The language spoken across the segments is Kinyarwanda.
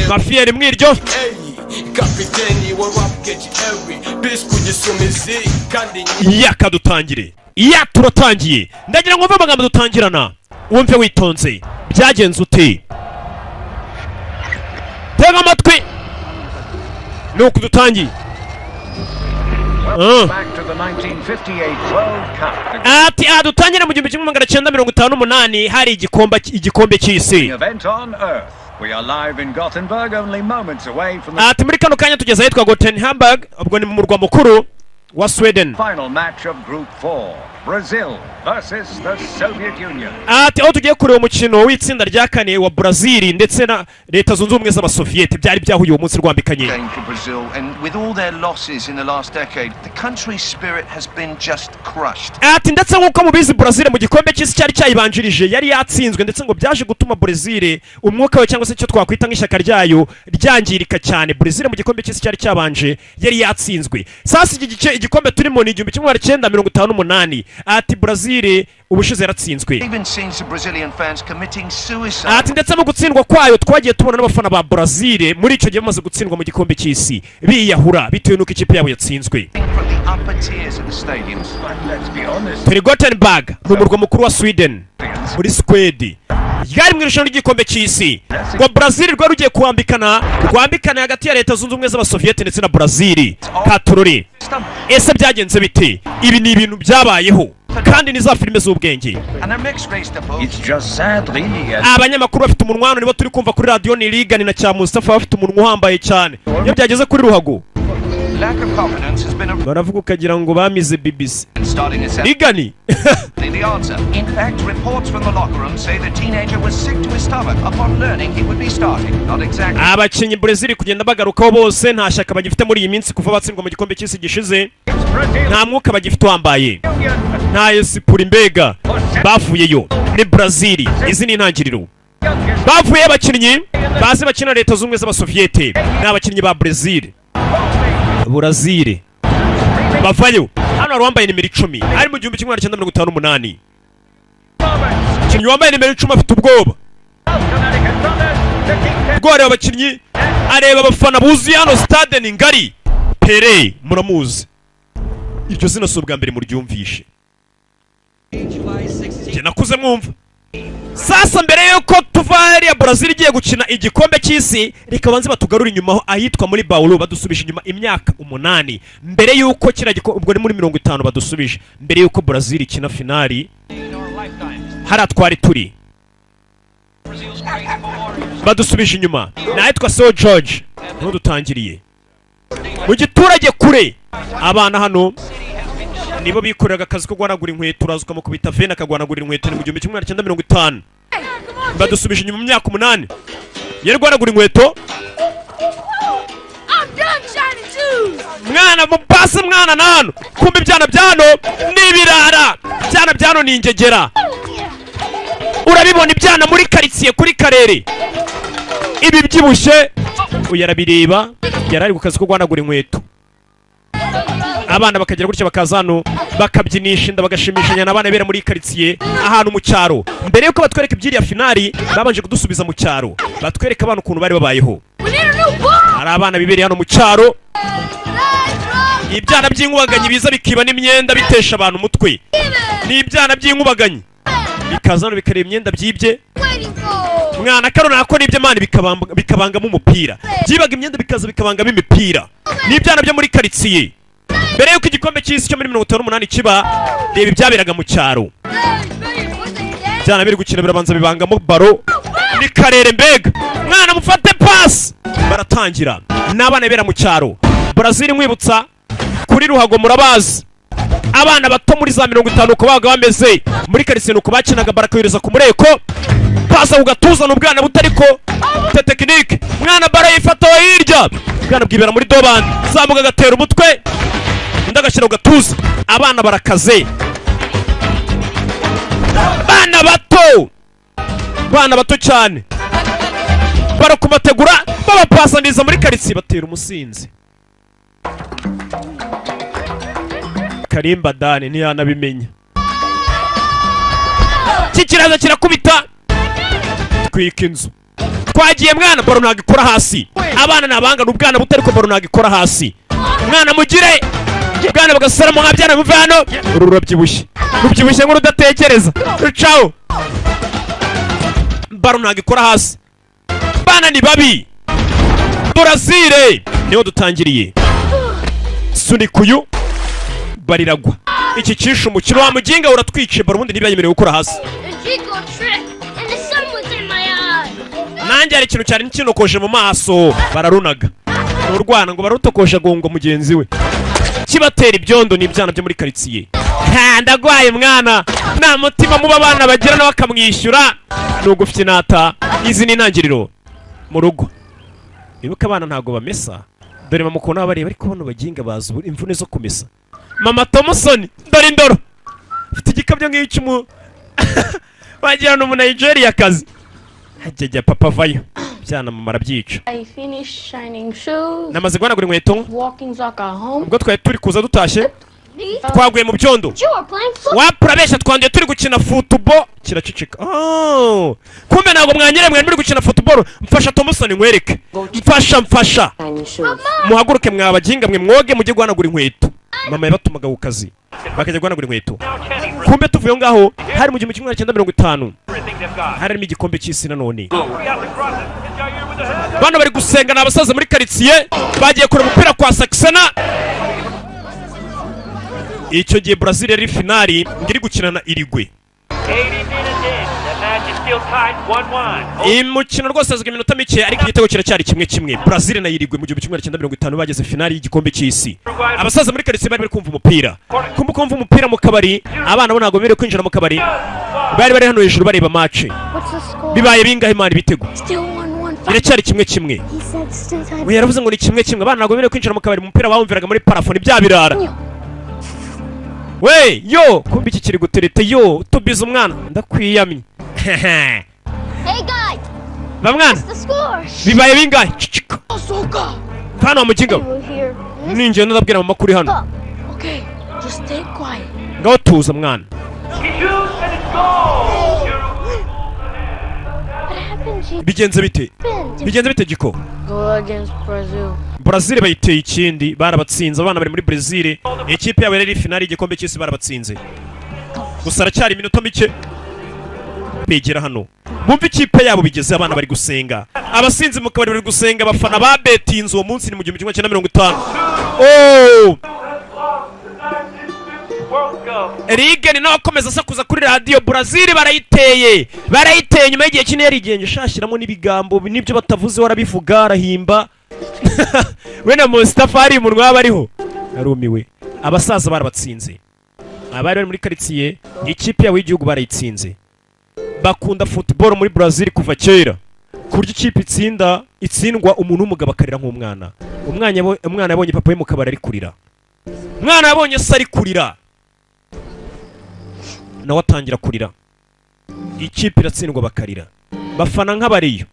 Mafiyeri mwiryo. Kapiteni wa rap keji every bitch kugisumizi kandi. Yaka dutangire iya, turatangiye. Ndagira ngo wumve amagambo dutangirana, wumve witonze. Byagenze ute? Tega amatwi, ni uku dutangiye. Ah. Back to the 1958 World Cup. The Ati aha dutangire mu 1958, hari igikombe cy'isi. event on Earth. We are live in Gothenburg, only moments away from the Ati muri kano kanya tugeze ahitwa Gothenburg, ubwo ni mu murwa mukuru wa Sweden. final match of Group 4. Brazil versus the Soviet Union. Ati aho tugiye kureba umukino w'itsinda rya kane wa Brazil ndetse na Leta Zunze Ubumwe z'Abasoviyete, byari byahuye uwo munsi rwambikanye. Game for Brazil, and with all their losses in the last decade, the country's spirit has been just crushed. Ati ndetse nk'uko mubizi, Brazil mu gikombe cy'isi cyari cyayibanjirije yari yatsinzwe, ndetse ngo byaje gutuma Brazil umwuka we cyangwa se icyo twakwita nk'ishyaka ryayo ryangirika cyane. Brazil mu gikombe cy'isi cyari cyabanje yari yatsinzwe. Sasa iki gice igikombe turimo ni 1958. Ati Brazil ubushize yaratsinzwe. Even seen some Brazilian fans committing suicide. Ati ndetse mu gutsindwa kwayo twagiye tubona n'abafana ba Brazil muri icyo gihe bamaze gutsindwa mu gikombe cy'isi biyahura bitewe n'uko ikipe yabo yatsinzwe. From the upper tiers of the stadiums. But let's be honest, Turi Gothenburg, ni umurwa mukuru wa Sweden, muri Swede. Ryari mu irushanwa ry'igikombe cy'isi ngo Brazil rwari rugiye kuwambikana, rwambikana hagati ya Leta Zunze Ubumwe z'Abasoviyete ndetse na Brazil katurori. Ese byagenze bite? Ibi ni ibintu byabayeho kandi ni za filime z'ubwenge. And a mixed race to boot. It's just sad, really. As Abanyamakuru bafite umunwa hano nibo turi kumva kuri radiyo, ni Rigani na cya Mustafa, bafite umunwa uhambaye cyane iyo byageze kuri ruhago. Lack of confidence has been a Baravuga ukagira ngo bamize BBC. starting assembly Rigani. The answer. In fact, reports from the locker room say the teenager was sick to his stomach upon learning he would be starting. Not exactly Abakinnyi Brazil kugenda bagarukaho bose nta shyaka bagifite muri iyi minsi kuva batsindwa mu gikombe cy'isi gishize. Brazil Nta mwuka bagifite wambaye, Union. nta esprit mbega bavuyeyo. Ni Brazil, izi ni intangiriro. Youngest Bavuyeyo abakinnyi bazi bakina Leta Zunze Ubumwe z'Abasoviyete ni abakinnyi ba Brazil. Brazil bavayo. Hano hari uwambaye nimero 10, ari mu 1958. moments. Umukinnyi wambaye nimero 10 afite ubwoba. Connecticut Brothers to keep them Ubwo areba abakinnyi, areba abafana buzuye hano, stade ni ngari. Pele muramuzi, iryo zina si ubwa mbere muryumvishe, njye nakuze mwumva. Sasa mbere yuko tuva hariya Brazil igiye gukina igikombe cy'isi, reka banze batugarure inyuma aho ahitwa muri Bauru, badusubije inyuma imyaka 8 mbere yuko kiriya gikombe, ubwo ni muri 50 badusubije mbere yuko Brazil ikina finali. Hariya twari turi, badusubije inyuma ni ahitwa São Jorge, niho dutangiriye mu giturage kure. Abana hano nibo bikoreraga akazi ko guhanagura inkweto, uraza ukamukubita vene akaguhanagurira inkweto. Ni mu 1950, badusubije inyuma mu myaka 8, yari guhanagura inkweto. I'm done shining shoes. Mwana mupasi, mwana na hano kumva ibyana bya hano ni ibirara, ibyana bya hano ni ingegera. Urabibona ibyana muri karitsiye kuri karere ibi byibushye. Uyu arabireba, yari ari ku kazi ko guhanagura inkweto. Abana bakagira gutya bakaza hano bakabyinisha inda, bagashimishanya n'abana bera muri karitsiye ahantu mu cyaro. Mbere yuko batwereka iby'iriya finali, babanje kudusubiza mu cyaro, batwereka abana ukuntu bari babayeho. We need a new ball. Hari abana bibereye hano mu cyaro, ibyana by'inkubaganyi biza bikiba n'imyenda, bitesha abantu umutwe. Ni ibyana by'inkubaganyi bikaza hano bikareba imyenda byibye. Waiting for. Mwana kano nako nibyo man, bikabangamo umupira. Byibaga imyenda bikaza bikabangamo imipira. Ni ibyana byo muri karitsiye mbere yuko igikombe cy'isi cyo muri 58 kiba. Reba ibyaberaga mu cyaro, ibyana biri gukina birabanza bibangamo baro. Ni karere mbega. Mwana mufate pasi, baratangira. Ni abana bera mu cyaro. Brazil nkwibutsa kuri ruhago murabazi, abana bato muri za 50 uko babaga bameze muri karitsiye, nuko bakinaga, barakohereza ku mureko, pasa ku gatuza. Ni ubwana butariko te technique. Mwana baro yifata hirya, ubwana bwibera muri dobani, zamuka agatera umutwe, undi agashyira ku gatuza. Abana barakaze, bana bato, bana bato cyane, barakumategura babapasaniza muri karitsiye, batera umusinzi Karimba Dani ntiyanabimenya. Iki kiraza kirakubita, twika inzu, Twagiye mwana, baro ntabwo ikora hasi. Abana ni abanga, ni ubwana buto, ariko baro ntabwo ikora hasi. Mwana mugire bwana bagasaramo nka byana, muve hano. Uru rurabyibushye, rubyibushye nk'urudatekereza, rucaho. Baro ntabwo ikora hasi, bana ni babi. Burazile niho dutangiriye. Sunika uyu, bariragwa. Iki kishe umukino wa muginga, uratwice baro, ubundi ntibayemerewe gukora hasi. The Chico trick, and the sun was in my eye. Nanjye hari ikintu cyari kinokoje mu maso. Bararunaga, ni urwana ngo barutokoje, agonga mugenzi we, kibatera ibyondo. Ni ibyana byo muri karitsiye. Ha, ndagwaye mwana, nta mutima muba abana bagira, nawe akamwishyura ni ugufyinata. Izi ni intangiriro mu rugo. Wibuke abana ntabwo bamesa. Dore mama ukuntu aba bareba, ariko bano baginga bazi ubu imvune zo kumesa. Mama Thompson, dore indoro, ufite igikabyo nk'icy'umu wagira ni umu kazi. Hajya papa avayo, byana mama arabyica. I finished shining shoes, Namaze guhanagura inkweto. walking soccer home. Ubwo twari turi kuza dutashye, twaguye mu byondo. You were playing football. Wapurabeshya, twanduye turi gukina football. Kiraceceka. Oh, kumbe ntabwo mwanyere, mwari muri gukina football. Mfasha Thompson, nkwereke, mfasha, mfasha. Muhaguruke mwabaginga mwe, mwoge mujye guhanagura inkweto. Mama yabatumaga ku kazi, bakajya guhanagura inkweto. Kumbe tuvuye aho ngaho, hari mu 1950, harimo igikombe cy'isi nanone. Bano bari gusenga, ni abasaza muri karitsiye, bagiye kureba umupira kwa Saxena. Icyo gihe Brazil yari finali ngo iri gukina na Uruguay. 80 minutes in, the match is still tied 1-1. Imukino rwose azwi iminota mike, ariko igitego kiracyari 1-1. Brazil na Uruguay mu 1950 bageze finali y'igikombe cy'isi. Abasaza muri karitsiye bari bari kumva umupira. Kumva kumva umupira mu kabari, abana bo ntabwo bemerewe kwinjira mu kabari, bari bari hano hejuru bareba match. What's the score? Bibaye bingahe mani ibitego? Still 1-1. Biracyari 1-1. He said still tied. We yaravuze ngo ni 1-1. Abana ntabwo bemerewe kwinjira mu kabari, umupira bawumviraga muri plafond bya birara. We yo, kumbe iki kiri gutereta yo tubize umwana, ndakwiyamye. Hey guys, Ba mwana. what's the score? Bibaye bingahe? Cicika hano wa muginga we. We're here. Ninjye ndabwira mama kuri hano. Okay, just stay quiet. Ngaho tuza mwana. He shoots and it's goal! What happened, Chico? Bigenze bite? Bigenze bite, Giko? Go against Brazil. Brazil bayiteye ikindi, barabatsinze. Abana bari muri Brazil, ikipe yabo yari finali y'igikombe cy'isi, barabatsinze. Gusa aracyari iminota mike. Begera hano bumva ikipe yabo bigeze. Abana bari gusenga, abasinzi mu kabari bari gusenga, abafana ba betinze uwo munsi ni mu 1950. Oh! World Cup. Rigeni nawe akomeza asakuza kuri radiyo: "Brazil barayiteye, barayiteye." Nyuma y'igihe kinini yarigenje, shashiramo n'ibigambo n'ibyo batavuze warabivuga, arahimba we na Mustafa ari umunwa waba ariho. Narumiwe, abasaza barabatsinze. Abari bari muri karitsiye, ikipe yabo y'igihugu barayitsinze. Bakunda football muri Brazil kuva kera, ku buryo ikipe itsinda, itsindwa, umuntu w'umugabo akarira nk'umwana. Umwana yabonye papa we mu kabari ari kurira, umwana yabonye se ari kurira, nawe atangira kurira. Ikipe iratsindwa bakarira, bafana nk'abariyo,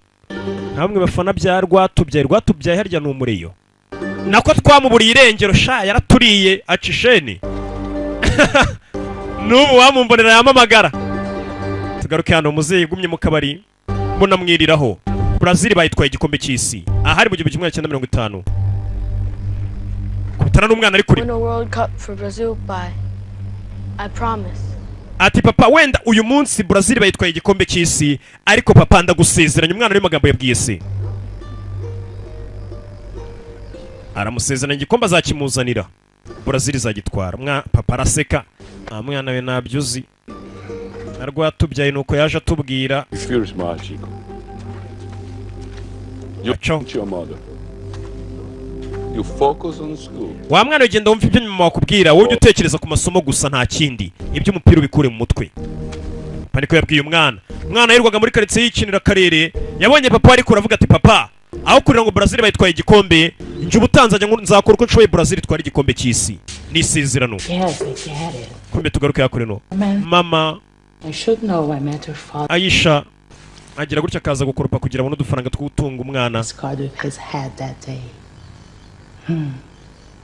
nka bamwe bafana bya Rwatubyaye. Rwatubyaye harya ni umureyo, nako twamuburiye irengero sha, yaraturiye aca isheni. N'ubu wamumbonera yamamagara. Tugaruke hano, muzeyi ugumye mu kabari munamwiriraho. Brazil bayitwaye igikombe cy'isi, ahari mu 1950. Kubitana n'umwana ari kurira. Win a World Cup for Brazil by. I promise. Ati: "Papa, wenda uyu munsi Brazil bayitwaye igikombe cy'isi, ariko papa, ndagusezeranya." Umwana uri magambo yabwiye se, aramusezeranya igikombe azakimuzanira, Brazil izagitwara. Papa araseka: "Nta mwana we, ntabyo uzi na Rwatubyaye nuko yaje atubwira." If you're smart, Chico. You Acho. your mother. You focus on school. Wa mwana, ugenda wumva ibyo nyuma wakubwira, wowe ujya utekereza ku masomo gusa, nta kindi, iby'umupira ubikure mu mutwe. Papa niko yabwiye umwana. Umwana yirirwaga muri karitsiye yikinira akarere, yabonye papa ariko aravuga ati: "Papa, aho kurira ngo Brazil bayitwaye igikombe, njye ubutanzi nzakora uko nshoboye Brazil itwara igikombe cy'isi, ni isezerano." Yes, I get it. Kumbe tugaruke hakurino, mama. I should know I met her father Ayisha agira gutya akaza gukoropa kugira abone udufaranga two gutunga umwana. scarred with his head that day.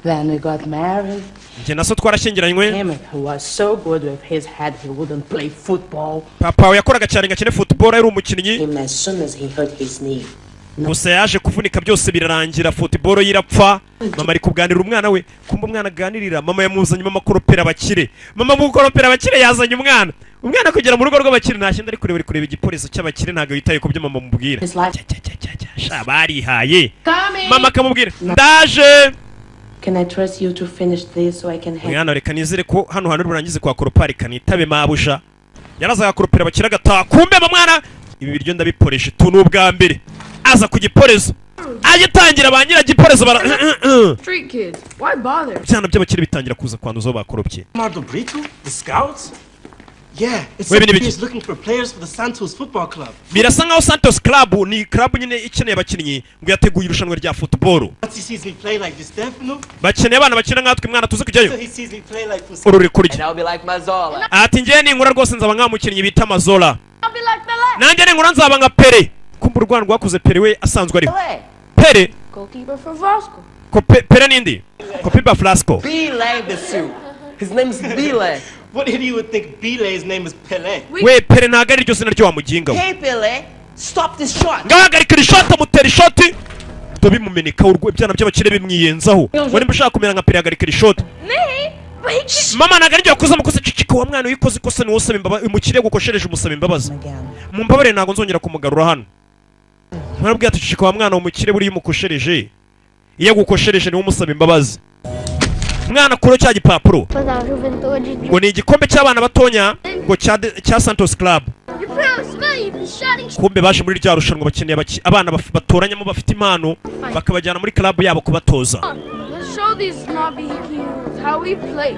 Then we got married. Njye na so twarashyingiranywe. Him, who was so good with his head, he wouldn't play football. Papa wawe yakoraga cyane ngo akine football, yari umukinnyi. Him as soon as he hurt his knee. Gusa yaje kuvunika, byose birarangira, football ye irapfa. Mama ari kuganirira umwana we. Kumva umwana aganirira mama, yamuzanye. Mama akoropera abakire, mama mu gukoropera abakire yazanye umwana. Umwana kugera mu rugo rw'abakire nta kindi ari kureba, ari kureba igiporezo cy'abakire, ntabwo yitaye ku byo mama amubwira. His life. Sha, barihaye. Coming! Mama akamubwira ndaje. Can I trust you to finish this so I can have Mwana, reka nizere ko hano hantu uri burangize kuhakoropa, reka nitabe mabuja. Yarazaga agakoropera abakire agataha. Kumbe mama, mwana, ibi biryo ndabiporesha tu. Ni ubwa mbere aza ku giporezo, agitangira ba nyiragiporezo bara Street kids. Why bother? Ibyana by'abakire bitangira kuza kwanduza aho bakoropye. Mardo Brito? The scouts? Yeah, it's Wait a minute. he's looking for players for the Santos Football Club. Birasa nkaho Santos Club, ni club nyine ikeneye abakinnyi, ngo yateguye irushanwa rya football. Once he sees me play like Di Stefano, Bakeneye abana bakina nkatwe. Mwana, tuze kujyayo. so he sees me play like Uru ruri kurya. And I'll be like Mazola. Ati njyewe ninkura rwose nzaba nka mukinnyi bita Mazola. I'll be like Pele. Nanjye ninkura nzaba nka Pele. Kumva u Rwanda rwakuze, Pele we asanzwe ariho. Pele. Goalkeeper for Vasco. Ko Pele nindi Kopiba Flasco. Bile the suit. His name's Bile. What idiot would think Bile's name is Pele? We, Pele ntabwo ari ryo zina ryo, wa muginga we. Hey Pele, stop this shot. Ngahagarika iri shoti, amutera ishoti do bimumeneka urwo. Ibyana by'abakire bimwiyenzaho ngo nimba ushaka kumera nka Pele, hagarika iri shoti. Me? But he can't. Mama, ntabwo ariryo yakoze amakosa. Cicika wa mwana, uyikoze ikosa niwo usaba imbabazi. Umukire gukoshereje umusaba imbabazi. Mumbabarire, ntabwo nzongera kumugarura hano. Mwarabwiye ati cicika wa mwana, umukire buriya umukoshereje, iyo agukoshereje niwe umusaba imbabazi. Mwana, kuro cya gipapuro. For the Juventude. Ngo ni igikombe cy'abana batonya ngo cya Santos Club. You promised me you'd be shouting. Kumbe baje muri rya rushanwa, bakeneye abana batoranyamo bafite impano, bakabajyana muri club yabo kubatoza. Let's show these snobby heroes how we play.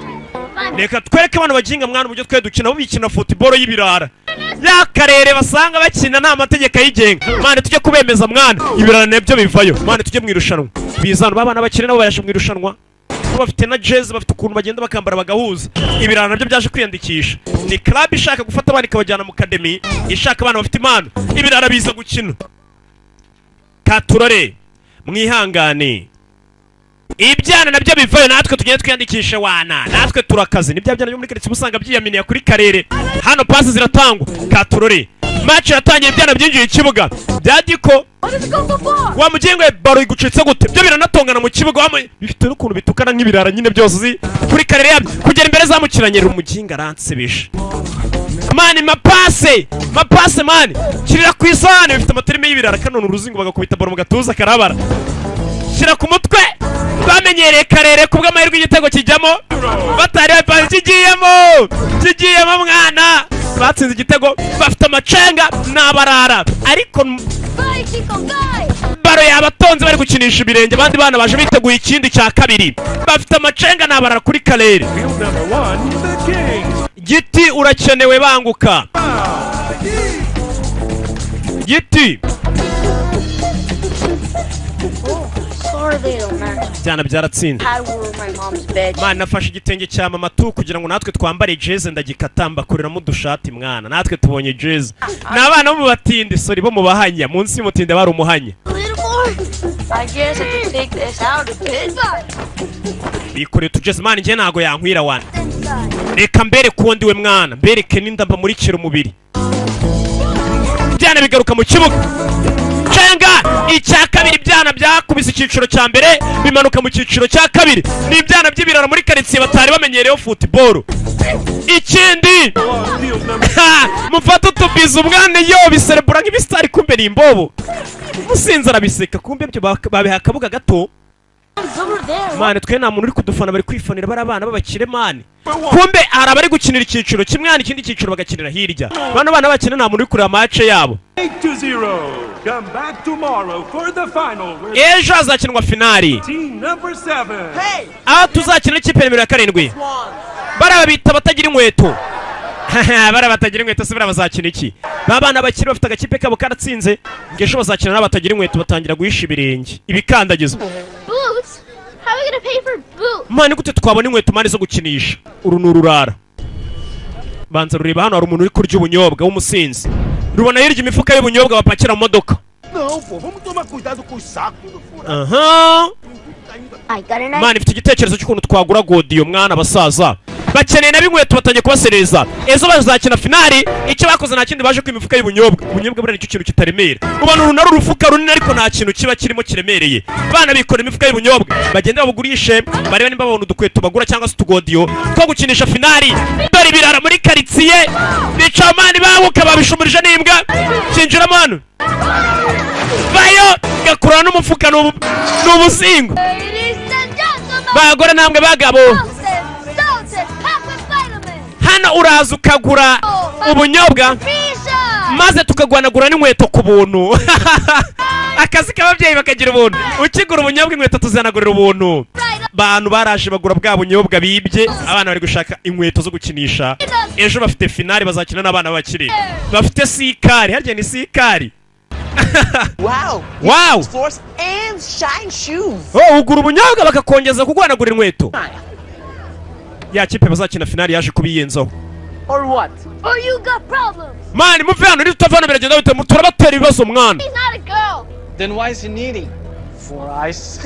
Reka twereke abana baginga, mwana, uburyo twe dukina. Bo bikina football y'ibirara y'akarere basanga bakina nta mategeko ayigenga. Mwana, tujye kubemeza. Mwana, ibirara nabyo bivayo. Mwana, tujye mu irushanwa. Bizana babana bakina nabo baje mu irushanwa. Bo bafite na jezi, bafite ukuntu bagenda bakambara bagahuza. Ibirara nabyo byaje kwiyandikisha. Ni club ishaka gufata abana ikabajyana mu academy, ishaka abana bafite impano. Ibirara biza gukina. Katurore, mwihangane, ibyana nabyo bivayo. Natwe tugende twiyandikishe wana, natwe turakaze. Ni bya byana byo muri karitsiye usanga byiyaminiye kuri karere. Hano pasi ziratangwa. Katurore, match yatangiye, ibyana byinjiye ikibuga bya diko. Wa mugengo we, baro igucitse gute? Byo biranatongana mu kibuga. Bifite n'ukuntu bitukana nk'ibirara nyine byose uzi kuri karere yabyo. Kugera imbere zamukiranye, umuginga aransebesha mani. Mapase, mapase mani, kirira ku isahani. Bifite amaterime y'ibirara. Kanone uruzingo bagakubita baro mu gatuza karabara, shyira ku mutwe. Bamenyereye karere, kubw'amahirwe igitego kijyamo batari bapanze. Kigiyemo, kigiyemo mwana, batsinze igitego. Bafite amacenga n'abarara, ariko baro yabatonze, bari gukinisha ibirenge. Abandi bana baje biteguye ikindi cya kabiri. Bafite amacenga n'abarara kuri karere. Giti, urakenewe, banguka giti. Sorry they don't match. Byana byaratsinze. I wore my mom's bed. Mwana, nafashe igitenge cya mama tu kugira ngo natwe twambare jeze, ndagikata mbakoreramo udushati. Mwana, natwe tubonye jeze. Ni abana bo mu batindi, sorry, bo mu bahanya. Munsi y'umutindi bari umuhanya. A little more. I guess I could take this out a bit. Bikoreye utujeze. Mwana, njye ntago yankwira wana. Reka mbereke uwo ndiwe mwana, mbereke n'inda mbamurikira umubiri. Byana bigaruka mu kibuga, cenga icya kabiri. Ibyana byakubise icyiciro cya mbere bimanuka mu cyiciro cya kabiri. Ni ibyana by'ibirara muri karitsiye batari bamenyereyeho football. Ikindi, ha, mufate utubizo. Umwana yo biserebura nk'ibisitari, kumbe ni imbobo. Musinzi arabiseka, kumbe ibyo babiha akabuga gato. Over there. Mane, twe nta muntu uri kudufana, bari kwifanira bari abana b'abakire mane. Kumbe hari abari gukinira icyiciro kimwe hano, ikindi cyiciro bagakinira hirya. Bano bana bakina nta muntu uri kureba match yabo. 8-0. Come back tomorrow for the final. Where Ejo hazakinwa finali team number 7. aho tuzakina n'ikipe nimero ya 7. Bariya bita batagira inkweto. Bariya batagira inkweto se bariya bazakina iki? Ba bana bakiri bafite agakipe kabo karatsinze, ngo ejo bazakina n'abatagira inkweto. Batangira guhisha ibirenge ibikandagizo. Boots? How are we gonna pay for boots? Mani, gute twabona inkweto mani zo gukinisha? Uru ni ururara. Banza rureba hano, hari umuntu uri kurya ubunyobwa w'umusinzi. Rubona hirya imifuka y'ubunyobwa bapakira mu modoka. Não, pô, vamos tomar cuidado com os sacos tudo furado. Aha. Tá I got an idea. Mwana, ifite igitekerezo cy'ukuntu twagura godiyo. Mwana, abasaza bakeneye nabo inkweto, batangiye kubasereza. Ejo bazakina finali. Icyo bakoze nta kindi, baje ku imifuka y'ubunyobwa. Ubunyobwa buriya nicyo kintu kitaremera. Ubona uru nari urufuka runini, ariko nta kintu kiba kirimo kiremereye. Bana bikora imifuka y'ubunyobwa, bagende babugurishe, barebe nimba babona udukweto bagura cyangwa se utugodiyo two gukinisha finali. Dore ibirara muri karitsiye bicamani babuka babishumurije n'imbwa. Kinjiramo hano, vayo gakurura n'umufuka, ni ubuzingo. Ladies and gentlemen, Bagore namwe bagabo, salted, salted, packed with vitamins. hano uraza ukagura ubunyobwa, Pizza. maze tukaguhanagura n'inkweto ku buntu. Akazi k'ababyeyi bakagira ubuntu. Ukigura ubunyobwa, inkweto tuzihanagurira ubuntu. Bantu baraje bagura bwa bunyobwa bibye. Abana bari gushaka inkweto zo gukinisha ejo, bafite finali, bazakina n'abana b'abakire bafite sikari. Harya ni sikari? Wow. Wow. Floors and shine shoes. Oh, ugura ubunyobwa bakakongeza kuguhanagura inkweto. Ya kipe bazakina finali yaje kubiyenzaho. Or what? Or you got problems. Mani, muve hano. Nitutava hano biragenda bite? Turabatera ibibazo, mwana. He's not a girl. Then why is he needing? For ice.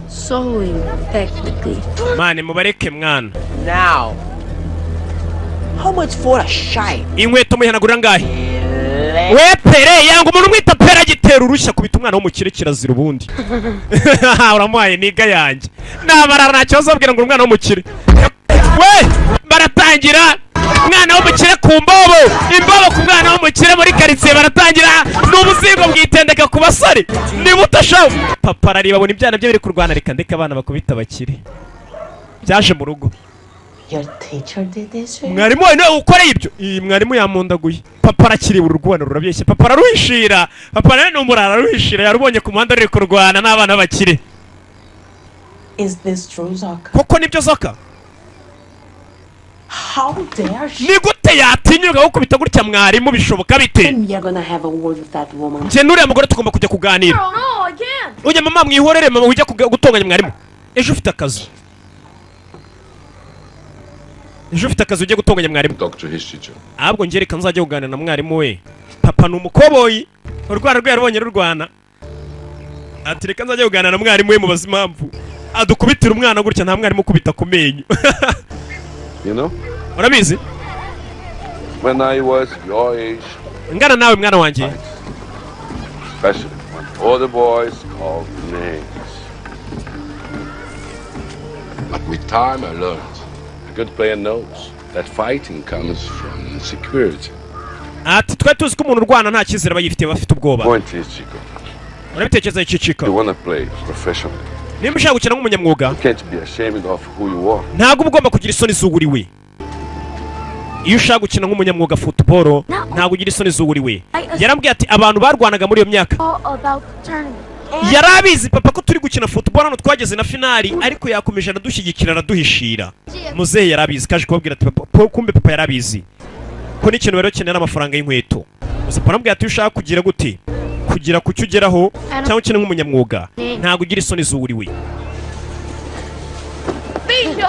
Sewing, technically. Mani, mubareke, mwana. Now. How much for a shine? Inkweto muyihanagurira ngahe? We Pere yanga umuntu umwita Pere, agitera urushya kubita umwana w'umukire kirazira. Ubundi uramuhaye niga yanjye nabarara, nta kibazo. Babwira ngo umwana w'umukire we baratangira, umwana w'umukire ku mbobo, imbobo ku mwana w'umukire muri karitsiye baratangira. Ni ubuzingo bwitendeka ku basore, ni buto shawu. Papa arareba, abona ibyana bye biri kurwana. Reka ndeke abana bakubita abakire. Byaje mu rugo. Your teacher did this to you? Mwarimu wawe niwe ukoreye ibyo? Iyi mwarimu yamundaguye. Papa arakiri, ururwana rurabeshya. Papa araruhishira. Papa nawe ni umurara, araruhishira. Yarubonye ku muhanda ruri kurwana n'abana b'abakire. Is this true, Zaka? Koko nibyo, Zoka? How dare she? Ni gute yatinyuka gukubita gutya mwarimu? Bishoboka bite? We are gonna have a word with that woman. Njye n'uriya mugore tugomba kujya kuganira. No, no, I can't. Ujya mama, mwihorere mama, ujya gutonganya mwarimu. Ejo ufite akazi, ejo ufite akazi, ujye gutonganya mwarimu. Talk to his teacher. Ahubwo njye reka nzajya kuganira na mwarimu we. Papa ni umukoboyi, urwana rwe yarubonye rurwana. Ati reka nzajya kuganira na mwarimu we, mubaze impamvu adukubitira umwana gutya. Nta mwarimu ukubita ku menyo. You know, Urabizi, when I was your age, ngana nawe, mwana wanjye, especially when all the boys called me names. But with time, I learned. A good player knows that fighting comes from insecurity. Ati twari tuzi ko umuntu urwana nta cyizere aba yifitiye, aba afite ubwoba. Point is, Chico, Urabitekereza iki, Chico? you wanna play professionally. Nimba ushaka gukina nk'umunyamwuga, You can't be ashamed of who you are. ntabwo uba ugomba kugira isoni z'uwuriwe. Iyo ushaka gukina nk'umunyamwuga football, ntabwo ugira isoni z'uwuriwe. Yarambwiye ati abantu barwanaga muri iyo myaka. All about the tournament. And Yari abizi papa ko turi gukina football hano, twageze na finali, ariko yakomeje aradushyigikira, araduhishira. Muzehe yari abizi, kaje kubabwira ati papa kumbe papa yari abizi ko n'ikintu bari bakenera ari amafaranga y'inkweto. Gusa papa aramubwira ati iyo ushaka kugira gute, kugira ku cyo ugeraho cyangwa ukina nk'umunyamwuga, ntabwo ugira isoni z'uwuriwe. Bingo!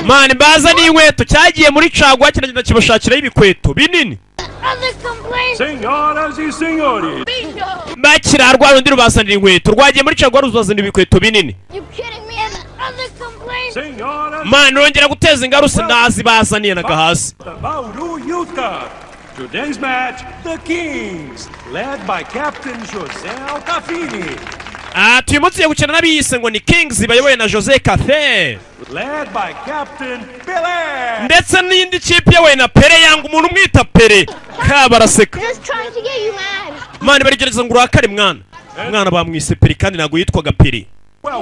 Mani, mbaza n'inkweto cyagiye muri caguwa, kiragenda kibashakiraho ibikweto binini. Other complaints? Senhoras e senhores, Bingo! Bakira rwa rundi rubazanira inkweto, rwagiye muri caguwa rubazanira ibikweto binini. You kidding me? And other complaints? senhoras Mani, rongera guteza ingarusi, ndazibazaniye nagahasi. the Bauru Youth Cup. Today's match, the Kings, led by Captain José Altafini, Ati uyu munsi ugiye gukina n'abiyise ngo ni Kings, bayobowe na Jose Cafe, led by Captain Pelé. ndetse n'indi kipe iyobowe na Pere. Yanga umuntu umwita Pere ka, baraseka. Just trying to get you mad. Mani, barigerageza ngo urakare mwana. Umwana bamwise Pere kandi ntabwo yitwaga Pere,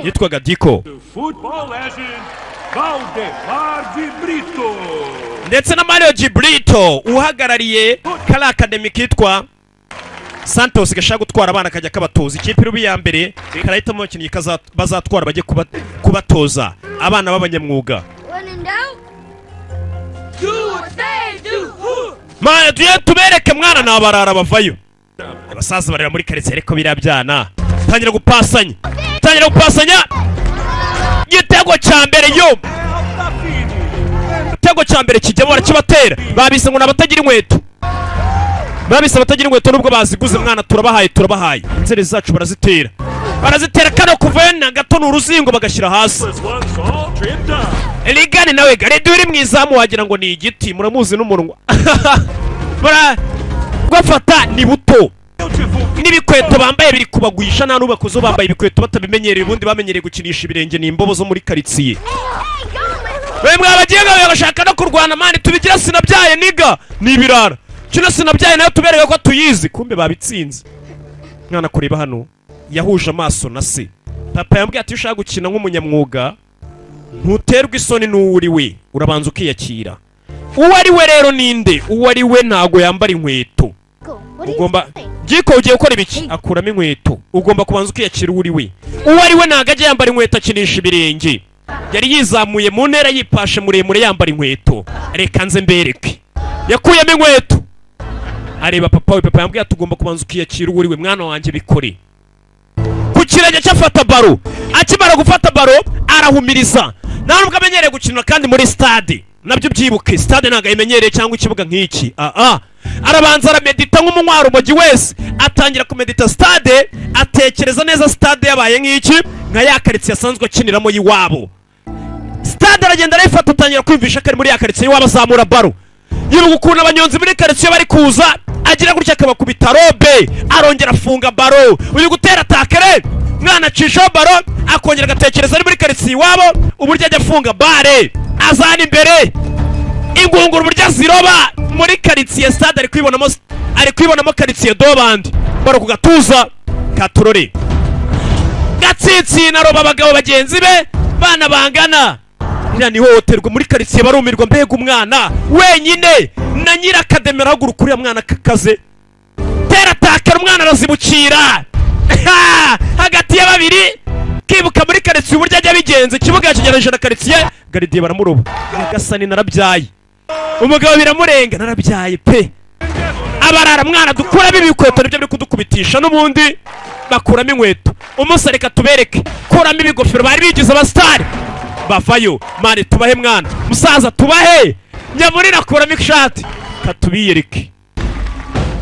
yitwaga Diko. The football legend, Valdemar de Brito. Ndetse na Mario Gibrito uhagarariye kari academy kitwa Santos, gashaka gutwara abana kajya kabatoza. Ikipe iri iya mbere karahitamo abakinnyi bazatwara bajye kubatoza abana b'abanyamwuga. When in doubt, do what they do. Mana, tuye tubereke mwana. Ni abarara bavayo, abasaza bareba muri karitsiye, ariko biriya byana tangira gupasanya, tangira gupasanya. Igitego cya mbere yo, igitego cya mbere kijyamo, barakibatera. Babise ngo ni abatagira inkweto, babise abatagira inkweto nubwo baziguze. Mwana, turabahaye, turabahaye. Inzeri zacu barazitera. Barazitera kano kuvayo na gato, ni uruzingo bagashyira hasi. This one's all trimmed up. Rigani nawe garedi uri mu izamu wagira ngo ni igiti, muramuzi n'umunwa. Bara gafata ni buto, n'ibikweto bambaye biri kubagwisha, nta n'ubakoze bambaye ibikweto batabimenyereye, ubundi bamenyereye gukinisha ibirenge. Ni imbobo zo muri karitsiye. Bemwe mwabagiye bashaka no kurwana. Man, tubigira sinabyaye niga ni ibirara kino sinabyaye nayo tubereke ko tuyizi. Kumbe babitsinze. Mwana kureba hano yahuje amaso na se. Papa yambwiye ati: "Iyo ushaka gukina nk'umunyamwuga, ntuterwa isoni n'uwo uri we, urabanza ukiyakira." Uwo ari we rero ninde? Uwo ari we ntago yambara inkweto. Ugomba Jiko, ugiye gukora ibiki? Akuramo inkweto. Ugomba kubanza ukiyakira uwo uri we. Uwo ari we ntago ajya yambara inkweto, akinisha ibirenge. Yari yizamuye mu ntera, yipashe muremure, yambara inkweto. Reka nze mbereke. Yakuyemo inkweto areba papa we. Papa yambwiye ati: "Ugomba kubanza ukiyakira uwo uri we, mwana wanjye, bikore." Ku kirenge cye afata baro. Akimara gufata baro arahumiriza. Nta nubwo amenyereye gukinira kandi muri stade, nabyo byibuke, stade ntabwo ayimenyereye cyangwa ikibuga nk'iki. Aa arabanza aramedita nk'umunywarumogi wese, atangira kumedita stade, atekereza neza stade yabaye nk'iki, nka ya karitsiye asanzwe akiniramo y'iwabo. Stade aragenda arayifata, atangira kwiyumvisha ko ari muri ya karitsiye y'iwabo. Azamura baro, yibuka ukuntu abanyonzi muri karitsiye bari kuza, agira gutya akabakubita robe, arongera afunga baro. Uyu gutera tackle, mwana acishaho baro, akongera agatekereza ari muri karitsiye iwabo uburyo ajya afunga bare, azana imbere ingunguru uburyo aziroba muri karitsiye. Stade ari kwibonamo, ari kwibonamo karitsiye dobandi. Baro ku gatuza katurore, gatsinsina aroba abagabo bagenzi be bana bangana. Iriya ni ihohoterwa muri karitsiye, barumirwa. Mbega umwana wenyine na nyirakademera! Haguruka, uriya mwana kakaze, tera tackle, umwana arazibukira hagati ya babiri. Kibuka muri karitsiye uburyo ajya abigenza, ikibuga yakigereje na karitsiye. Gardien baramuroba. Nyagasani, narabyaye! Umugabo biramurenga, narabyaye pe! Abarara mwana, dukuramo ibikweto, nibyo biri kudukubitisha n'ubundi. Bakuramo inkweto. Umunsi reka tubereke, kuramo ibigofero, bari bigize abasitari bavayo. Man, tubahe mwana musaza, tubahe nyamurira. Akuramo ishati, katubiyereke.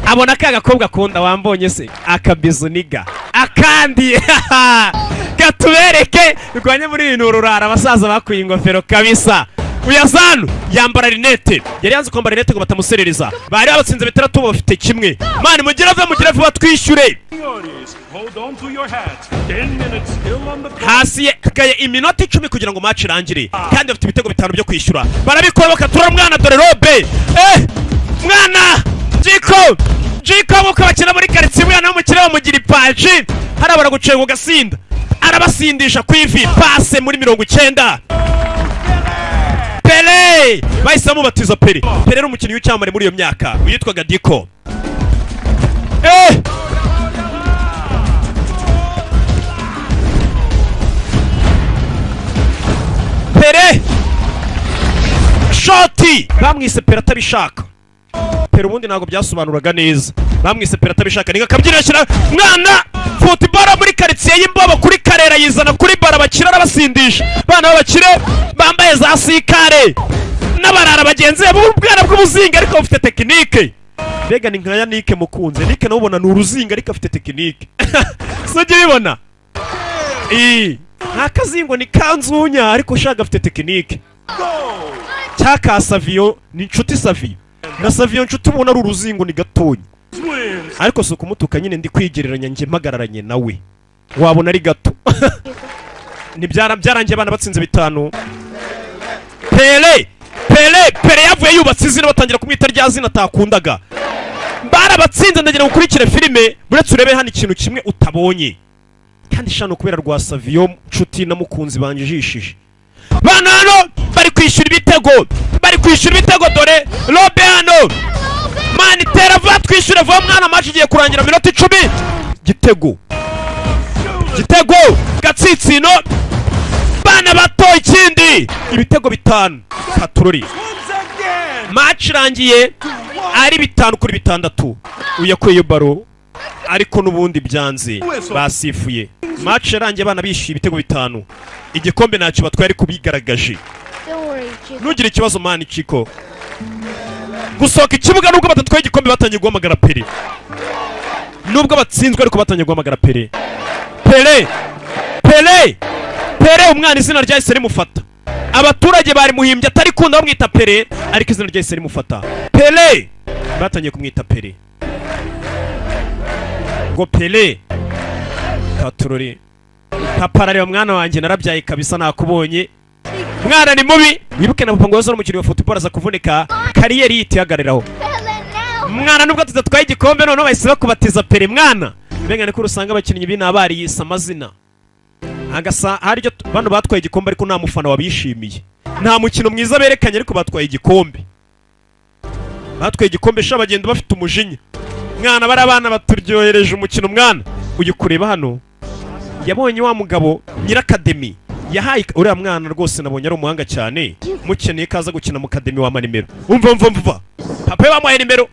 Abona ka gakobwa akunda. Wambonye se akabizu niga akandi katubereke rwanye muri ibintu rurara. Abasaza bakuye ingofero kabisa. Uyazanu yambara rinete, yari yanze kwambara rinete ngo batamuserereza. Bari babatsinze bitandatu, bafite kimwe. Man, mugire vuba, mugire vuba twishyure. Senores, hold on to your hats. 10 minutes still on the clock. Hasi hasigaye iminota 10 kugira ngo match irangire, kandi bafite ibitego bitanu byo kwishyura. Barabikora, bakatura mwana, dore robe. Mwana Jiko, Jiko nkuko bakina muri karitsiye, umwana w'umukire bamugira ipaji hariya, baragucenga ugasinda. Arabasindisha ku ivi, pase muri 90. Pele bahise bamubatiza Pele. Pele ni umukinnyi w'icyamamare muri iyo myaka witwaga Diko. Pele shoti, bamwise Pele atabishaka. Pele ubundi ntabwo byasobanuraga neza, bamwise Pele atabishaka. Ni akabyiniro ashyira mwana football muri karitsiye y'imbobo kuri karera, yizana kuri bara bakira, arabasindisha. Bana b'abakire bambaye za sikare n'abarara bagenzi be b'ubwana bw'ubuzinga, ariko bafite technique. Mbega ni nka Yannick Mukunze. Nike nawe ubona ni uruzinga ariko afite technique, si ujya ubibona? Nta kazingo, ni kanzunya, ariko ushaka afite technique. Cyaka Saviyo ni inshuti, Saviyo na Saviyo nshuti, ubona ari uruzingo, ni gatonya, ariko si ukumutuka nyine, ndi kwigereranya njye mpagararanye nawe wabona ari gato. Ntibyara byarangiye abana batsinze bitanu. Pele, Pele, Pele yavuye yubatse izina, batangira kumwita rya zina atakundaga. Barabatsinze. Ndagira ngo ukurikire filime, buretse urebe hano ikintu kimwe utabonye kandi shano kubera rwa Saviyo nshuti na Mukunzi banjijishije. Bana hano bari kwishyura ibitego, bari kwishyura ibitego. Dore robe hano. Man, tera vuba, twishyure vuba mwana, match igiye kurangira, minota 10. Gitego, gitego, gatsitsino, bana bato, ikindi ibitego bitanu katurori. Match irangiye ari 5-6. Uyakuye baro ariko n'ubundi byanze, basifuye. Match yarangiye abana bishyuye ibitego bitanu, igikombe ntacyo batwaye ariko bigaragaje. Don't worry, Chico. Ntugire ikibazo man Chico. Gusohoka ikibuga nubwo badatwaye igikombe, batangiye guhamagara Pele. Nubwo batsinzwe ariko batangiye guhamagara Pele, Pele, Pele, Pele. Umwana izina ryahise rimufata. Abaturage bari muhimbye atari kunda bamwita Pele, ariko izina ryahise rimufata Pele. Batangiye kumwita Pele ngo Pele katurori. Papa arareba, mwana wanjye narabyaye kabisa, nakubonye mwana ni mubi. Wibuke na papa ngo yahoze ari umukinnyi wa football, aza kuvunika carrière yihita ihagararaho. Mwana, nubwo tudatwaye igikombe, noneho bahise bakubatiza Pele mwana. Mbega niko usanga abakinnyi b'ina bariyise amazina agasa haryo. Bano batwaye igikombe ariko nta mufana wabishimiye, nta mukino mwiza berekanye, ariko batwaye igikombe, batwaye igikombe sha. Bagenda bafite umujinya mwana, bari abana baturyohereje umukino mwana. Uyu kureba hano yabonye wa mugabo nyir' academy yahaye uriya mwana, rwose nabonye ari umuhanga cyane, mukeneye kaza gukina mu academy wa nimero. Umva, umva, umva, papa we bamuhaye nimero.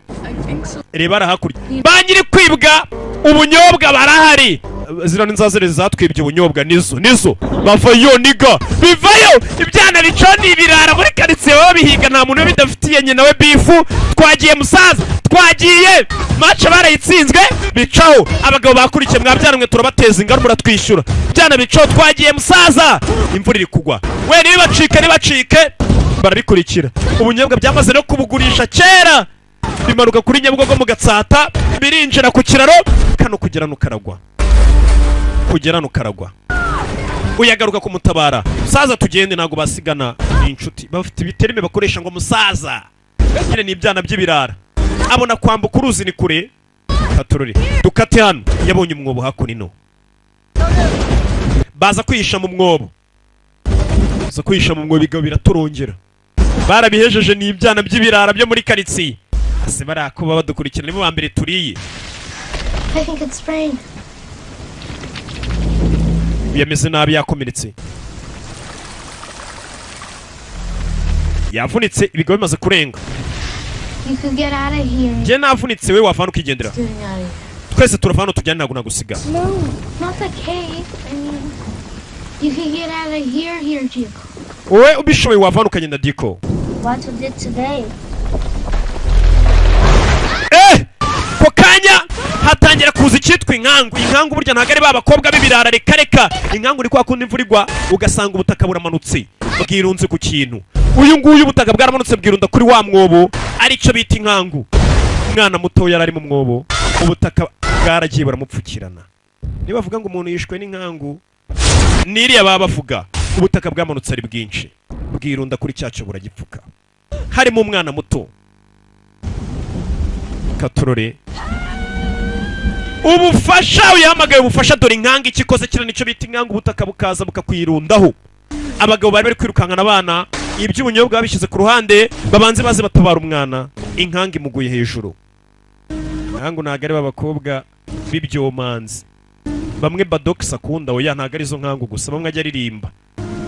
Reba ara hakurya, ba nyiri kwibwa ubunyobwa barahari. Ziriya ni nzazere zatwibye ubunyobwa, nizo nizo bavayo niga bivayo. Ibyana biconi ibirara muri karitsiye baba bihiga, nta muntu bidafitiye nyina we beef. Twagiye musaza, twagiye. Match barayitsinzwe, bicaho. Abagabo bakurikiye, mwabyana mwe turabateza ingaro muratwishyura. Byana bicaho, twagiye musaza. Imvura iri kugwa we, ntibacike ntibacike, barabikurikira. Ubunyobwa byamaze no kubugurisha kera, bimanuka kuri Nyabugogo mu Gatsata, birinjira ku kiraro kano kugera nukaragwa, kugera nukaragwa. Uyagaruka kumutabara, musaza tugende. Ntabwo basigana, ni inshuti, bafite ibiterime bakoresha ngo musaza nyine ni ibyana by'ibirara. Abona kwambuka uruzi ni kure. Katurore dukate hano. Yabonye umwobo hakuno ino, baza kwihisha mu mwobo, baza kwihisha mu mwobo. Ibigabo biraturongera, barabihejeje, ni ibyana by'ibirara byo muri karitsiye. Ase barakuba badukurikira, nibo ba mbere turiye. I think it's sprained. Yameze nabi, yakomeretse, yavunitse. Ibigabo bimaze kurenga. You could get out of here. Njye navunitse, we wavana ukigendera. Getting out of here. Twese turava hano tujyane, ntabwo nagusiga. No, not the cave. I mean, you could get out of here, here, Chico. Wowe ubishoboye wavana ukagenda, Diko. What we did today. Eh, ko kanya hatangira kuza icyitwa inkangu. Inkangu burya ntabwo ari ba bakobwa b'ibirara, reka reka. Inkangu ni kwa kundi imvura igwa ugasanga ubutaka buramanutse bwirunze ku kintu. Uyu nguyu ubutaka bwaramanutse bwirunda kuri wa mwobo, aricyo bita inkangu. Umwana muto yari ari mu mwobo, ubutaka bwaragiye buramupfukirana. Niba bavuga ngo umuntu yishwe n'inkangu, n'iriya baba bavuga ubutaka bwamanutse ari bwinshi bwirunda kuri cyacu buragipfuka, harimo umwana muto. Katurore ubufasha, uyahamagaye ubufasha. Dore inkanga ikikoze kiriya nicyo bita inkanga, ubutaka bukaza bukakwirundaho. Abagabo bari bari kwirukankana abana, iby'ubunyobwa babishyize ku ruhande, babanze baze batabara umwana. Inkanga imuguye hejuru. Inkangu ntabwo ari abakobwa b'ibyomanzi bamwe badogisi akunda, oya, ntabwo ari izo nkangu gusa bamwe ajya aririmba,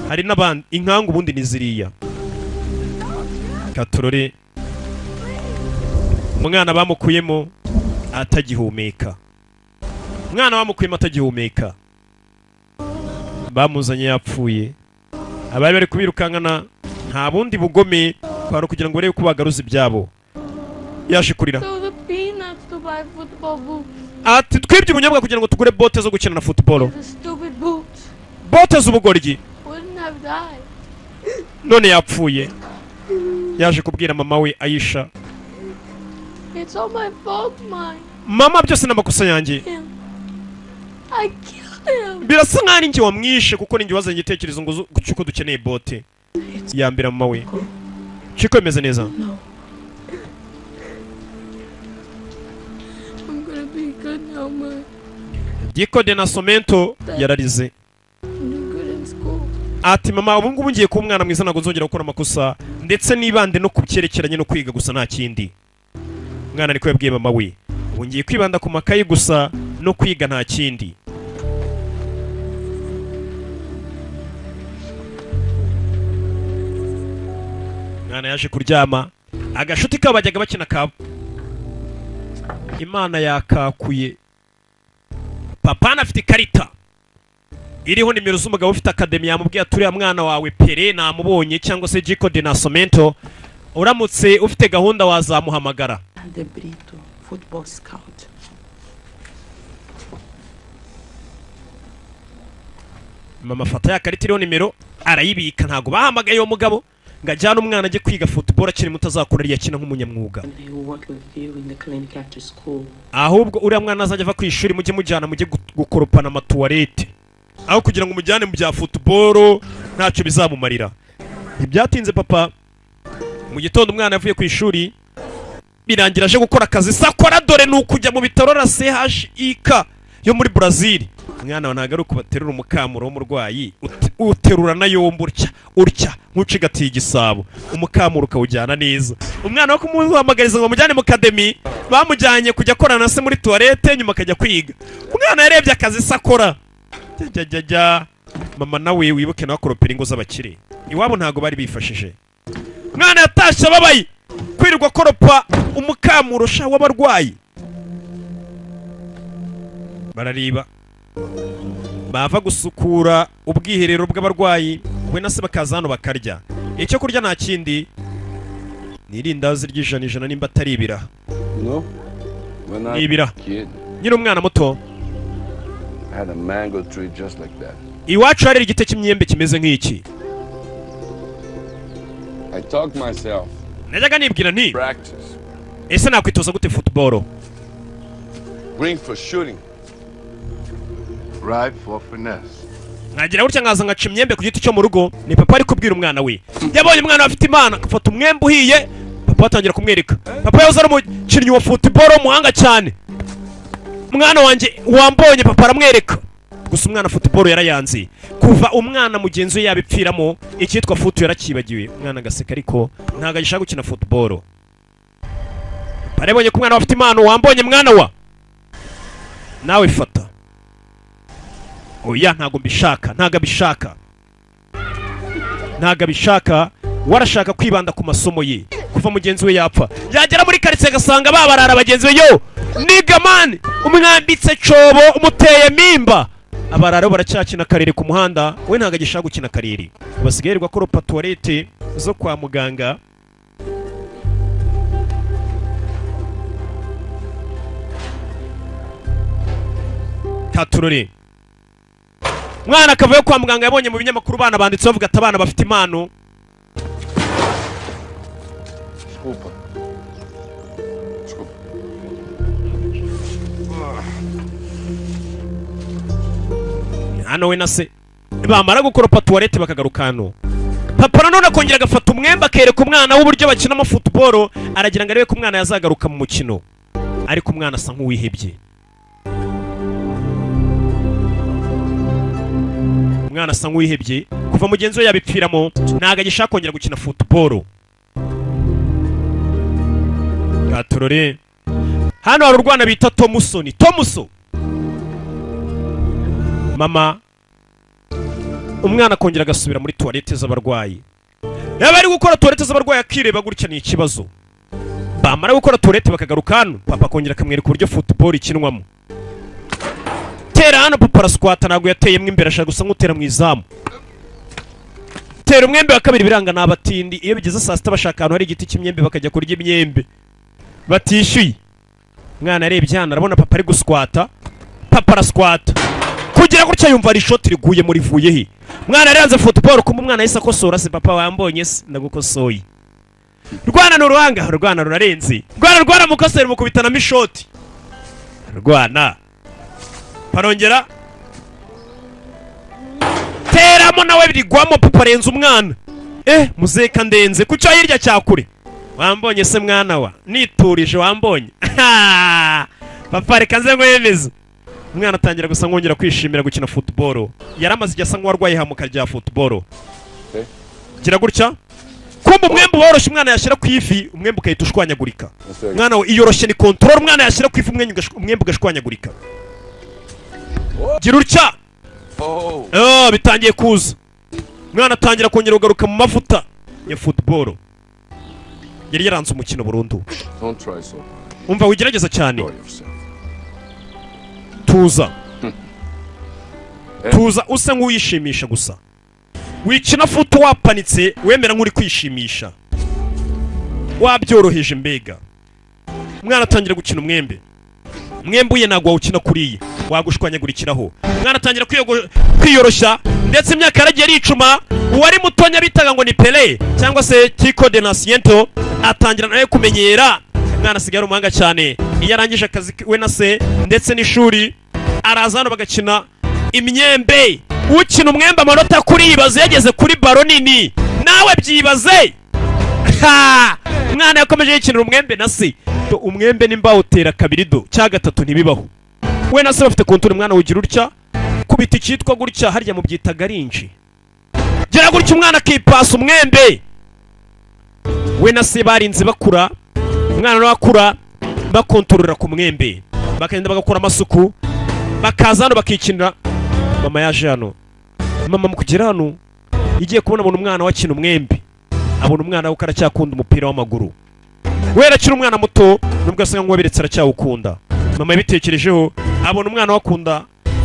hari n'abandi. Inkangu ubundi ni ziriya. Katurore umwana bamukuyemo atagihumeka, umwana bamukuyemo atagihumeka, bamuzanye yapfuye. Abari bari kubirukankana nta bundi bugome, kwari ukugira ngo barebe ko bagaruza ibyabo. Yaje kurira. So the peanuts to buy football boots. Ati twibye ubunyobwa kugira ngo tugure bote zo gukina na football. The stupid boots Bote z'ubugoryi. wouldn't have died. None yapfuye. Yaje kubwira mama we Ayisha. It's all my fault, mine. Mama, byose ni amakosa yanjye. Him. I killed him. Birasa nkaho ari njye wamwishe, kuko ninjye wazanye igitekerezo ngo cy'uko dukeneye bote. Yambira mama we. Chiko imeze neza. No. I'm gonna be good now, mine. Diko de Nascimento yararize. I'm do good in school. Ati mama, ubu ngubu ngiye kuba umwana mwiza, ntabwo nzongera gukora amakosa, ndetse nibande no ku byerekeranye no kwiga gusa, nta kindi. Umwana ariko yabwiye mama we, ubu ngiye kwibanda ku makayi gusa no kwiga, nta kindi. Umwana yaje kuryama, agashuti kabo bajyaga bakina ka Imana yakakuye. Papa anafite ikarita iriho nimero z'umugabo ufite academy, yamubwiye ati uriya mwana wawe Pere namubonye, cyangwa se Jico de Nascimento, uramutse ufite gahunda wazamuhamagara. De Brito, football scout. Mama afata ya karita iriho nimero arayibika. Ntabwo bahamagaye uwo mugabo ngo ajyane umwana ajye kwiga football akiri muto, azakura ariyo akina nk'umunyamwuga. And he will work with you in the clinic after school. Ahubwo uriya mwana azajya ava ku ishuri, mujye mujyana mujye gukoropana amatuwarete, aho kugira ngo umujyane mu bya football ntacyo bizamumarira. Ntibyatinze, papa mu gitondo umwana yavuye ku ishuri, birangira aje gukora akazi sakora. Dore ni ukujya mu bitaro ra CHUK yo muri Brazil. Umwana wawe ntabwo ari uko baterura umukamuro w'umurwayi, uterura na yombi utya utya nk'ucigatiye igisabo, umukamuro ukawujyana neza. Umwana wo kumuhamagariza ngo bamujyane mu academy, bamujyanye kujya akorana na se muri toilette, nyuma akajya kwiga. Umwana yarebye akazi se akora. Jya jya jya, mama nawe wibuke nawe akoropera ingo z'abakire, iwabo ntabwo bari bifashije. Umwana yatashye ababaye, kwirirwa akoropa umukamuro sha w'abarwayi. Barariba bava gusukura ubwiherero bw'abarwayi, we na se bakaza hano bakarya. Icyo kurya nta kindi, ni irindazi ry'ijana ijana nimba atari ibiraha. No? When I was Ibira. a kid, Nyiri umwana muto, I had a mango tree just like that. iwacu hari igiti cy'imyembe kimeze nk'iki. I taught myself Najyaga nibwira nti practice, ese nakwitoza gute football? Green for shooting, Ripe for finesse. Nkagira gutya nkaza nkaca imyembe ku giti cyo mu rugo. Ni papa ari kubwira umwana we, yabonye umwana we afite impano, agafata umwembe uhiye. Papa atangira kumwereka. Papa yahoze ari umukinnyi wa football w'umuhanga cyane. Mwana wanjye, wambonye? Papa aramwereka. Gusa umwana football yarayanze. Kuva umwana mugenzi we yabipfiramo, icyitwa foot yarakibagiwe. Umwana agaseka ariko ntabwo agishaka gukina football. Papa yarabonye ko umwana we afite impano. Wambonye mwana wa? Nawe fata. Oya, ntabwo mbishaka. Ntabwo abishaka, ntabwo abishaka. Warashaka kwibanda ku masomo ye. Kuva mugenzi we yapfa, yagera muri karitsiye agasanga babarara bagenzi be: "Yo nigga man, umwambitse cobo, umuteye mimba." Abarara baracyakina karere ku muhanda, we ntabwo agishaka gukina karere, basigaye yirirwa akoropa toilette zo kwa muganga. Katurore mwana akavuye kwa muganga, yabonye mu binyamakuru abana banditse bavuga ati abana bafite impano. Desculpa. Desculpa. Hano we na se bamara gukoropa toilette bakagaruka hano. Papa nanone akongera agafata umwembe akereka umwana w'uburyo bakinamo football. Aragira ngo arebe ko umwana yazagaruka mu mukino, ariko umwana asa nk'uwihebye. Umwana asa nk'uwihebye. Kuva mugenzi we yabipfiramo, ntabwo agishaka kongera gukina football. Gatorore hano hari urwana bita Tomusoni Tomuso. Mama, umwana akongera agasubira muri toilette z'abarwayi. Yaba ari gukora toilette z'abarwayi akireba gutya, ni ikibazo. Bamara gukora toilette bakagaruka hano, papa akongera akamwereka uburyo football ikinwamo. Tera hano, papa araswata, ntabwo yateyemo imbere, ashaka gusa nk'utera mu izamu. Tera umwembe wa kabiri biranga. Ni abatindi, iyo bigeze saa sita bashaka ahantu hari igiti cy'imyembe bakajya kurya imyembe batishyuye. Umwana arebye hano, arabona papa ari guswata. Papa araswata, kugira gutya yumva ari ishoti riguye muri rivuye he. Mwana yaranze football. Kumbe umwana yahise akosora se: "Papa, wambonye se? Ndagukosoye." Rwana ni uruhanga, rwana rurarenze, rwana rwaramukosora, mukubitanamo ishoti. Rwana parongera teramo, nawe birigwamo. Papa arenze umwana. Muzeka ndenze ku cyo hirya cya kure. Wambonye se mwana wa? Niturije, wambonye papa? Reka nze nkwemeze. Umwana atangira gusa nkongera kwishimira gukina football. Yari amaze igihe asa nk'uwarwaye ihamuka rya football. Gira gutya, kumva umwembe woroshye, umwana yashyira ku ivi umwembe ugahita ushwanyagurika. Umwana we iyoroshye ni control, umwana yashyira ku ivi umwembe ugashwanyagurika. Gira utya. Oh, bitangiye kuza. Umwana atangira kongera kugaruka mu mavuta ya football. Yari yaranze umukino burundu. Don't try so. Umva, wigerageza cyane, tuza tuza, usa nk'uwishimisha gusa. Wikina foot wapanitse, wemera nk'uri kwishimisha, wabyoroheje mbega. Umwana atangira gukina umwembe. Umwembe uye ntabwo wawukina kuriya, wagushwanyagurikiraho. Umwana atangira kwiyoroshya. Ndetse imyaka yaragiye aricuma, uwari mutonya bitaga ngo ni Pele cyangwa se Chico de Nascimento atangira nawe kumenyera. Umwana asigaye ari umuhanga cyane. Iyo arangije akazi we na se ndetse n'ishuri, araza hano bagakina imyembe. Ukina umwembe amanota kuri, ibaze yageze kuri baro nini, nawe byibaze. Ha! Umwana yakomeje yikinira umwembe na se. Do, umwembe nimba utera kabiri do cya gatatu ntibibaho. We na se bafite control. Umwana ugira utya, kubita icyitwa gutya, harya mubyita garinji, gira gutya, umwana akipasa umwembe. We na se barinze bakura, umwana nawe akura bakontorora ku mwembe, bakagenda bagakora amasuku, bakaza hano bakikinira. Mama yaje hano. Mama mu kugera hano igiye kubona, abona umwana we akina umwembe, abona umwana we ko aracyakunda umupira w'amaguru. We arakiri umwana muto, nubwo asa nk'uwabiretse aracyawukunda. Mama yabitekerejeho, abona umwana we akunda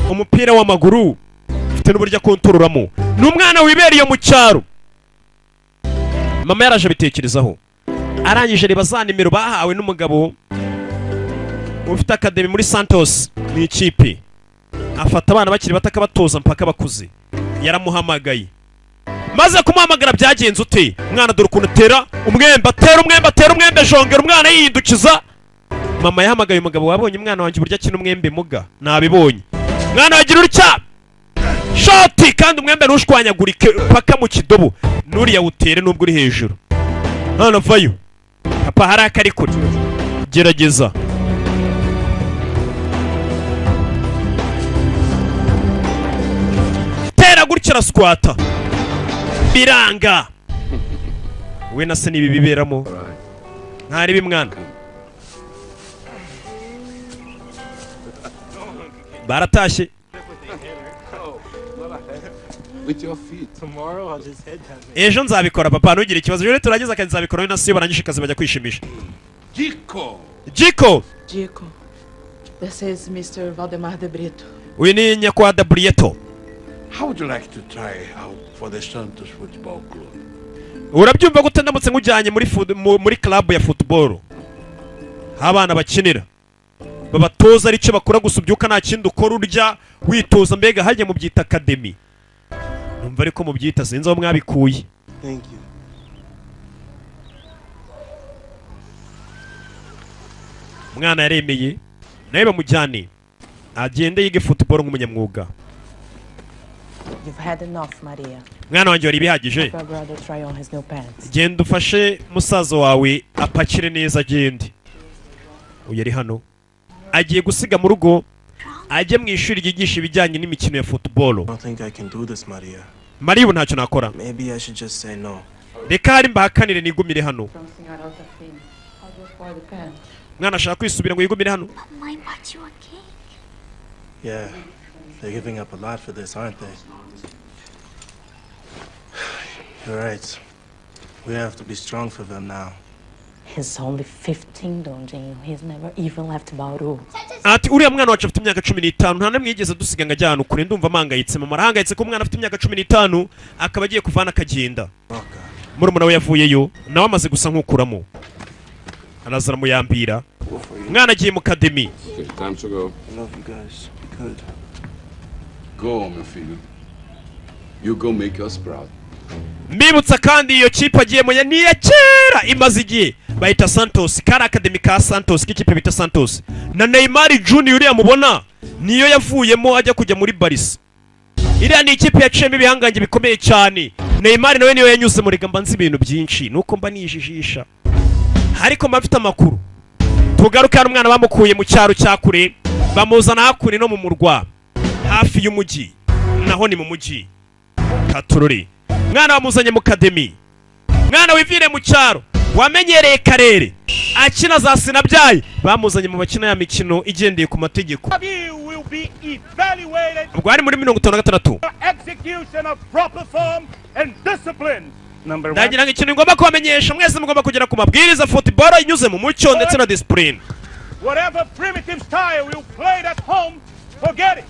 umupira w'amaguru, afite n'uburyo akontororamo, ni umwana wibereye mu cyaro. Mama yaraje abitekerezaho, arangije reba za nimero bahawe n'umugabo ufite academy muri Santos. Ni ikipe afata abana bakiri bato akabatoza mpaka bakuze. Yaramuhamagaye. Maze kumuhamagara, byagenze ute? Umwana dore ukuntu atera umwembe, atera umwembe, atera umwembe, jongera, umwana yihindukiza. Mama yahamagaye umugabo: "Wabonye umwana wanjye uburyo akina umwembe?" "Muga nabibonye." Mwana wagira utya shoti, kandi umwembe ntushwanyagurike paka mu kidobo, nuriya wutere nubwo uri hejuru. None vayo papa, hari akari kure, gerageza. Tera gutya, araswata, biranga. We na se nibi biberamo, ntaribi mwana. Baratashye. With your feet. Tomorrow I'll just head down. Ejo nzabikora papa, ntugire ikibazo. Ejo turangiza akazi nzabikora. We na se iyo barangije akazi bajya kwishimisha. Chico. Jiko. Dico, this is Mr. Valdemar de Brito. Uyu ni nyakubahwa de Brieto. How would you like to try out for the Santos Football Club? Urabyumva gute ndamutse nkujyanye muri club ya football, aho abana bakinira, babatoza, aricyo bakora gusa, ubyuka nta kindi ukora, urya witoza, mbega harya mubyita academy? Numva ariko mubyita, sinzi aho mwabikuye. Thank you. Umwana yaremeye, nawe bamujyane agende yige football nk'umunyamwuga. You've had enough, Maria. Mwana wanjye, wari bihagije. Help your brother try on his new pants. Genda ufashe musaza wawe apakire neza agende. Uyu ari hano agiye gusiga mu rugo ajye mu ishuri ryigisha ibijyanye n'imikino ya football. I don't think I can do this, Maria. Mariya, ubu ntacyo nakora. Maybe I should just say no. Reka hari mbahakanire nigumire hano. From Senhora Altafini. I'll just for the pants. Mwana ashaka kwisubira ngo yigumire hano. Mine bought you a cake. Yeah, they're giving up a lot for this, aren't they? You're right. We have to be strong for them now. He's only 15, Dondinho. He's never even left Bauru. Ati uriya mwana wacu afite imyaka 15, nta n'imwe yigeze dusiga ngo ajye ahantu kure. Ndumva amangayitse. Mama arahangayitse ko umwana afite imyaka 15 akaba agiye kuvana akagenda. Murumuna we yavuyeyo, nawe amaze gusa nk'ukuramo, araza aramuyambira. Umwana agiye mu academy. Okay, time to go. I love you guys. Be good. Go, meu filho. You go make us proud. Mbibutsa kandi, iyo kipe agiyemo ya ni iya kera, imaze igihe, bayita Santos. Kari academy ka Santos, k'ikipe bita Santos. Na Neymar Junior uriya mubona niyo yavuyemo ajya kujya muri Barca. Iriya ni ikipe yaciyemo ibihangange bikomeye cyane. Neymar nawe niyo yanyuze muri. Mba nzi ibintu byinshi, nuko mba nijijisha, ariko mba mfite amakuru. Tugaruke hano, umwana bamukuye mu cyaro cya kure, bamuzana hakure no mu murwa hafi y'umujyi, naho ni mu mujyi katururi. Mwana bamuzanye mu academy. Mwana wivire mu cyaro, wamenyereye karere, akina za sinabyaye, bamuzanye mu bakina ya mikino igendeye ku mategeko. Will be evaluated Ubwo hari muri 56. execution of proper form and discipline. Number one. Ndagira ngo ikintu ngomba kubamenyesha mwese, mugomba kugera ku mabwiriza, football inyuze mu mucyo ndetse na discipline. Whatever primitive style you played at home, forget it.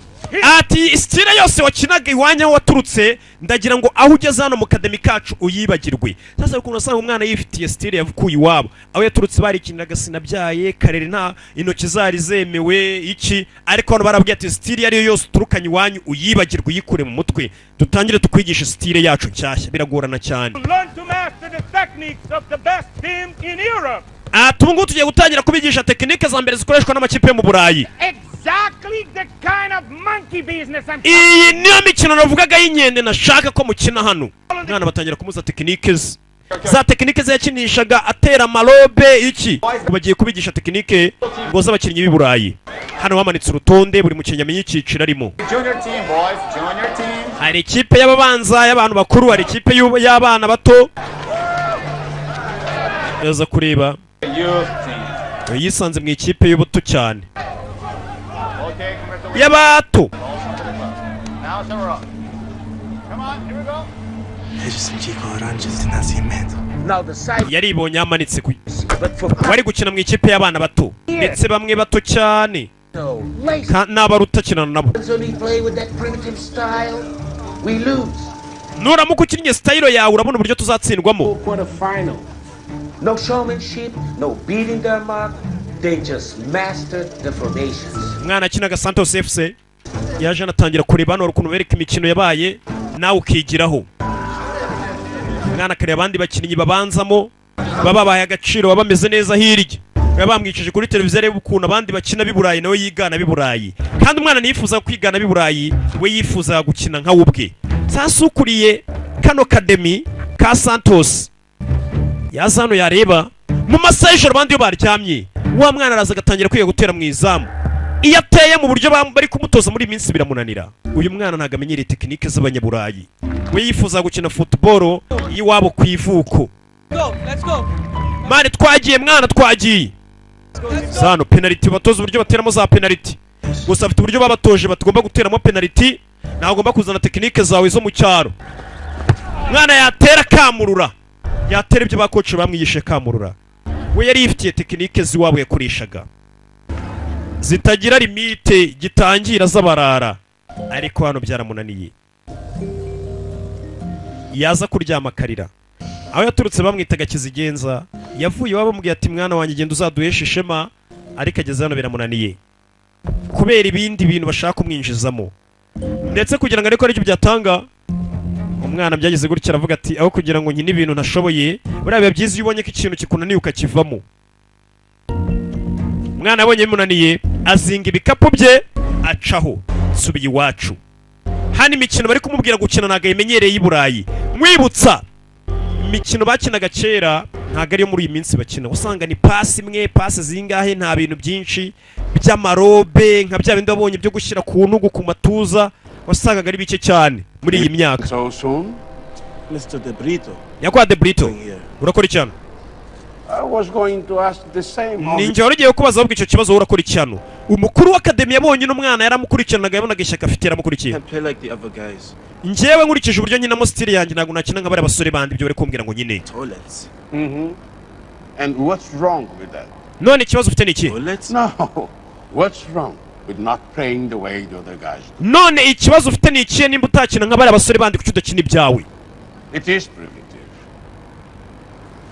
Ati style yose wakinaga iwanyu aho waturutse, ndagira ngo aho ugeze hano mu academy kacu uyibagirwe. Sasa ukuntu usanga umwana yifitiye style yavukuye iwabo, aho yaturutse barikiniraga sinabyaye karere, nta intoki zari zemewe iki, ariko hano barabwiye ati style iyo ariyo yose uturukanye iwanyu uyibagirwe, uyikure mu mutwe, dutangire tukwigisha style yacu nshyashya. Biragorana cyane. Learn to master the techniques of the best team in Europe. Ati ubu ngubu tugiye gutangira kubigisha tekinike za mbere zikoreshwa n'amakipe yo mu Burayi. Exactly the kind of monkey business I'm Iyi niyo mikino navugaga y'inkende nashaka ko mukina hano. Umwana batangira kumuza tekinike ze, za tekinike ze yakinishaga atera amarobe iki, ngo bagiye kubigisha tekinike ngo z'abakinnyi b'i Burayi. Hano bamanitse urutonde, buri mukinnyi amenya icyiciro arimo. Junior team, boys. Junior team. Hari ikipe y'ababanza y'abantu bakuru, hari ikipe y'abana bato. Yaza kureba Youth team. yisanze mu ikipe y'ubuto cyane, Okay, congratulations. y'abato. Now it's over. Come on, here we go. Chico Oranges de Nascimento. Now the side Yaribonye amanitse ku wari gukina mu ikipe y'abana bato, ndetse bamwe bato cyane n'abaruta akinana nabo. Only play with that primitive style, we lose. Nuramuka ukinnye style yawe, urabona uburyo tuzatsindwamo. Quarter final. No showmanship, no beating their mark. They just mastered the formations. Umwana akinaga Santos FC, yaje anatangira kureba hano hari ukuntu bereka imikino yabaye nawe ukigiraho. Umwana akareba abandi bakinnyi babanzamo baba babaye agaciro, baba bameze neza hirya, baba bamwicaje kuri televiziyo areba ukuntu abandi bakina b'i Burayi, nawe yigana b'i Burayi. Kandi umwana ntiyifuza kwigana b'i Burayi, we yifuza gukina nka we ubwe. Sasa ukuriye kano academy ka Santos yaza hano, yareba mu masaha y'ijoro abandi iyo baryamye, wa mwana araza agatangira kwiga gutera mu izamu. Iyo ateye mu buryo bari kumutoza muri iyi minsi biramunanira. Uyu mwana ntabwo amenyereye tekinike z'abanyaburayi, we yifuza gukina football y'iwabo ku ivuko. Go, let's go. Mane twagiye, mwana twagiye. Sano penaliti, batoza uburyo bateramo za penaliti, gusa afite uburyo babatoje batagomba guteramo penaliti, ntabwo ugomba kuzana tekinike zawe zo mu cyaro. Mwana yatera kamurura, yatera ibyo bakoci bamwigishe kamurura. We yari yifitiye tekinike z'iwabo yakoreshaga zitagira limite gitangira z'abarara, ariko hano byaramunaniye. Yaza kuryama akarira. Aho yaturutse bamwitaga Kizigenza, yavuye iwabo bamubwiye ati mwana wanjye genda uzaduheshe ishema, ariko ageze hano biramunaniye kubera ibindi bintu bashaka kumwinjizamo, ndetse kugira ngo ariko aricyo byatanga. Umwana byageze gutya aravuga ati aho kugira ngo nkine ibintu ntashoboye. Buriya biba byiza iyo ubonye ko ikintu kikunaniye ukakivamo. Umwana yabonye bimunaniye, azinga ibikapu bye acaho, subiye iwacu. Hano imikino bari kumubwira gukina ntabwo ayimenyereye y'i Burayi. Mwibutsa imikino bakinaga kera, ntabwo ariyo muri iyi minsi bakina. Usanga ni pasi imwe, pasi zingahe, nta bintu byinshi by'amarobe nka bya bindi wabonye byo gushyira ku ntugu, ku matuza, wasangaga ari bike cyane muri iyi myaka. So soon? Mr. De Brito. Nyakubahwa De Brito, urakora iki hano? I was going to ask the same. Ni njye wari ugiye kubaza ahubwo icyo kibazo, wowe urakora iki hano? Umukuru w'academy yabonye uno mwana, yaramukurikiranaga, yabonaga ishyaka afite, yaramukurikiye. Can't play like the other guys. Njyewe nkurikije uburyo nkinamo style yanjye, ntabwo nakina nka bariya basore bandi, ibyo bari kumbwira ngo nyine. Toilets. And what's wrong with that? None ikibazo ufite ni iki? No. What's wrong with not playing the way the other guys do? None ikibazo ufite ni ikihe? Nimba utakina nka bariya basore bandi, kuki udakina ibyawe? It is primitive.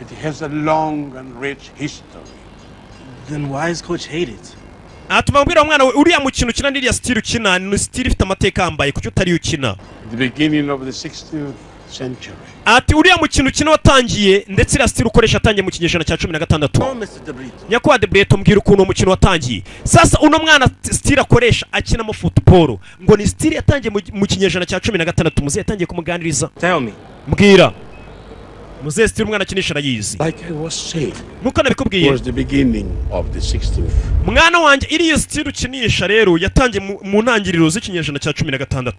It has a long and rich history. Then why is coach hate it? Atuma mbwira mwana we, uriya mukino ukina n'iriya style ukina ni style ifite amateka ahambaye, kuki utariyo ukina? The beginning of the 16th century. Ati uriya mukino ukina watangiye, ndetse iriya style ukoresha yatangiye mu kinyejana cya 16. Oh, Mr. De Brito. Nyakubahwa De Brito, mbwira ukuntu uwo mukino watangiye. Sasa uno mwana style akoresha akinamo football ngo ni style yatangiye mu kinyejana cya 16. Muzehe yatangiye kumuganiriza. Tell me. Mbwira muzehe, style umwana akinisha arayizi? Like I was saying, Nkuko nabikubwiye, was the beginning of the 16th mwana wanjye, iriya style ukinisha rero yatangiye mu ntangiriro z'ikinyejana cya 16.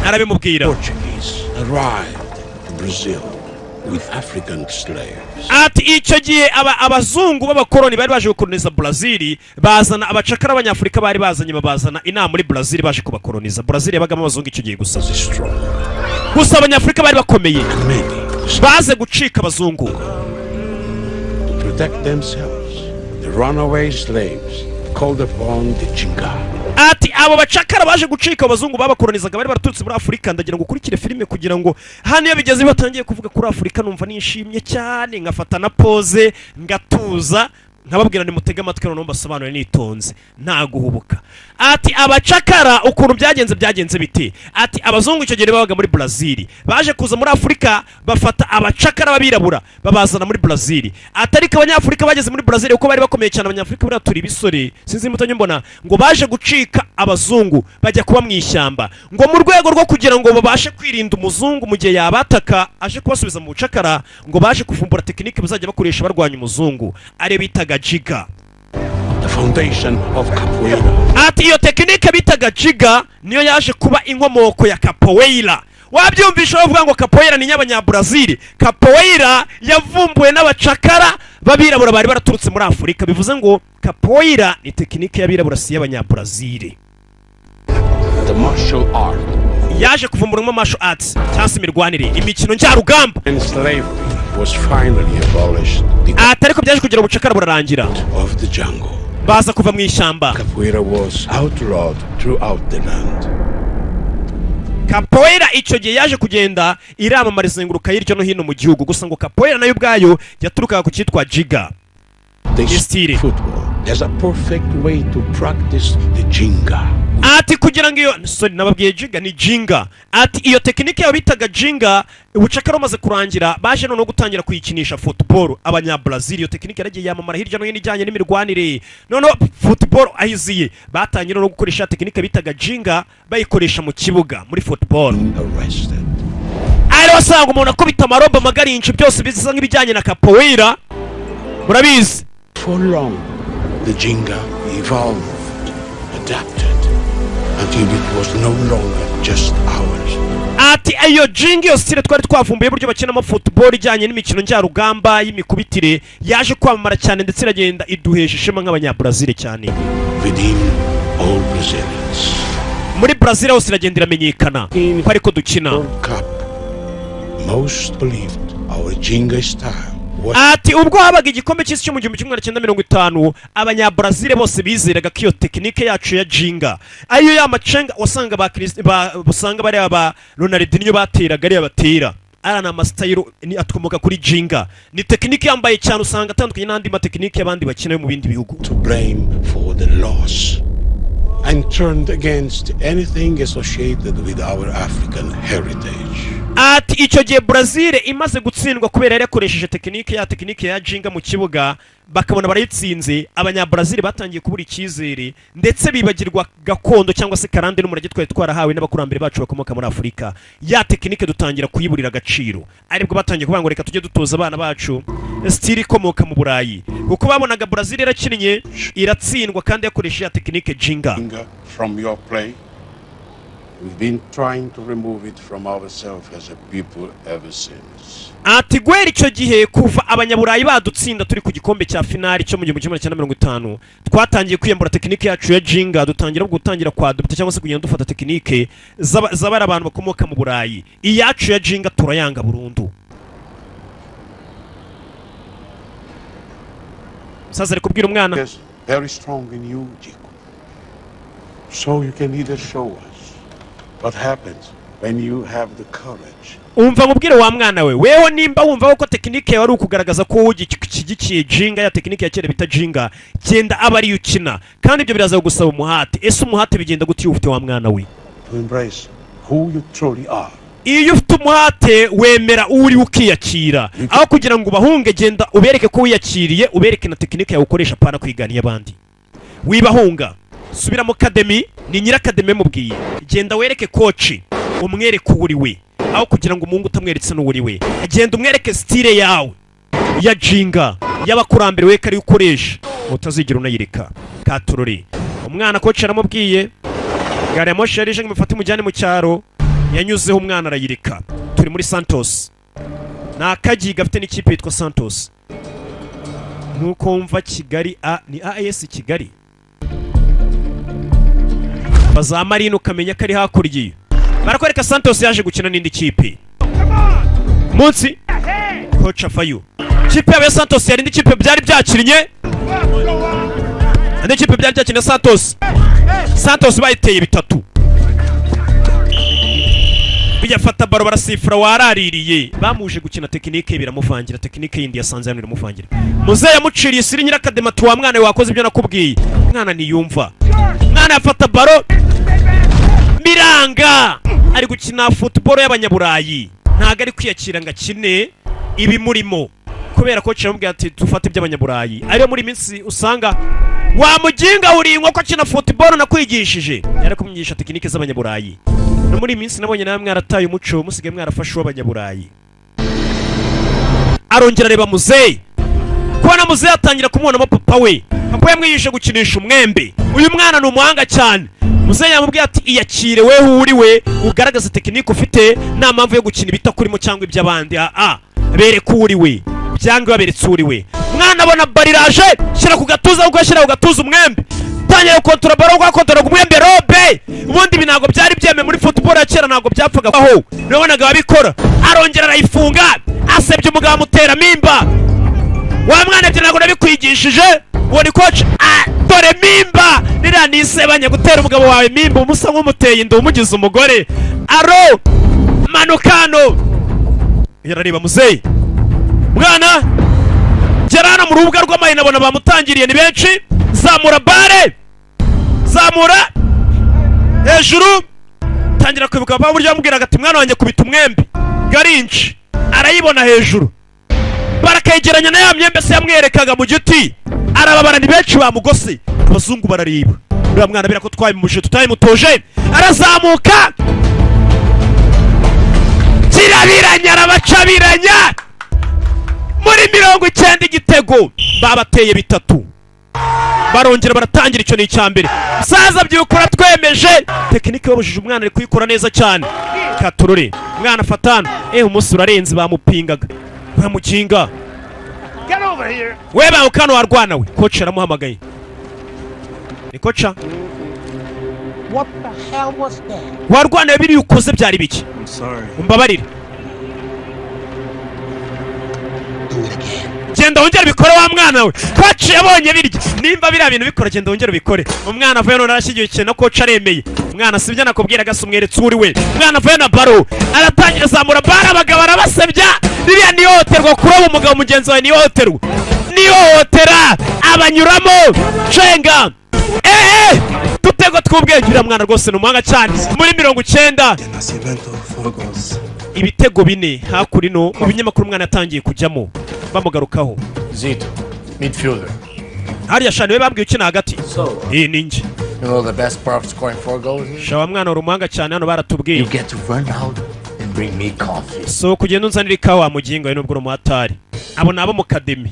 Arabimubwira. Portuguese arrived in Brazil with African slaves. Ati icyo gihe abazungu b'abakoloni bari baje gukoloniza Brazil, bazana abacakara b'abanyafurika, bari bazanye babazana inama muri Brazil baje kubakoloniza. Brazil yabagamo abazungu icyo gihe gusa. Gusa abanyafurika bari bakomeye, baze gucika abazungu. To protect themselves, the runaway slaves called upon the Jinga. Ati Abo bacakara baje gucika abazungu babakolonizaga bari baraturutse muri Afurika. Ndagira ngo ukurikire filime, kugira ngo hano iyo bigeze batangiye kuvuga kuri Afurika numva nishimye cyane, nkafata na pause, ngatuza, nkababwira nimutege amatwi, noneho mbasobanurire nitonze, nta guhubuka. Ati abacakara ukuntu byagenze, byagenze bite? Ati abazungu icyo gihe babaga muri Brazil, baje kuza muri Afurika, bafata abacakara b'abirabura babazana muri Brazil. Ati ariko Abanyafurika bageze muri Brazil, kuko bari bakomeye cyane, Abanyafurika buriya turi ibisore, sinzi imbuto mbona, ngo baje gucika abazungu bajya kuba mu ishyamba, ngo mu rwego rwo kugira ngo babashe kwirinda umuzungu mu gihe yabataka aje kubasubiza mu bucakara. Ngo baje kuvumbura tekinike bazajya bakoresha barwanya umuzungu, ariyo bitaga jiga. The foundation of capoeira. Ati iyo tekinike bitaga jiga niyo yaje kuba inkomoko ya capoeira. Wabyumvisha bavuga ngo capoeira ni iy'Abanyabrazil. Capoeira yavumbuwe n'abacakara b'abirabura bari baraturutse muri Afurika. Bivuze ngo capoeira ni tekinike y'abirabura, si iy'Abanyabrazil. The martial art Yaje kuvumburamo martial arts, cyangwa se imirwanire, imikino njyarugamba. and slavery was finally abolished Ati ariko byaje kugira ubucakara burarangira of the jungle. baza kuva mu ishyamba. Capoeira was outlawed throughout the land. Capoeira icyo gihe yaje kugenda iramamara, izenguruka hirya no hino mu gihugu. Gusa ngo capoeira nayo ubwayo yaturukaga ku cyitwa jiga. They Style. football. There's a perfect way to practice the ginga. Ati kugira ngo iyo, sorry, nababwiye jiga, ni jinga. Ati iyo tekinike yabo bitaga jinga, ubucakara bumaze kurangira, baje noneho gutangira kuyikinisha football Abanyabrazil. Iyo tekinike yaragiye yamamara hirya no hino ijyanye n'imirwanire. Noneho football ahiziye, batangiye no gukoresha tekinike bitaga jinga, bayikoresha mu kibuga muri football. Arrested. Ari wasanga umuntu akubita amarobo, amagarinci, byose bisa nk'ibijyanye na capoeira, murabizi. For long, the ginga evolved, adapted, until it was no longer just ours. Ati iyo jinga, iyo style twari twavumbuye uburyo bakinamo football ijyanye n'imikino njyarugamba y'imikubitire, yaje kwamamara cyane, ndetse iragenda iduhesha ishema nk'Abanyabrazil cyane. Within all Brazilians. Muri Brazil hose iragenda iramenyekana ko ariko dukina. World Cup, most believed our ginga style was Ati ubwo habaga igikombe cy'isi cyo mu 1950, Abanyabrazil bose bizeraga ko iyo tekinike yacu ya jinga, ariyo ya macenga wasanga ba usanga bariya ba Ronaldinho bateraga, ariya batera, ariya ni amasitayiro ni atukomoka kuri jinga. Ni tekinike yambaye cyane, usanga atandukanye n'andi matekinike y'abandi bakina yo mu bindi bihugu. To blame for the loss and turned against anything associated with our African heritage. Ati icyo gihe Brazil imaze gutsindwa kubera yari yakoresheje tekinike ya tekinike ya jinga mu kibuga, bakabona barayitsinze, Abanyabrazil batangiye kubura icyizere, ndetse bibagirwa gakondo cyangwa se karande n'umurage twari twarahawe n'abakurambere bacu bakomoka muri Afurika. Ya tekinike dutangira kuyiburira agaciro, aribwo batangiye kuvuga ngo reka tujye dutoza abana bacu style ikomoka mu Burayi, kuko babonaga Brazil yarakinnye iratsindwa kandi yakoresheje ya tekinike jinga. Ginga from your play. We've been trying to remove it from ourselves as a people ever since. Ati guhera icyo gihe, kuva Abanyaburayi badutsinda turi ku gikombe cya finali cyo mu 1950, twatangiye kwiyambura tekinike yacu ya jinga, dutangira gutangira kwadopta cyangwa se kugenda dufata tekinike z'abari abantu bakomoka mu Burayi. Iyacu ya jinga turayanga burundu. Musaza ari kubwira umwana. Yes, very strong in you, Chico. So you can either show us what happens when you have the courage Umva nkubwire wa mwana we, weho nimba wumva ko tekinike yawe ari ukugaragaza ko wowe ushyigikiye jinga, ya tekinike ya kera bita jinga, genda aba ariyo ukina, kandi ibyo biraza gusaba umuhate. Ese umuhate bigenda gute iyo ufite, wa mwana we? To embrace who you truly are. Iyo ufite umuhate wemera uri, ukiyakira, aho kugira ngo ubahunge. Genda ubereke ko wiyakiriye, ubereke na tekinike yawe ukoresha, apana kwigana iy'abandi. Wibahunga, subira mu academy. Ni nyiri academy mubwiye, genda wereke coach, umwereke uwo uri we, aho kugira ngo umuhungu utamweretse n'uwo uri we. Genda umwereke style yawe ya jinga y'abakurambere, we kari ukoresha, utazigera unayireka. Katurori umwana, coach aramubwiye, gari ya moshi yari ije ngo imufate imujyane mu cyaro, yanyuzeho umwana arayireka. Turi muri Santos, ni akagi gafite n'ikipe yitwa Santos, nkuko wumva Kigali a ni AS Kigali baza Marine, ukamenya ko ari hakurya. Iyo barakwereka Santos yaje gukina n'indi kipe munsi, coach avayo. Kipe yabo ya Santos yari indi kipe byari byakinnye, indi kipe byari byakinnye Santos. Santos bayiteye 3. Biyafata baro barasifura waraririye. Bamuje gukina tekinike biramuvangira, tekinike yindi yasanze hano iramuvangira. Muzehe yamuciriye isiri nyirakadema tuwa mwana wakoze ibyo nakubwiye. Mwana niyumva. Mwana yafata baro miranga ari gukina football y'abanyaburayi. Ntago ari kwiyakira ngo akine ibimurimo kubera ko cyamubwiye ati dufate iby'abanyaburayi. Ariyo muri minsi usanga wa muginga uri inkoko akina football nakwigishije. Yari kumwigisha tekinike z'abanyaburayi. No muri minsi nabonye namwe mwarataye umuco musigaye mwarafashe w'abanyaburayi. Arongera areba muzehe. Kubona muzehe atangira kumubonamo papa we. Papa yamwigisha gukinisha umwembe. Uyu mwana ni umuhanga cyane. Muzehe yamubwiye ati iyakire wewe uri we ugaragaza tekinike ufite nta mpamvu yo gukina ibitakurimo cyangwa iby'abandi. Bereka uri we. Byanga baberetse uri we. Mwana abona bariraje shyira ku gatuza kuko shyira ku gatuza umwembe. Tangira kontora baro kwa kontora kumwembe robe. Ubundi ibi ntago byari byeme muri football ya kera ntago byapfaga aho. Nabonaga babikora. Arongera arayifunga. Asebye umugabo amutera mimba. Wa mwana byo ntago nabikwigishije. Uwo ni coach. Dore mimba. Nira nisebanya gutera umugabo wawe mimba umusa nk'umuteye inda umugize umugore. Aro manukano. Yarareba muzeyi. Mwana gerana mu rubuga rw'amahina abona bamutangiriye ni benshi. Zamura bare. Zamura hejuru. Tangira kwibuka papa buryo yamubwiraga ati mwana wanjye kubita umwembe. Garinci arayibona hejuru. Barakegeranya na ya myembe se yamwerekaga mu giti. Arababara ni benshi bamugose. Abazungu barariba. Uriya mwana bira ko twabimuje tutayimutoje. Arazamuka. Kirabiranya arabacabiranya. Muri 90 igitego babateye 3. Barongera baratangira icyo ni icyambere. Saza byukora twemeje. Tekinike babujije umwana ari kuyikora neza cyane. Katurore. Mwana fatana. Umunsi urarenze bamupingaga. Bamukinga. Get over here. We ba ukano warwana we. Coach aramuhamagaye. Ni coach. What the hell was that? Warwana biri ukoze byari biki? I'm sorry. Umbabarire. Genda wongere bikore wa mwana we. Coach yabonye birya. Nimba biriya bintu bikora genda wongere bikore. Umwana avuye none arashyigikiye na coach aremeye. Umwana sibyo nakubwira gasumweretse uri we. Umwana avuye na baro. Aratangira zamura bara abagabo arabasebya. Biriya ni ihohoterwa kuroba umugabo mugenzi wawe ni ihohoterwa. Ni ihohotera abanyuramo. Cenga. Tutego tw'ubwenge uriya mwana rwose ni umuhanga cyane. Muri 90 ibitego 4 hakurino mu binyamakuru umwana yatangiye kujyamo bamugarukaho. Zito, midfielder. Hariya shani we babwiye ukina hagati. Ni nje. You know the best part of scoring 4 goals? Shawa mwana uri umuhanga cyane hano baratubwiye. You get to run out and bring me coffee. So kugenda unzanira ikawa mugingo nubwo uri umuhatari. Abo nabo mu kademi.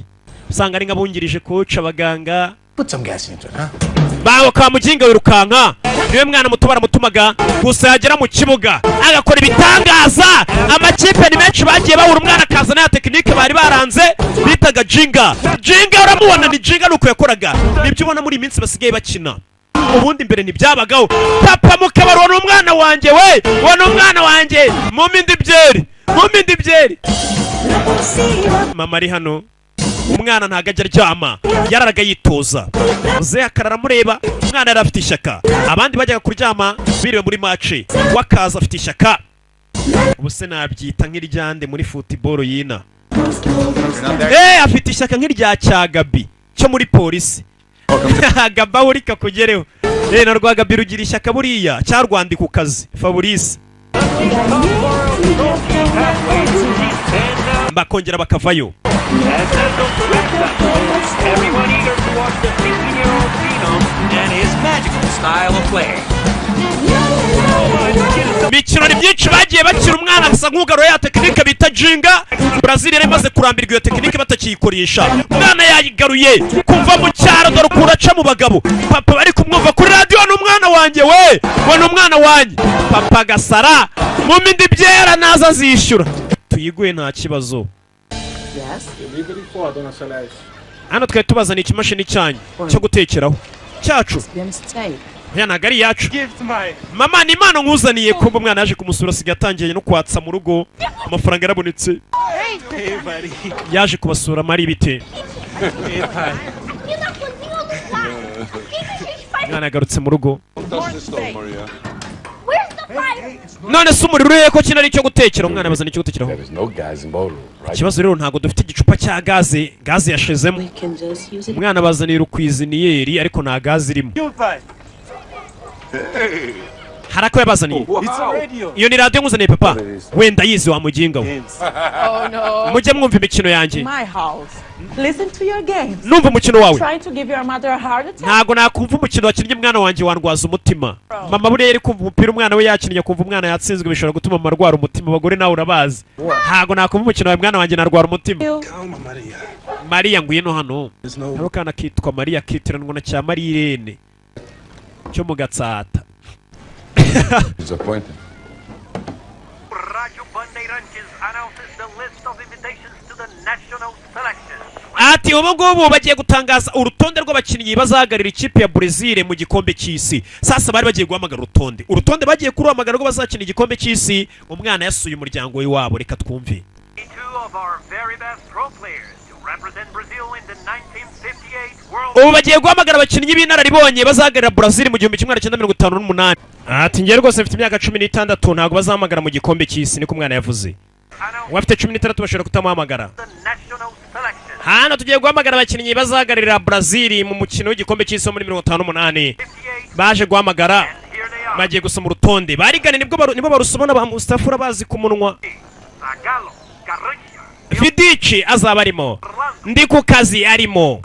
Usanga ari nk'abungirije coach abaganga. Put some gas into it, huh? Bawo ka muginga wirukanka. Niwe mwana muto baramutumaga gusa yagera mu kibuga agakora ibitangaza. Amakipe ni menshi bagiye bahura umwana akazana ya tekinike bari baranze bitaga jinga. Jinga uramubona ni jinga nuko yakoraga. Nibyo ubona muri minsi basigaye bakina. Ubundi mbere ntibyabagaho. Papa mukabaro ni umwana wanjye we. Wa ni umwana wanjye. Mumindi byeri. Mumindi byeri. Mama ari hano. Umwana ntago ajya aryama. Yararaga yitoza. Muzehe akarara amureba. Umwana yari afite ishyaka. Abandi bajyaga kuryama biriwe muri match. Wakaza afite ishyaka. Ubuse nabyita nk'iryande muri football yina. Afite ishyaka nk'irya Cyagabi cyo muri polisi. Gaba uri kakugereho. Na Rwagabi rugira ishyaka buriya cyarwandika ku kazi Fabrice. Bakongera bakavayo. Everyone eager to watch the 15-year-old phenom and his magical style of play. Imikino ni myinshi bagiye bakira umwana asa nk'ugaruye ya tekinike bita jinga. Brazil yari imaze kurambirwa iyo tekinike batakiyikoresha. Umwana yayigaruye kuva mu cyaro dore ukuntu aca mu bagabo. Papa bari kumwumva kuri radio ni umwana wanjye we. We ni umwana wanjye. Papa gasara mu mindi byera naza azishyura. Tuyiguye nta kibazo. Hano twari tubazaniye ikimashini cyanyu cyo gutekeraho cyacu. Oya ntago ari iyacu. Mama ni impano nkuzaniye. Kumva umwana yaje kumusura asigaye atangiye no kwatsa mu rugo. Amafaranga yarabonetse. Yaje kubasura mari bite. Mwana yagarutse mu rugo. Don't touch the stove, Maria. Where's the fire? None se umuriro urihe, ko kino ari icyo gutekera? Umwana bazana icyo gutekeraho. There is no gas in bottle, right? Ikibazo rero, ntabwo dufite igicupa cya gaze, gaze yashizemo. Can just use it. Umwana bazanira ucuisinière, ariko nta gaze irimo. Hari ako yabazaniye. It's a radio. Iyo ni radiyo nkuzaniye, papa. Wenda yizi wa muginga we. Oh no. Mujye mwumva imikino yanjye. My house. Listen to your games. Numva umukino wawe. Trying to give your mother a heart attack. Ntabwo nakumva umukino wakinnye, mwana wanjye, wandwaza umutima. Mama buriya yari kumva umupira umwana we yakinnye, akumva umwana yatsinzwe, bishobora gutuma mama arwara umutima. Abagore nawe urabazi. Ntabwo nakumva umukino wawe, mwana wanjye, narwara umutima. Mariya, ngwino hano. Hariho akana kitwa Mariya, kitiranwa na cya Mariya Irene cyo mu Gatsata. Disappointed. Radio Bandeirantes announces the list of invitations to the national selection. Ati ubu ngubu bagiye gutangaza urutonde rw'abakinnyi bazahagararira ikipe ya Brezil mu gikombe cy'isi. Sasa bari bagiye guhamagara urutonde, urutonde bagiye kuruhamagara rwo bazakina igikombe cy'isi. Umwana yasuye umuryango w'iwabo, reka twumve. Two of our very best pro players to represent Brazil in the 1958 World Ubu bagiye guhamagara abakinnyi b'inararibonye bazahagararira Brazil mu 1958. Ati njye rwose mfite imyaka 16, ntabwo bazahamagara mu gikombe cy'isi, niko umwana yavuze. Uwo afite 16 bashobora kutamuhamagara. national selection. Hano tugiye guhamagara abakinnyi bazahagararira Brazil mu mukino w'igikombe cy'isi wo muri 58. Baje guhamagara, bagiye gusoma urutonde barigane, nibwo nibo barusoma ba Mustafa, urabazi ku munwa. Zagallo, Garrincha, Vidic azaba arimo, ndi ku kazi arimo,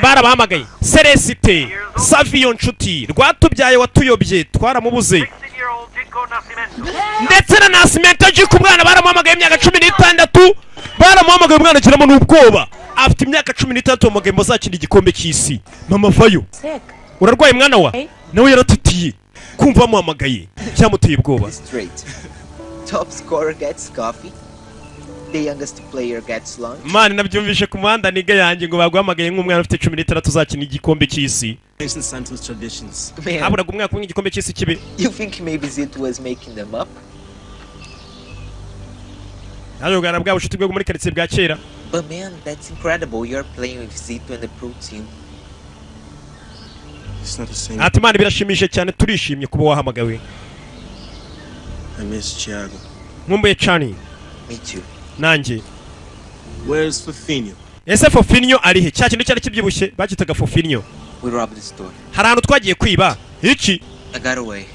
barabahamagaye. Celestin Savio Nshuti Rwatubyaye watuyobye twaramubuze, 16-year-old Zico Nascimento. ndetse na Nascimento Jiko. Umwana baramuhamagaye, imyaka 16 baramuhamagaye. Umwana agiramo n'ubwoba, afite imyaka 16, bamuhamagaye ngo azakina igikombe cy'isi. Mama vayo. Sick. Urarwaye, mwana wa? Nawe yaratitiye kumva bamuhamagaye, byamuteye ubwoba. Straight. Top scorer gets coffee. The youngest player gets lunch. Mani, nabyumvishe ku muhanda niga yanjye ngo baguhamagaye nk'umwana ufite 16 uzakina igikombe cy'isi. Jason Santos traditions. Man, Haburaga umwaka umwe igikombe cy'isi kibe. you think maybe Zito was making them up? Naje kuganira bwa bucuti bwo muri karitsiye bwa kera. But man, that's incredible. You're playing with Zito and the pro team. It's not the same. Ati Imana birashimishije cyane, turishimye kuba wahamagawe. I miss Thiago. Nkumbuye Cani. Me too. Nanjye. Where's Fofinho? Ese Fofinyo ari he? Cya kintu cyari kibyibushye bakitaga Fofinyo. We robbed the store. Hari ahantu twagiye kwiba iki. I got away,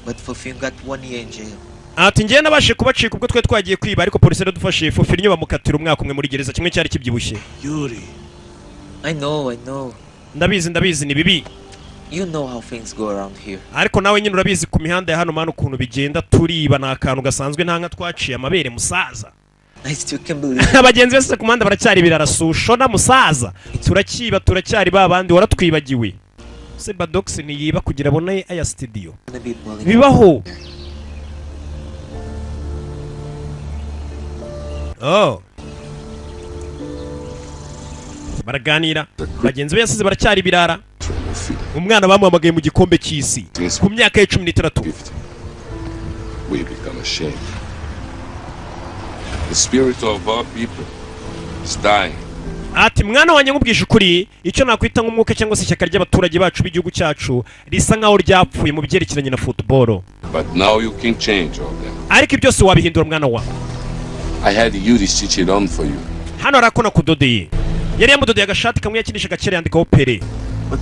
but Fofinho got one year in jail. Ati njyewe nabashije kubacika ubwo twari twagiye kwiba, ariko polisi yaradufashije, Fofinyo bamukatira umwaka umwe muri gereza, kimwe cyari kibyibushye. Yuri. I know, I know. Ndabizi, ndabizi, ni bibi. You know how things go around here. Ariko nawe nyine urabizi ku mihanda ya hano mani ukuntu bigenda, turiba ni akantu gasanzwe, nta nka twaciye amabere, musaza. I still can't believe Abagenzi bose ku muhanda baracyari birarasushona, musaza, turakiba, turacyari ba bandi, waratwibagiwe se? Badox ntiyiba kugira abone aya studio. gonna be pulling. Bibaho. Oh, baraganira, bagenzi be yasize baracyari ibirara. Umwana bamuhamagaye mu gikombe cy'isi ku myaka ye 16. We become ashamed. The spirit of our people is dying. Ati mwana wanjye, nkubwije ukuri, icyo nakwita nk'umwuka cyangwa se ishyaka ry'abaturage bacu b'igihugu cyacu risa nkaho ryapfuye mu byerekeranye na football. But now you can change all that. Ariko byose wabihindura, mwana wa. I had Yuri stitch it on for you. Hano hari ako nakudodeye. Yari yamudodeye agashati kamwe yakinishaga kera, yandikaho Pele.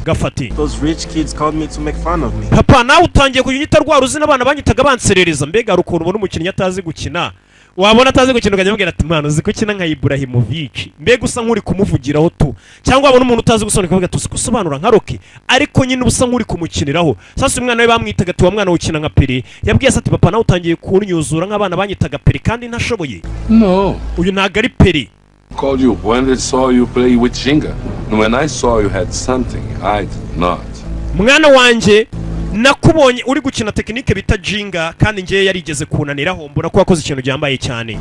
Gafate. Those rich kids called me to make fun of me. Papa, nawe utangiye kujya unyita rwa ruzina abana banyitaga banserereza. Mbega hari ukuntu ubona umukinnyi atazi gukina, wabona atazi gukina ukajya umubwira ati: "Mwana, uzi ko ukina nka Ibrahimovic?" Mbega usa nk'uri kumuvugiraho tu. Cyangwa wabona umuntu utazi gusobanura ukavuga ati: "Uzi gusobanura nka Rocky?" Ariko nyine uba usa nk'uri kumukiniraho. Sasa umwana we bamwitaga ati: "Wa mwana, ukina nka Pele." Yabwiye se ati: "Papa, nawe utangiye kunyuzura nk'abana banyitaga Pele kandi ntashoboye." No. Uyu ntabwo ari Pele. Called you when they saw you play with Ginga. And when I saw you had something I did not. Mwana wanjye, nakubonye uri gukina technique bita jinga, kandi ngewe yarigeze kunaniraho, mbona ko wakoze ikintu gihambaye cyane.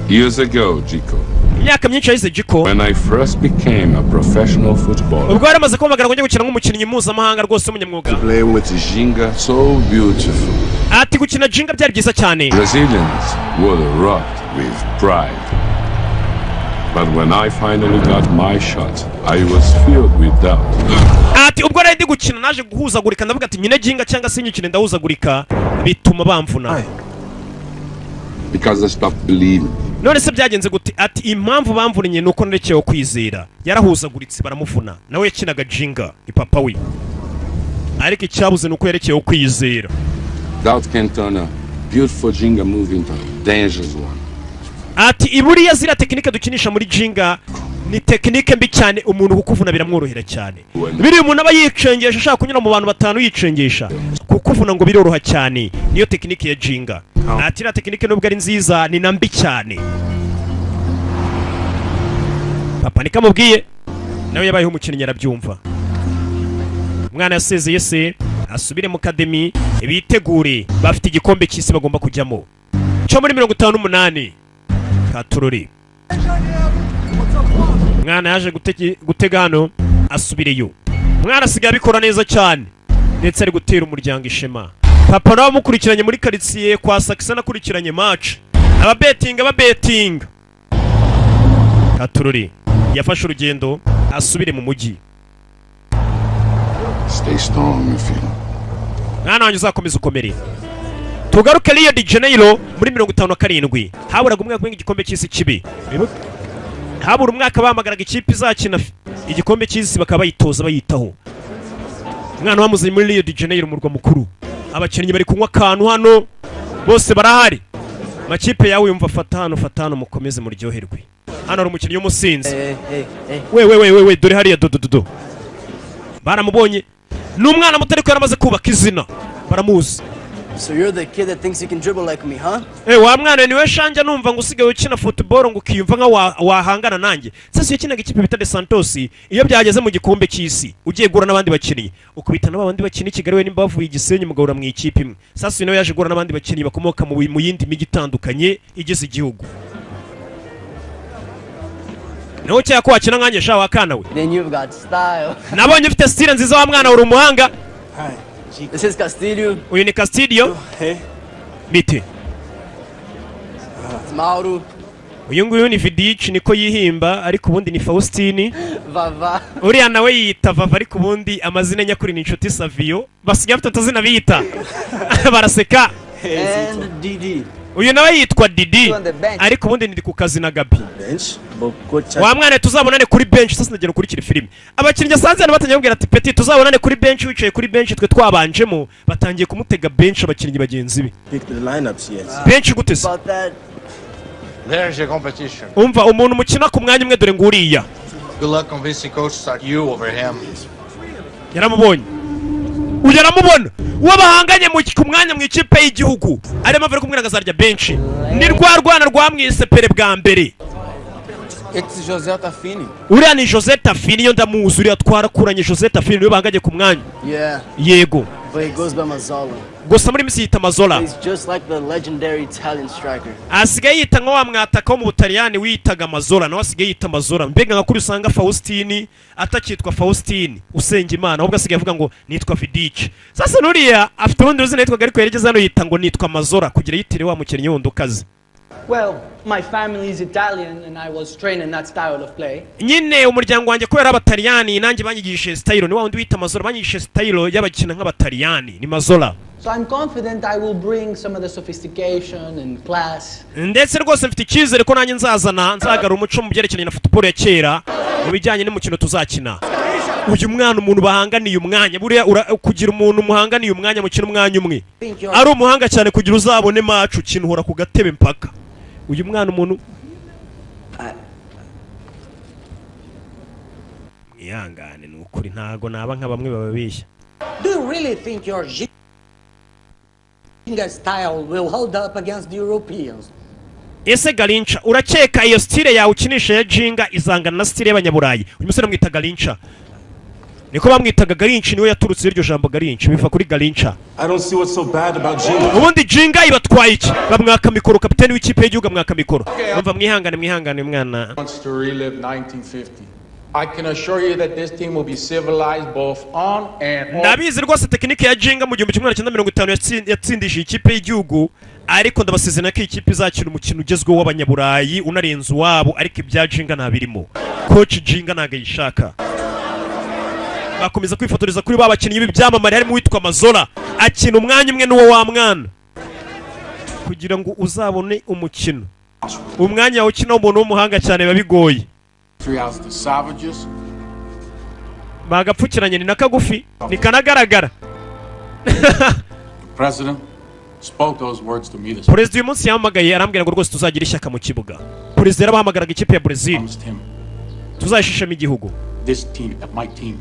Years ago, Jico, Imyaka myinshi yahise, Jiko, when I first became a professional footballer, ubwo yari amaze kumpamagara ngo njye gukina nk'umukinnyi mpuzamahanga rwose w'umunyamwuga, to play with Ginga so beautiful. Ati gukina jinga byari byiza cyane. Brazilians would erupt with pride. But when I finally got my shot, I was filled with doubt. Ati ubwo nari ndi gukina, naje guhuzagurika, ndavuga ati nyine ginga cyangwa se nyikine, ndahuzagurika bituma bamvuna. Because I stopped believing. None se byagenze gute? Ati impamvu bamvunnye ni uko narekewe kwizera. Yarahuzaguritse baramuvuna. Nawe yakinaga jinga, ni papa we, ariko icyabuze ni uko yerekewe kwizera. Doubt can turn a beautiful Ginga move into a dangerous one. Ati iburiya ziriya tekinike dukinisha muri jinga ni tekinike mbi cyane, umuntu kukuvuna biramworohera cyane. Biriya umuntu aba yicengesha, ashaka kunyura mu bantu batanu yicengesha, kukuvuna ngo biroroha cyane. Niyo tekinike ya jinga. Ati iriya tekinike nubwo ari nziza, ni na mbi cyane. Papa niko amubwiye, nawe yabayeho umukinnyi arabyumva. Umwana yasezeye se asubire mu academy, bitegure, bafite igikombe cy'isi bagomba kujyamo cyo muri 58. Katurori, umwana yaje gutega hano asubireyo. Umwana asigaye abikora neza cyane, ndetse ari gutera umuryango ishema. Papa nawe amukurikiranye muri karitsiye kwa Sakisa, anakurikiranye match, ababetinga ababetinga. Katurori, yafashe urugendo asubire mu mujyi. Stay strong, meu filho. Mwana wanjye, uzakomeza ukomere. Tugaruke Rio de Janeiro muri 57, haburaga umwaka umwe igikombe cy'isi kibi. Habura umwaka bahamagaraga ikipe izakina igikombe cy'isi, bakaba bayitoza, bayitaho. Umwana bamuzanye muri Rio de Janeiro, umurwa mukuru. Abakinnyi bari kunywa akantu hano, bose barahari. Amakipe yawe yumva, fata hano, fata hano, mukomeze muryoherwe. Hano hari umukinnyi w'umusinzi. Hey, hey, hey. We we we we we, dore hariya, do do do do, baramubonye. Ni umwana muto ariko yaramaze kubaka izina, baramuzi. So you're the kid that thinks you can dribble like me, huh? Eh, wa mwana niwe shanja numva ngo usigaye ukina football ngo ukiyumva nka wahangana nanjye. Sasa iyo ukinaga ikipe bita De Santos, iyo byageze mu gikombe cy'isi ugiye guhura n'abandi bakinnyi, ukubita n'abandi bakinnyi i Kigali, we nimba bavuye i Gisenyi mugahura mu ikipe imwe. Sasa uyu nawe yaje guhura n'abandi bakinnyi bakomoka mu yindi mijyi itandukanye igize igihugu. Nawe ukeka ko wakina nkanjye sha wa kana we? Then you've got style. Nabonye ufite style nziza wa mwana, uri umuhanga. This is Castillo. Uyu ni Castillo. Hey. Bite? It's Mauro. Uyu nguyu ni Vidic, niko yihimba, ariko ubundi ni Faustini. Vava. Uriya nawe yiyita Vava, ariko ubundi amazina nyakuri ni Inshuti Savio. Basigaye bafite utuzina biyita, baraseka. And Didi. Uyu nawe yitwa Didi, ariko ubundi ni ku kazi na Gabi. Bench. But coach. Wa mwana, tuzabonane kuri bench. Sasa ndagera ukurikira filime. Abakinnyi asanze hano batangiye kumubwira ati petit, tuzabonane kuri bench, wicaye kuri bench, twe twabanjemo. Batangiye kumutega bench abakinnyi bagenzi be. Pick the lineups yet. Bench gute se? About that. There's your competition. Umva, umuntu mukina ku mwanya umwe, dore nguriya. Good luck convincing coach to start you over him. Yaramubonye uyu, aramubona uwo bahanganye ku mwanya mu ikipe y'igihugu, ariyo mpamvu ari kumubwira ngo azarya bench. Ni rwa rwana rwamwise Pere bwa mbere. It's José Altafini. Uriya ni Jose Tafini, iyo ndamuzi, uriya twarakuranye. Jose Tafini niwe bahanganye ku mwanya. Yeah, Yego. but he goes by Mazzola. Gusa muri minsi yita Mazola. He's just like the legendary Italian striker. Asigaye yita nka wa mwataka wo mu Butaliyani wiyitaga Mazola, nawe asigaye yita Mazola. Mbega nka kuri usanga Faustini atakitwa Faustini usenga Imana, ahubwo asigaye avuga ngo nitwa Vidic. Sasa nuriya afite urundi ruzina yitwaga, ariko yarigeze hano yita ngo nitwa Mazola kugira yitire wa mukinnyi wundi ukaze. Well, my family is Italian and I was trained in that style of play. Nyine umuryango wanjye kubera abataliyani, nanjye banyigishije style, ni wa wundi wita Mazola, banyigishije style y'abakina nk'abataliyani, ni Mazola. So I'm confident I will bring some of the sophistication and class. Ndetse rwose mfite icyizere ko nanjye nzazana, nzagarura umuco mu byerekeranye na football ya kera mu bijyanye n'umukino tuzakina. Uyu mwana, umuntu bahanganiye umwanya, buriya kugira umuntu muhanganiye umwanya, mukina umwanya umwe, ari umuhanga cyane, kugira uzabone match ukina uhora ku gatebe mpaka. Uyu mwana, umuntu mwihangane, ni ukuri ntago naba nka bamwe bababeshya. Do you really think your Ginga style will hold up against the Europeans? Ese Garinca, urakeka iyo style yawe ukinisha ya jinga izangana na style y'abanyaburayi? Uyu musore bamwita Garinca, niko bamwitaga. Garinci niwe yaturutse iryo jambo, Garinci biva kuri Garinca. I don't see what's so bad about Ginga. Ubundi jinga ibatwaye iki? Bamwaka mikoro, kapiteni w'ikipe y'igihugu amwaka mikoro. Umva, mwihangane, mwihangane mwana. Wants to relive 1950. I can assure you that this team will be civilized both on and off Ndabizi rwose, tekinike ya Jinga mu 1950 yatsindishije ikipe y'igihugu, ariko ndabasezerana ko iyi kipe izakina umukino ugezweho w'abanyaburayi unarenze uwabo, ariko ibya Jinga ntabirimo. Coach Jinga ntabwo ayishaka. Bakomeza kwifotoreza kuri ba bakinnyi b'ibyamamare, harimo uwitwa Mazola akina umwanya umwe n'uwo wa mwana, kugira ngo uzabone umukino umwanya wawe ukina umuntu w'umuhanga cyane biba bigoye. Three the savages. Bagapfukiranye, ni na kagufi ntikanagaragara. The president spoke those words to me this Perezida uyu munsi yahamagaye arambwira ngo rwose tuzagira ishyaka mu kibuga. Perezida yarabahamagaraga, ikipe ya Brazil tuzayishishamo igihugu. This team, that my team,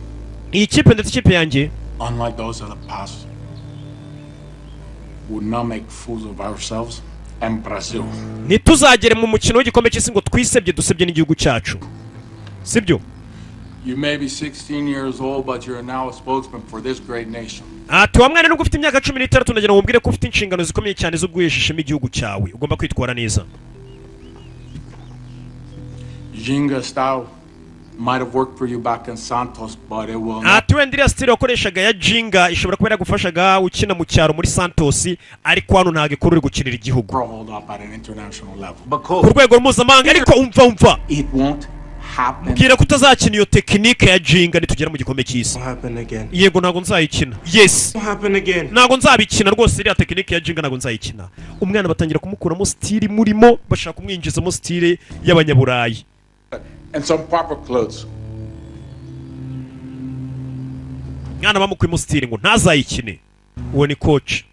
Iyi kipe ndetse ikipe yanjye, unlike those of the past, would not make fools of ourselves and Brazil. Ntituzagere mu mukino w'igikombe cy'isi ngo twisebye, dusebye n'igihugu cyacu, sibyo? You may be 16 years old, but you're now a spokesman for this great nation. Ati: "Wa mwana, nubwo ufite imyaka 16, ndagira ngo mubwire ko ufite inshingano zikomeye cyane zo guhesha igihugu cyawe. Ugomba kwitwara neza." Ginga style might have worked for you back in Santos, but it will not Ati: "Wenda iriya style wakoreshaga ya Jinga ishobora kuba yaragufashaga ukina mu cyaro muri Santos, ariko hano ntabwo ikora, uri gukinira igihugu hold up at an international level." ku rwego mpuzamahanga. Ariko umva, umva." It won't happen. Mbwira ko utazakina iyo tekinike ya Jinga nitugera mu gikombe cy'isi. Happen again. Yego, ntabwo nzayikina, yes. Happen again. Ntabwo nzabikina rwose, iriya tekinike ya Jinga ntabwo nzayikina. Umwana batangira kumukuramo style murimo, bashaka kumwinjizamo style y'abanyaburayi. And some proper clothes. Mwana bamukuyemo style ngo ntazayikine. Uwo ni coach.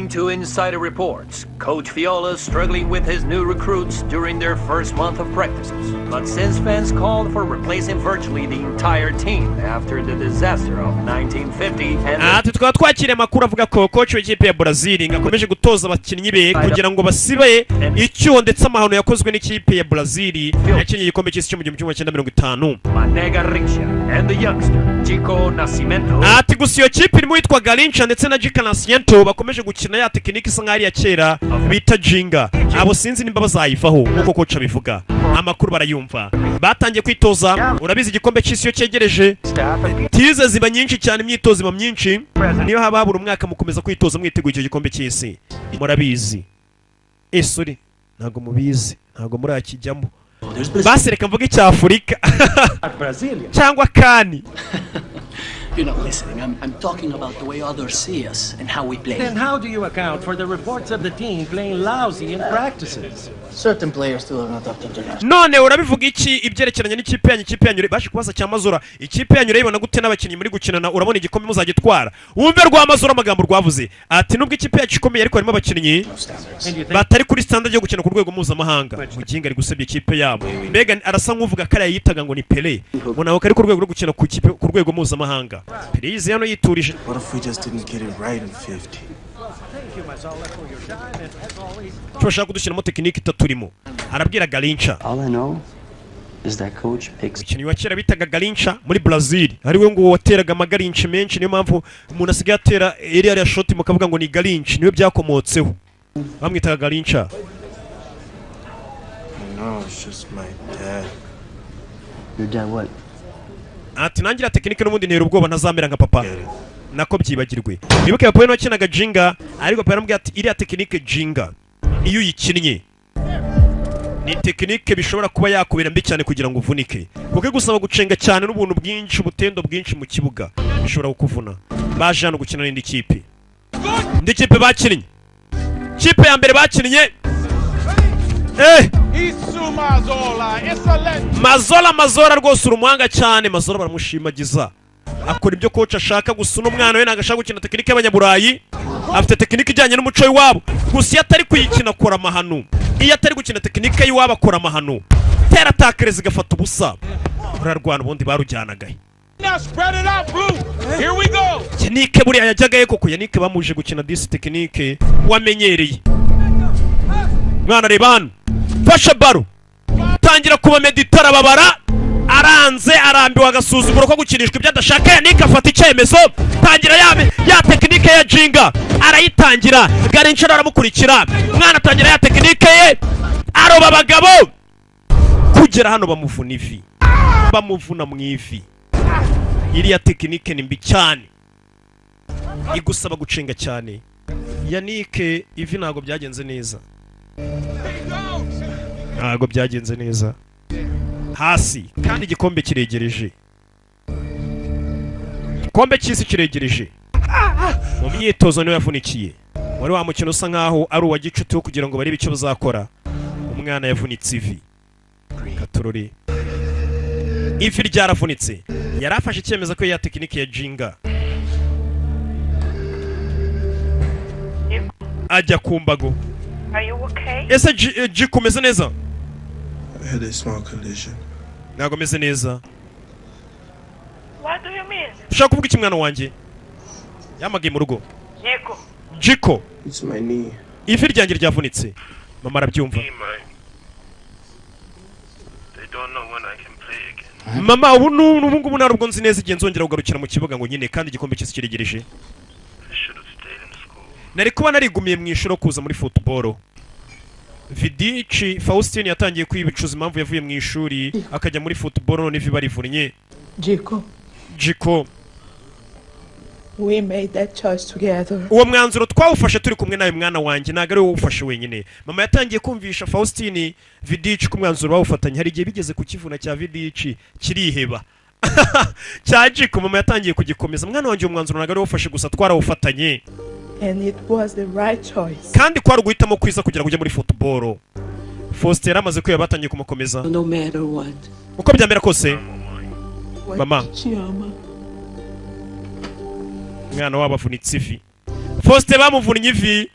To insider reports, Coach Viola is struggling with his new recruits during their first month of practices. But since fans called for replacing virtually the entire team after the disaster of 1950 and the Ati: "Tukaba twakiriye amakuru avuga ko coach w'ikipe ya Brazil ngo akomeje gutoza abakinnyi be kugira ngo basibe icyuho ndetse amahano yakozwe n'ikipe ya Brazil yakinnye igikombe cy'isi cyo mu 1950." Mané Garrincha and the youngster Chico Nascimento Ati: "Gusa iyo kipe irimo uwitwa Garrincha ndetse na Chico Nascimento bakomeje gukina ya tekinike isa nk'aho ari iya kera bita Jinga. Abo sinzi nimba bazayivaho nk'uko coach abivuga." Amakuru barayumva, batangiye kwitoza. Urabizi, igikombe cy'isi iyo cyegereje tize ziba nyinshi cyane, imyitozo iba myinshi. Niyo haba habura umwaka, mukomeza kwitoza mwiteguye icyo gikombe cy'isi. Murabizi, sorry, ntabwo mubizi, ntabwo murakijyamo. Basi reka mvuge icya Afurika Brazilian. cyangwa kani. You're not listening. I'm talking about the way others see us and how we play. Then how do you account for the reports of the team playing lousy in practices? Certain players still are not up to international. None urabivuga iki ibyerekeranye n'ikipe yanyu? Ikipe yanyu baje kubaza cya Mazora, ikipe yanyu urayibona gute n'abakinnyi muri gukinana? Urabona igikombe muzagitwara? Wumve rwa Mazora amagambo rwavuze, ati: "Nubwo ikipe yacu ikomeye, ariko harimo abakinnyi batari kuri standard yo gukina ku rwego mpuzamahanga." Muginga ari gusebya ikipe yabo, mbega arasa nk'uvuga kariya yitaga ngo ni Pele, ngo ntabwo kari ku rwego rwo gukina ku ikipe ku rwego mpuzamahanga. Pele yize hano yiturije. What if we just didn't get it right in 50? Thank you, Mazola, for your time, and as always, Icyo bashaka kudushyiramo tekinike itaturimo, arabwira Garrincha. All I know is that coach picks Umukinnyi wa kera bitaga Garrincha muri Brazil, ari we ngo wateraga amagarinci menshi. Niyo mpamvu umuntu asigaye atera iriya ariya shoti mukavuga ngo ni Garinci, niwe byakomotseho, bamwitaga Garrincha. No, it's just my dad. Your dad what? Ati: "Nangira tekinike n'ubundi ntera ubwoba ntazamera nka papa." Nako byibagirwe, wibuke papa we wakinaga Jinga, ariko papa yaramubwiye ati: "Iriya tekinike Jinga iyo uyikinnye ni tekinike bishobora kuba yakubera mbi cyane kugira ngo uvunike, kuko igusaba gucenga cyane n'ubuntu bwinshi, ubutendo bwinshi mu kibuga bishobora kukuvuna." Baje hano gukina n'indi kipe, indi kipe bakinnye, kipe ya mbere bakinnye. Isso, Mazola! Excelente! Mazola, Mazola rwose uri umuhanga cyane. Mazola baramushimagiza, akora ibyo coach ashaka. Gusa uno mwana we ntabwo ashaka gukina tekinike y'abanyaburayi, afite tekinike ijyanye n'umuco w'iwabo. Gusa iyo atari kuyikina akora amahano, iyo atari gukina tekinike y'iwabo akora amahano. Tera takereza igafata ubusa. Urarwana ubundi barujyanaga. Now spread it out, Blue! Here we go! Yannick buriya yajyagayo koko. Yannick bamuje gukina disi tekinike wamenyereye. Mwana reba hano, fashe baro, tangira kuba medita, arababara, aranze, arambiwe agasuzuguro ko gukinishwa ibyo adashaka. Yannick afata icyemezo, tangira ya tekinike ya Jinga, arayitangira. Garrincha aramukurikira. Mwana atangira ya tekinike ye, aroba abagabo kugera hano bamuvuna ivi. Bamuvuna mu ivi. Iriya tekinike ni mbi cyane, igusaba gucenga cyane. Yannick ivi ntabwo byagenze neza, ntabwo byagenze neza. Hasi kandi igikombe kiregereje, igikombe cy'isi kiregereje. Mu myitozo niwe yavunikiye, wari wa mukino usa nkaho ari uwa gicuti wo kugira ngo barebe icyo bazakora. Umwana yavunitse ivi, katurori, ivi ryaravunitse. Yari afashe icyemezo ko ya tekinike ya Jinga ajya ku mbago. Are you okay? Ese Jiko umeze neza? I had a small collision. Ntabwo meze neza. What do you mean? Ushaka kuvuga iki mwana wanjye? Yamagaye mu rugo. Jiko. Jiko, It's my knee. ivi ryanjye ryavunitse. Mama arabyumva. They don't know when I can play again. Mama, ubu n'ubu ngubu ntabwo nzi neza igihe nzongera kugarukira mu kibuga ngo nyine, kandi igikombe cy'isi kiregereje. I should have stayed in school. Nari kuba narigumiye mu ishuri kuza muri football. Vidici Faustin yatangiye kwibicuza impamvu yavuye mu ishuri akajya muri football, none ivi barivunnye. Jiko, Jiko, we made that choice together. Uwo mwanzuro twawufashe turi kumwe nawe mwana wanjye, ntabwo ari wowe uwufashe wenyine. Mama yatangiye kumvisha Faustin Vidici ko umwanzuro bawufatanye. Hari igihe bigeze ku kivuna cya Vidici kiriheba cya Jiko, mama yatangiye kugikomeza. Mwana wanjye, uwo mwanzuro ntabwo ari wowe uwufashe gusa, twarawufatanye. And it was the right choice. Kandi kwari uguhitamo kwiza kugira ngo ujye muri football. Faustin yari amaze kwiba, batangiye kumukomeza. No matter what. Uko byamera kose, mama. Chioma. Umwana wabo avunitse ivi. Faustin bamuvunnye ivi,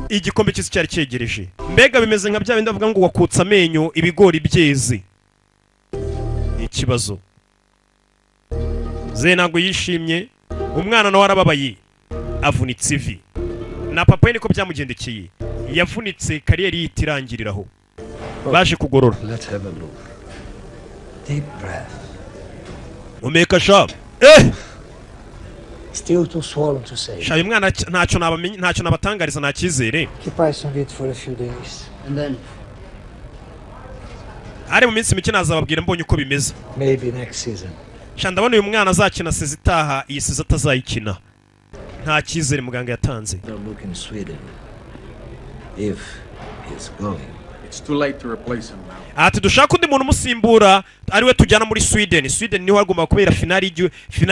igikombe cy'isi cyari cyegereje. Mbega bimeze nka bya bindi bavuga ngo wakutse amenyo ibigori byeze. Ni ikibazo. Ze ntabwo yishimye, umwana nawe arababaye, avunitse ivi. Na papa we niko byamugendekeye, yavunitse kariyeri yihita irangiriraho. Baje kugorora. Let's have a look. Deep breath. Umeka sha. Still too swollen to say. Sha uyu mwana ntacyo nabamenye, ntacyo nabatangariza, nta cyizere. Keep eyes on it for a few days. And then Ari mu minsi mike nazababwira mbonye uko bimeze. maybe next season. Sha ndabona uyu mwana azakina sezi itaha, iyi sezi atazayikina. Nta cyizere muganga yatanze. They'll look in Sweden. If he's going. It's too late to replace him now. Ati dushaka undi muntu umusimbura ariwe tujyana muri Sweden. Sweden niho hagomba kubera finali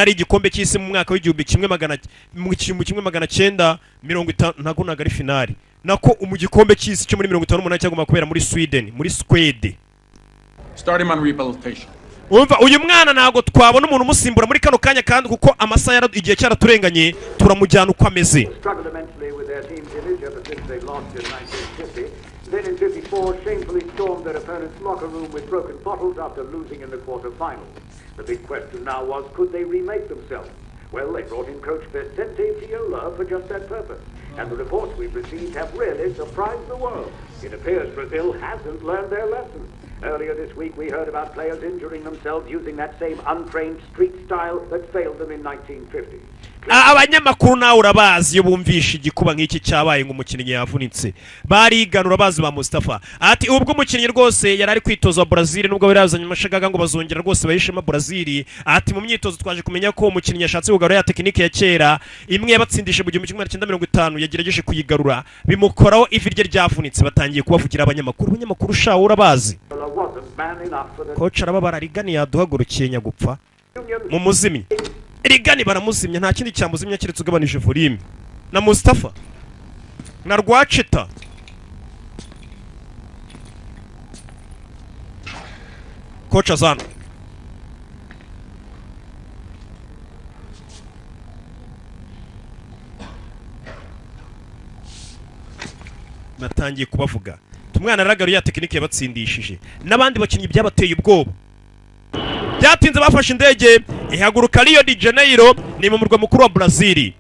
y'igikombe cy'isi mu mwaka w'igihumbi kimwe magana mu 1950. Ntago ari finali, nako mu gikombe cy'isi cyo muri 58 cyagomba kubera muri Sweden, muri Swede. Start him on rehabilitation. Umva, uyu mwana ntago twabona umuntu umusimbura muri kano kanya, kandi kuko amasaha igihe cyaraturenganye, turamujyana uko ameze. Struggled immensely with their team's image ever since they lost in 1950. Then in 54, shamefully stormed their opponent's locker room with broken bottles after losing in the quarter-finals. The big question now was, could they remake themselves? Well, they brought in coach Vicente Viola for just that purpose. And the reports we've received have really surprised the world. It appears Brazil hasn't learned their lesson. Earlier this week, we heard about players injuring themselves using that same untrained street style that failed them in 1950. Abanyamakuru nawe urabazi, iyo bumvisha igikuba nk'iki cyabaye ngo umukinnyi yavunitse barigana, urabazi ba Mustafa. Ati ubwo umukinnyi rwose yari ari kwitoza wa Brazil, nubwo bari yazanye amashagaga ngo bazongera rwose bayishema Brazil. Ati mu myitozo twaje kumenya ko umukinnyi yashatse kugarura ya tekinike ya kera imwe yabatsindishe mu 1950, yagerageje kuyigarura bimukoraho, ivi rye ryavunitse. Batangiye kubavugira abanyamakuru. Abanyamakuru sha urabazi. Wasn't man enough for the Coach arababara, rigani yaduhagurukiye nyagupfa mu muzimyi. Rigani baramuzimya, nta kindi cyamuzimya keretse ugabanije volume. Na Mustafa na Rwacita. Coach azana natangiye kubavuga. Umwana aragaruye ya tekinike yabatsindishije, n'abandi bakinnyi byabateye ubwoba. Byatinze bafashe indege ihaguruka Rio de Janeiro, ni mu murwa mukuru wa Brazil.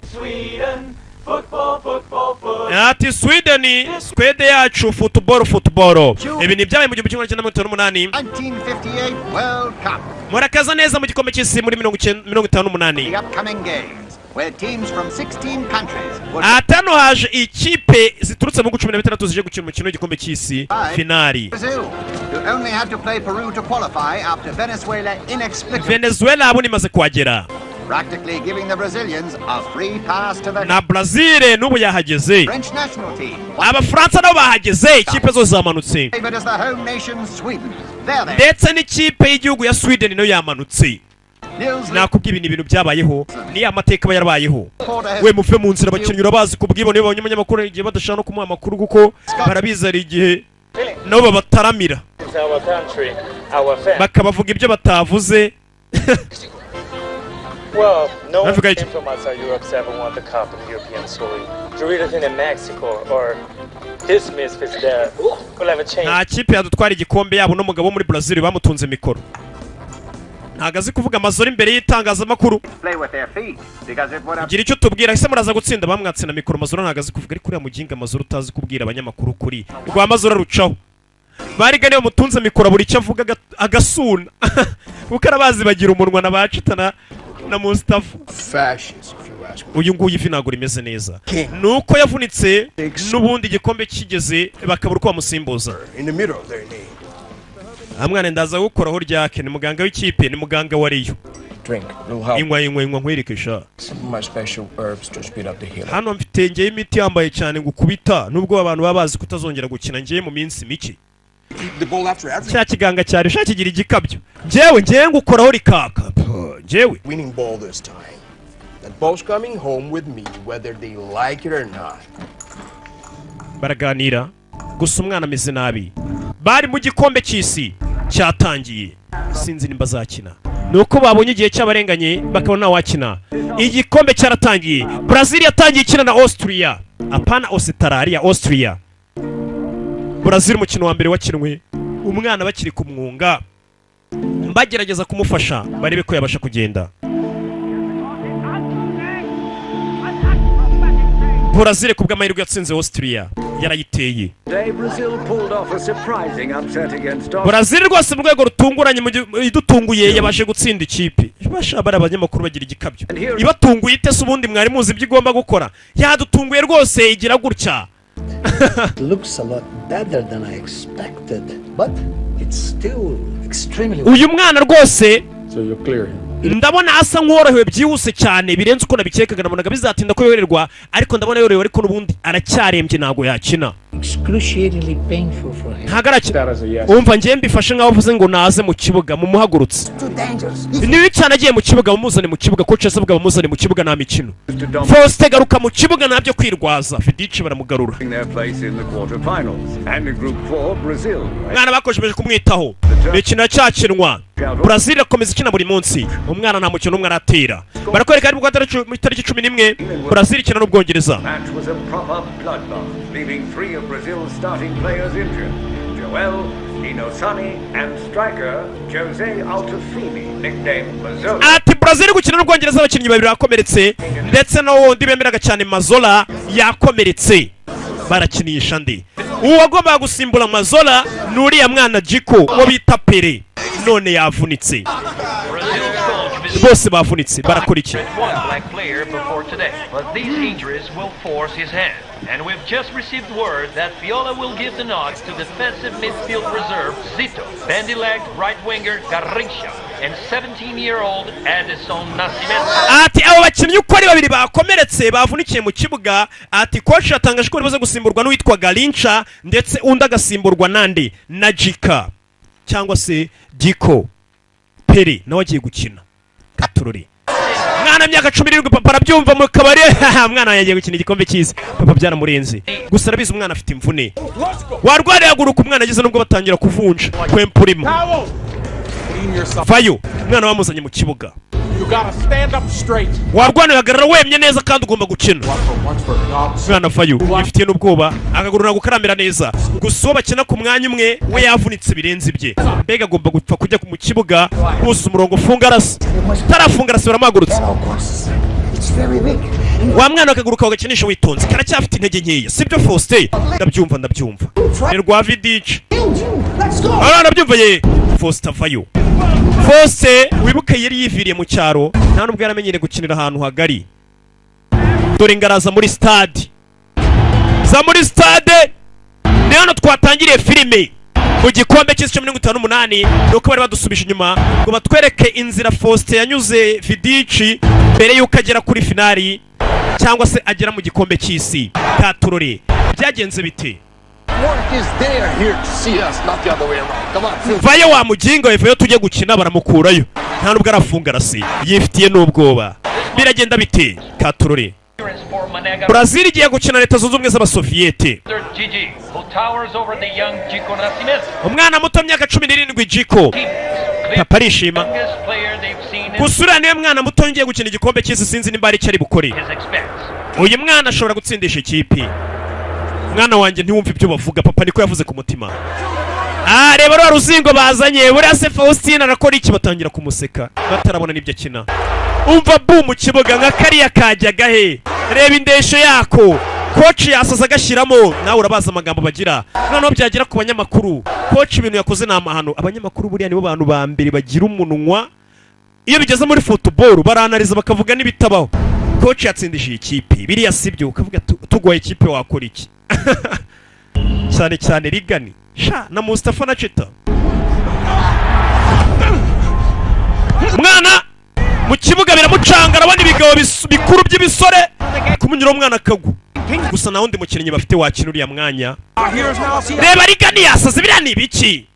Ati Sweden, Swede yacu, football football. Ibi ni byabaye mu 1958. 1958 World Cup. Murakaza neza mu gikombe cy'isi muri 1958. The upcoming games. where teams from 16 countries would Ati hano haje ikipe ziturutse mu bihugu 16 zije gukina umukino w'igikombe cy'isi finali. Brazil, who only had to play Peru to qualify after Venezuela inexplicably Venezuela abo imaze kuhagera. Practically giving the Brazilians a free pass to the Na Brazil n'ubu yahageze. French national team. Abafaransa nabo bahageze, ikipe zose zamanutse. Favorite is the home nation Sweden. They're there. Ndetse n'ikipe y'igihugu ya Sweden nayo yamanutse. Nils Nakubwiye, ibi ni ibintu byabayeho, ni amateka aba yarabayeho. We muve mu nzira, abakinnyi urabazi ku bwibone, iyo babonye umunyamakuru igihe badashaka no kumuha amakuru kuko barabizi hari igihe nabo babataramira. It's our country, our fans. Bakabavuga ibyo batavuze. Well, no Navuga one iki? team from outside Europe's ever won the cup in European soil. Drill in Mexico or this misfits there will ever change. Nta kipe yadutwara igikombe yabo. N'umugabo wo muri Brazil bamutunze mikoro ntabwo azi kuvuga amazoro imbere y'itangazamakuru. Play with their feet because it would have Gira icyo tubwira ese, muraza gutsinda? Bamwatse na mikoro. Mazoro ntabwo azi kuvuga, ariko uriya muginga Mazoro utazi kubwira abanyamakuru kuri rwa Mazoro arucaho bariga niyo mutunze mikoro buri icyo avuga agasuna kuko arabazi bagira umunwa na bacita na Mustafa. Fascist, if you ask me. Uyu nguyu ivi ntabwo rimeze neza, ni uko yavunitse n'ubundi igikombe kigeze bakabura uko bamusimbuza. In the middle of their name. Aha mwana ndaza gukoraho ryake, ni muganga w'ikipe, ni muganga wa Riyo. Drink. It'll help. Inywa, inywa, inywa nkwereke sha. Some of my special herbs to speed up the healing. Hano mfite ngewe imiti yambaye cyane ngo ukubita nubwo abantu baba bazi kutazongera gukina ngewe mu minsi mike. Keep the ball after every Cya kiganga cyari sha kigira igikabyo, njyewe ngewe ngukoraho rikaka. Puh, njyewe winning ball this time. That ball's coming home with me whether they like it or not. Baraganira gusa umwana ameze nabi. Bari mu gikombe cy'isi cyatangiye, sinzi nimba azakina, ni uko babonye igihe cy'abarenganye bakabona ntawakina. Igikombe cyaratangiye, Brazil yatangiye ikina na Austria, apana Australia, Austria. Brazil umukino wa mbere wakinwe umwana bakiri kumwunga, bagerageza kumufasha barebe ko yabasha kugenda. Brazil ku bw'amahirwe yatsinze Austria, yarayiteye. Today, Brazil pulled off a surprising upset against Brazil rwose mu rwego rutunguranye idutunguye yabashe gutsinda ikipe. Basha bari abanyamakuru bagira igikabyo. Ibatunguye ite se? Ubundi mwari muzi ibyo igomba gukora? Yadutunguye rwose igira gutya. It looks a lot better than I expected, but it's still extremely. Uyu mwana rwose So you're clear. ndabona asa nk'uworohewe byihuse cyane birenze uko nabikekaga. Nabonaga bizatinda ko yoroherwa, ariko ndabona yorohewe, ariko n'ubundi aracyarembye, ntabwo yakina. Excruciatingly painful for him. Ntabwo arakina. Umva, njyewe mbifashe nk'aho uvuze ngo naze mu kibuga mumuhagurutse. Too dangerous. Ni bibi cyane agiye mu kibuga, mumuzane mu kibuga. Coach yasabwa bamuzane mu kibuga, nta mikino. Faustin, garuka mu kibuga, ntabyo kwirwaza. Vidic baramugarura. Their place in the quarterfinals. And in Group 4, Brazil. Umwana bakomeje kumwitaho, imikino cyakinwa, Brazil irakomeza ikina buri munsi. Umwana nta mukino n'umwe aratera. Barakwereka ari mu itariki 11 Brazil ikina n'Ubwongereza. Match was a proper bloodbath, leaving three of Brazil's starting players injured. Joel, Lino Sani, and striker Jose Altafini, nicknamed Mazola. Ati Brazil gukina n'Ubwongereza abakinnyi babiri bakomeretse, ndetse na wundi bemeraga cyane Mazola yakomeretse. Barakinisha ndi uwagombaga gusimbura Mazola ni uriya mwana Jiko uwo bita Pere, none yavunitse, bose bavunitse. Barakora iki? One black player before today, but these injuries will force his hand. And we've just received word that Viola will give the nod to defensive midfield reserve Zito, bandy-legged right winger Garrincha, and 17-year-old Edison Nascimento. Ati abo bakinnyi uko ari babiri bakomeretse, bavunikiye mu kibuga. Ati coach yatangaje ko bari gusimburwa n'uwitwa Garincha, ndetse undi agasimburwa nande na Jika cyangwa se Diko Pere nawe agiye gukina. Katurori mwana myaka 17, papa arabyumva mu kabari, mwana yagiye gukina igikombe cy'isi, papa byaramurenze. Gusa arabizi umwana afite imvune, warwariye haguruka. Umwana ageze nubwo batangira kuvunja kwempurimo. Vayo, umwana bamuzanye mu kibuga. You gotta stand up straight. Warwana, uhagarara wemye neza kandi ugomba gukina. Once for God's Umwana vayo yifitiye n'ubwoba, akaguru ntabwo karamera neza. Gusa uwo bakina ku mwanya umwe we yavunitse birenze ibye, mbega agomba gupfa kujya mu kibuga kuzuza umurongo. Funga arasa tarafunga arasa, baramuhagurutse. It's very weak. Wa mwana akaguru kawe gakinisha witonze, karacyafite intege nkeya, sibyo Faustin? Ndabyumva, ndabyumva, ni rwa Vidic. Let's go. Ara ndabyumva ye. Faustin avayo. Faustin wibuke yari yiviriye mu cyaro, nta nubwo yaramenyereye gukinira ahantu hagari. Dore ngaraza muri stade, za muri stade ni hano twatangiriye filime mu gikombe cy'isi cya 58. Nuko bari badusubije inyuma ngo batwereke inzira Faustin yanyuze Vidici mbere y'uko agera kuri finali cyangwa se agera mu gikombe cy'isi. Katurore byagenze bite? Work is there here to see us, not the other way around. Come on, Phil. Vayo wa mugingo we, vayo tujye gukina. Baramukurayo, nta nubwo arafunga arasi yifitiye n'ubwoba. Biragenda bite? Katurore. For Manega Brazil igiye gukina Leta Zunze Ubumwe z'Abasoviyete. Gigi, who towers over the young Chico Nascimento. Umwana muto w'imyaka 17 Jiko, papa arishima. Youngest player they've seen in Gusa uriya niwe mwana muto ngiye gukina igikombe cy'isi, sinzi nimba hari icyo ari bukore. His expense. Uyu mwana ashobora gutsindisha ikipe. Mwana wanjye, ntiwumve ibyo bavuga, papa niko yavuze ku mutima. Ah, reba rwa ruzingo bazanye. Buriya se Faustin arakora iki? Batangira kumuseka batarabona n'ibyo akina. Umva bu mu kibuga nka kariya kajyaga he? Reba indesho yako, coach yasaza agashyiramo. Nawe urabaza amagambo bagira, noneho byagera ku banyamakuru: "Coach, ibintu yakoze ni amahano." Abanyamakuru buriya nibo bantu ba mbere bagira umunwa iyo bigeze muri football, baranariza bakavuga n'ibitabaho. "Coach yatsindishije ikipe, biriya sibyo." Ukavuga tugoye ikipe wakora iki? Cyane cyane Rigani sha na Mustafa na Chita. Mwana mu kibuga biramucanga, arabona ibigabo bikuru by'ibisore kumunyura, umwana akagwa. Gusa nta wundi mukinnyi bafite wakina uriya mwanya. Reba Rigani yasaze, biriya ni ibiki?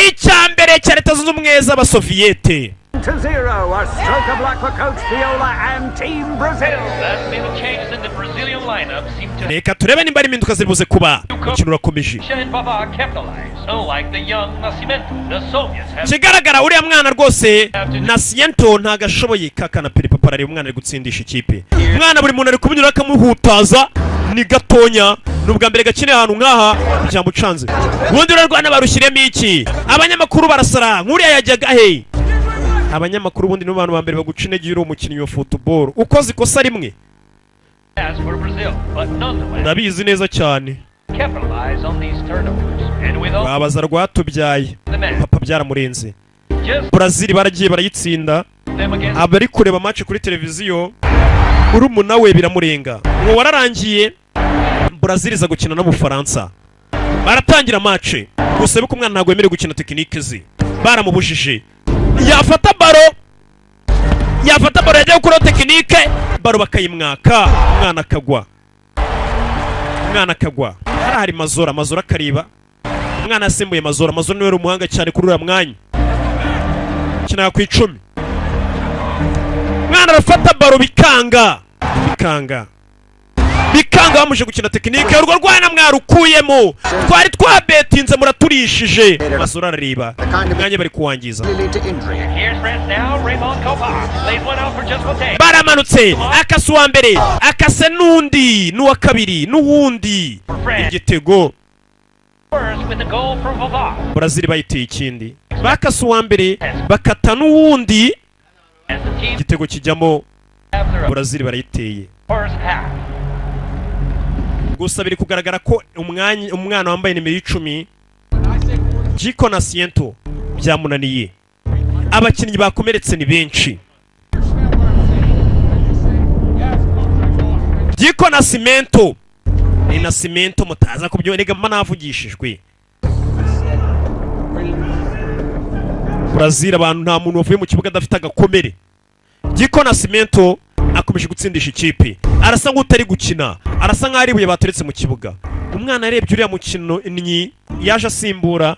Icya mbere cya Leta Zunze Ubumwe z'Abasoviyete. 2-0, a stroke of luck for Coach Viola and Team Brazil. Last minute changes in the Brazilian lineup seem to Reka turebe nimba ari impinduka ziri buze kuba. Umukino urakomeje. and Papa capitalize. Unlike the young Nascimento, the Soviets have Ikigaragara uriya mwana rwose Nascimento ntago ashoboye. Kakana peri papa arareba umwana ari gutsindisha ikipe. Umwana buri muntu ari kumunyura akamuhutaza, ni gatonya, ni ubwa mbere gakeneye ahantu nk'aha, byamucanze. Ubundi rero barushyiremo iki? Abanyamakuru barasara nk'uriya yajyaga he? Abanyamakuru ubundi nibo bantu ba mbere baguca intege iyo uri umukinnyi wa football ukoze ikosa rimwe. As for Brazil, but nonetheless Ndabizi neza cyane. capitalize on these turnovers. And with all Babaza rwatubyaye, papa byaramurenze. Just Brazil baragiye barayitsinda. Them against Abari kureba match kuri televiziyo, urumuna we biramurenga. Uwo wararangiye, Brazil iza gukina n'Ubufaransa. Baratangira match, gusa yuko umwana ntabwo yemerewe gukina tekinike ze, baramubujije. Yafata baro, yafata baro, yajya gukuraho tekinike, baro bakayimwaka, umwana akagwa, umwana akagwa. Hari Mazora, Mazora akareba umwana asimbuye Mazora. Mazora niwe wari umuhanga cyane kuri uriya mwanya, kina ku 10. Umwana arafata baro bikanga, bikanga, bikanga. Bamuje gukina tekinike, urwo rwana mwarukuyemo, twari twabetinze, muraturishije. Mazora arareba umwanya bari kuwangiza. Lead to injury. Here's France now. Raymond Kopa lays one out for just Cote. Baramanutse, akase uwa mbere, akase n'undi, n'uwa kabiri, n'uwundi, igitego! First with the goal from Vava. Brazil bayiteye ikindi, bakase uwa mbere, bakata n'uwundi, As the team igitego kijyamo. After a Brazil barayiteye. first half. Gusa biri kugaragara ko umwanya umwana wambaye nimero 10 Jiko Nascimento byamunaniye. Abakinnyi bakomeretse ni benshi. Jiko Nascimento ni Nascimento, mutaza kubyo rega mba navugishijwe. Brazil abantu nta muntu wavuye mu kibuga adafite agakomere. Jiko Nascimento akomeje gutsindisha ikipe, arasa nk'utari gukina, arasa nk'aho ari ibuye bateretse mu kibuga. Umwana arebye uriya mukino yaje asimbura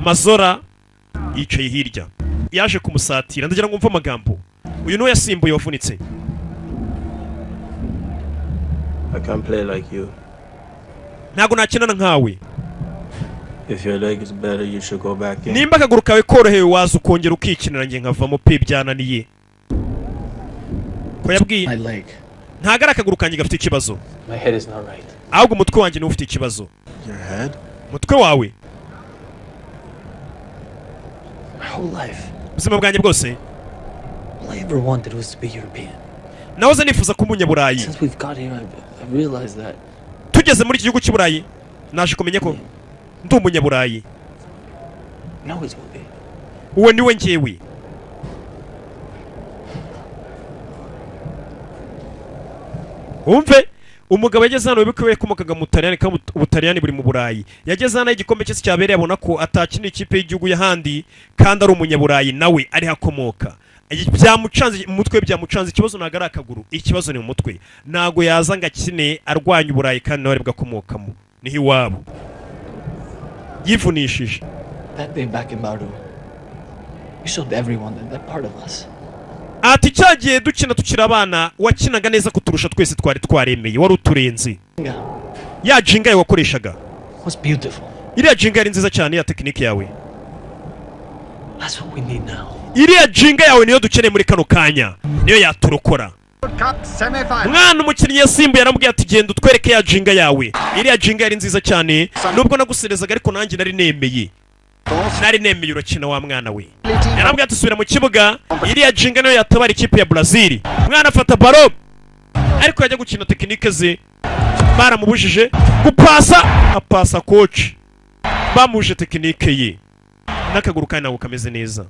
Mazora yicaye hirya, yaje kumusatira. Ndagira ngo umve amagambo uyu niwe yasimbuye wavunitse. I can't play like you. Ntabwo nakinana nkawe. If your leg is better, you should go back in. Nimba akaguru kawe korohewe waza ukongera ukikinira, njye nkavamo pe, byananiye. Ko yabwiye ntabwo ari akaguru kanjye gafite ikibazo. My head is not right. Ahubwo umutwe wanjye niwo ufite ikibazo. Your head? Umutwe wawe. My whole life, Ubuzima bwanjye bwose, all I ever wanted was to be European. Nahoze nifuza kuba umunyaburayi. Since we've got here, I've realized that Tugeze muri iki gihugu cy'Uburayi naje kumenya ko ndi umunyaburayi. I always will be. Uwo niwe njyewe. Wumve, umugabo yageze hano, wibuke we yakomokaga mu Butaliyani, kandi Ubutaliyani buri mu Burayi. Yageze hano aho igikombe cy'isi cyabereye, abona ko atakina ikipe y'igihugu y'ahandi kandi ari umunyaburayi, nawe ariho akomoka. Byamucanze mu mutwe, byamucanze. Ikibazo ntabwo ari akaguru, ikibazo ni mu mutwe. Ntabwo yaza ngo akine arwanya Uburayi kandi nawe aribwo akomokamo, niho iwabo, yivunishije. That day back in Baru, you showed everyone that they're part of us. Ati cyagiye dukina tukiri abana, wakinaga neza kuturusha twese, twari twaremeye, wari uturenze. Ya ginga yawe wakoreshaga Was beautiful. Iriya ginga yari nziza cyane, ya tekinike yawe. That's what we need now. Iriya ginga yawe niyo dukeneye muri kano kanya, niyo yaturokora. Cup semi-final. Mwana, umukinnyi yasimbuye aramubwira ati: "Genda utwereke ya ginga yawe. Iriya ginga yari nziza cyane, nubwo naguserezaga, ariko nanjye nari nemeye, nari nemeye. Urakina wa mwana we." Yarambwira ati: "Subira mu kibuga, iriya ginga niyo yatabara ikipe ya Brazil." Mwana afata baro, ariko yajya gukina tekinike ze baramubujije gupasa, apasa coach. Bamuje tekinike ye n'akaguru kandi ntabwo kameze neza.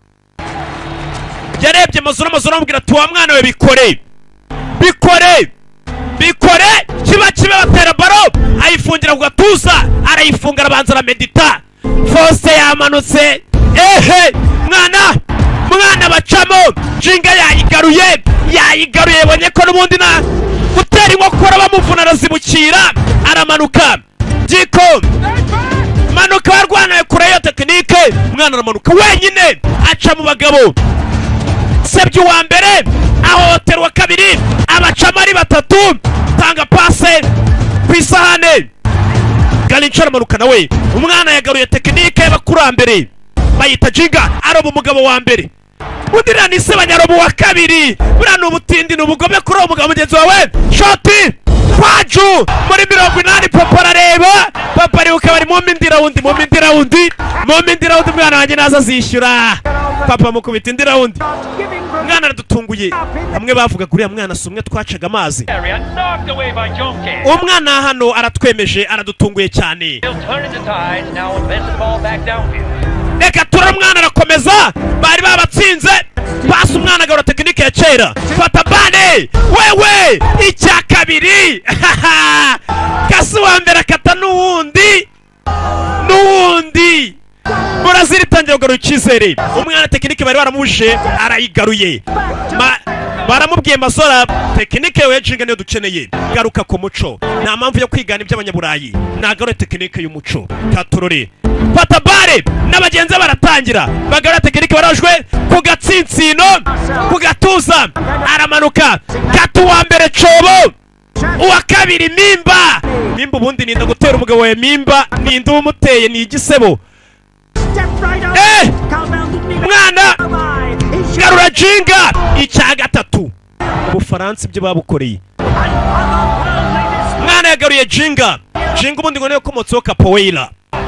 Yarebye Mazola, Mazola amubwira ati: "Wa mwana we, bikore, bikore, bikore." Kiba kibe, batera baro, ayifungira ku gatuza, arayifunga, arabanza aramedita. Fose yamanutse. Ehe mwana, mwana bacamo, ginga yayigaruye, yayigaruye. Yabonye ko n'ubundi na gutera inkokora bamuvuna, arazibukira, aramanuka. Jiko manuka, warwanaye kure iyo tekinike. Umwana aramanuka wenyine, aca mu bagabo, sebye uwa mbere, ahohotera uwa kabiri, abacamo ari batatu. Tanga pase ku isahane. Garinca aramanuka nawe. Umwana yagaruye tekinike y'abakurambere bayita ginga, aroba umugabo wa mbere, undi ni se banyaroba uwa kabiri. Buriya ni ubutindi, ni ubugome kuri uwo mugabo mugenzi wawe. Shoti kwaju muri 80. Papa arareba, papa aribuka bari mu indi round, mu indi round, mu indi round. Umwana wanjye naza azishyura. Papa mukubita indi round. Umwana aradutunguye. Bamwe bavugaga: "Uriya mwana si umwe twacaga amazi?" Area knocked away by Jonke. Umwana hano aratwemeje, aradutunguye cyane. He'll turn the tide now and bends the ball back downfield. Reka tura, umwana arakomeza, bari babatsinze. Pasi, umwana agarura tekinike ya kera. Fata bane wewe, icya kabiri kasi uwa mbere akata n'uwundi n'uwundi. Brazil itangira kugarura icyizere. Umwana tekinike bari baramuje arayigaruye. Baramubwiye: "Mazola, tekinike yawe ya ginga niyo dukeneye. Garuka ku muco, nta mpamvu yo kwigana iby'abanyaburayi. Nagarure tekinike y'umuco." Katurore, fata bare n'abagenzi be baratangira bagarura tekinike barajwe ku gatsinsino, ku gatuza, aramanuka, kata uwa mbere cobo, uwa kabiri mimba. Mimba ubundi ninda gutera umugabo wawe mimba, ninde uwumuteye? Ni igisebo. Eh, mwana garura ginga, icya gatatu. Ubufaransa ibyo babukoreye. Mwana yagaruye ginga. Ginga ubundi ngo niyo yakomotseho capoeira. On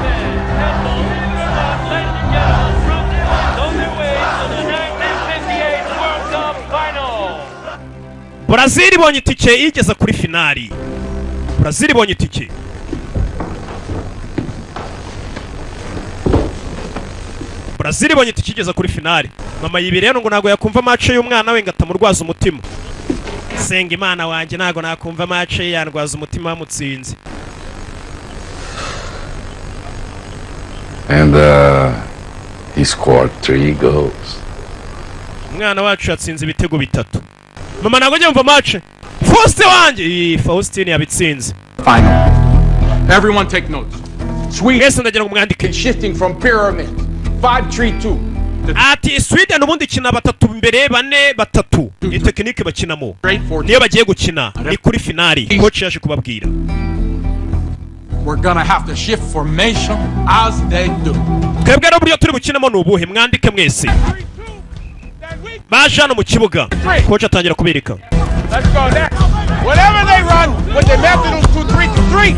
their way to the 1958 World Cup final. Brazil ibonye itike igeza kuri finali. Brazil ibonye itike. Brazil ibonye itike igeza kuri finali. Mama yibiriye ngo ntabwo yakumva match y'umwana we ngo atamurwaza umutima. Senga Imana wanjye, ntabwo nakumva match ye, yandwaza umutima wamutsinze. And he scored three goals. Umwana wacu yatsinze ibitego bitatu. Mama, ntabwo njya mva match. Faustin wanjye. Ii, Faustin yabitsinze. Final. Everyone take notes. Mwese ndagira ngo mwandike. Shifting from pyramid. 5-3-2. Ati Sweden ubundi ikina batatu imbere, bane batatu, ni tekinike bakinamo niyo bagiye gukina, ni kuri finali, coach yaje kubabwira. We're gonna have to shift formation as they do. Twebwe rero uburyo turi bukinamo ni ubuhe? Mwandike mwese. Baje hano mu kibuga, coach atangira kubereka. Let's go next. Whatever they run with the method of 2-3-3,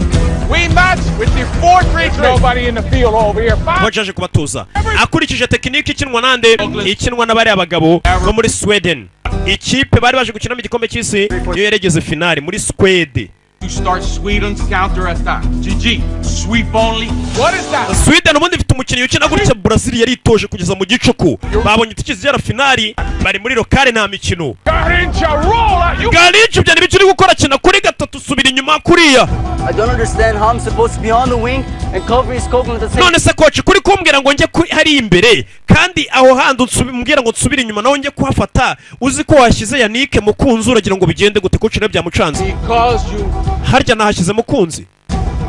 we match with the 4-3-3. Nobody in the field over here. Five. Coach yaje kubatoza akurikije tekinike ikinwa nande? Ikinwa n'abariya bagabo bo muri Sweden. Ikipe bari baje gukinamo igikombe cy'isi niyo yaregeze finali muri Swede. To start Sweden's counter attack. GG G, sweep only. What is that? Sweden ubundi ifite umukinnyi ukina gutya. Brazil yaritoje kugeza mu gicuku, babonye itike zigera finali, bari muri local, nta mikino. Garrincha, roll out. You Garrincha, ibyo ntibyo uri gukora. Kina kuri gatatu, subira inyuma kuriya. I don't understand how I'm supposed to be on the wing and covering Skoglund at the same None se coach, kuri kumbwira ngo njye hariya imbere, kandi aho handi umbwira ngo nsubire inyuma naho njye kuhafata, uzi ko washyize Yannick Mukunzi? Uragira ngo bigende gute, coach? Nawe byamucanze. Because you Harya nahashyize Mukunzi?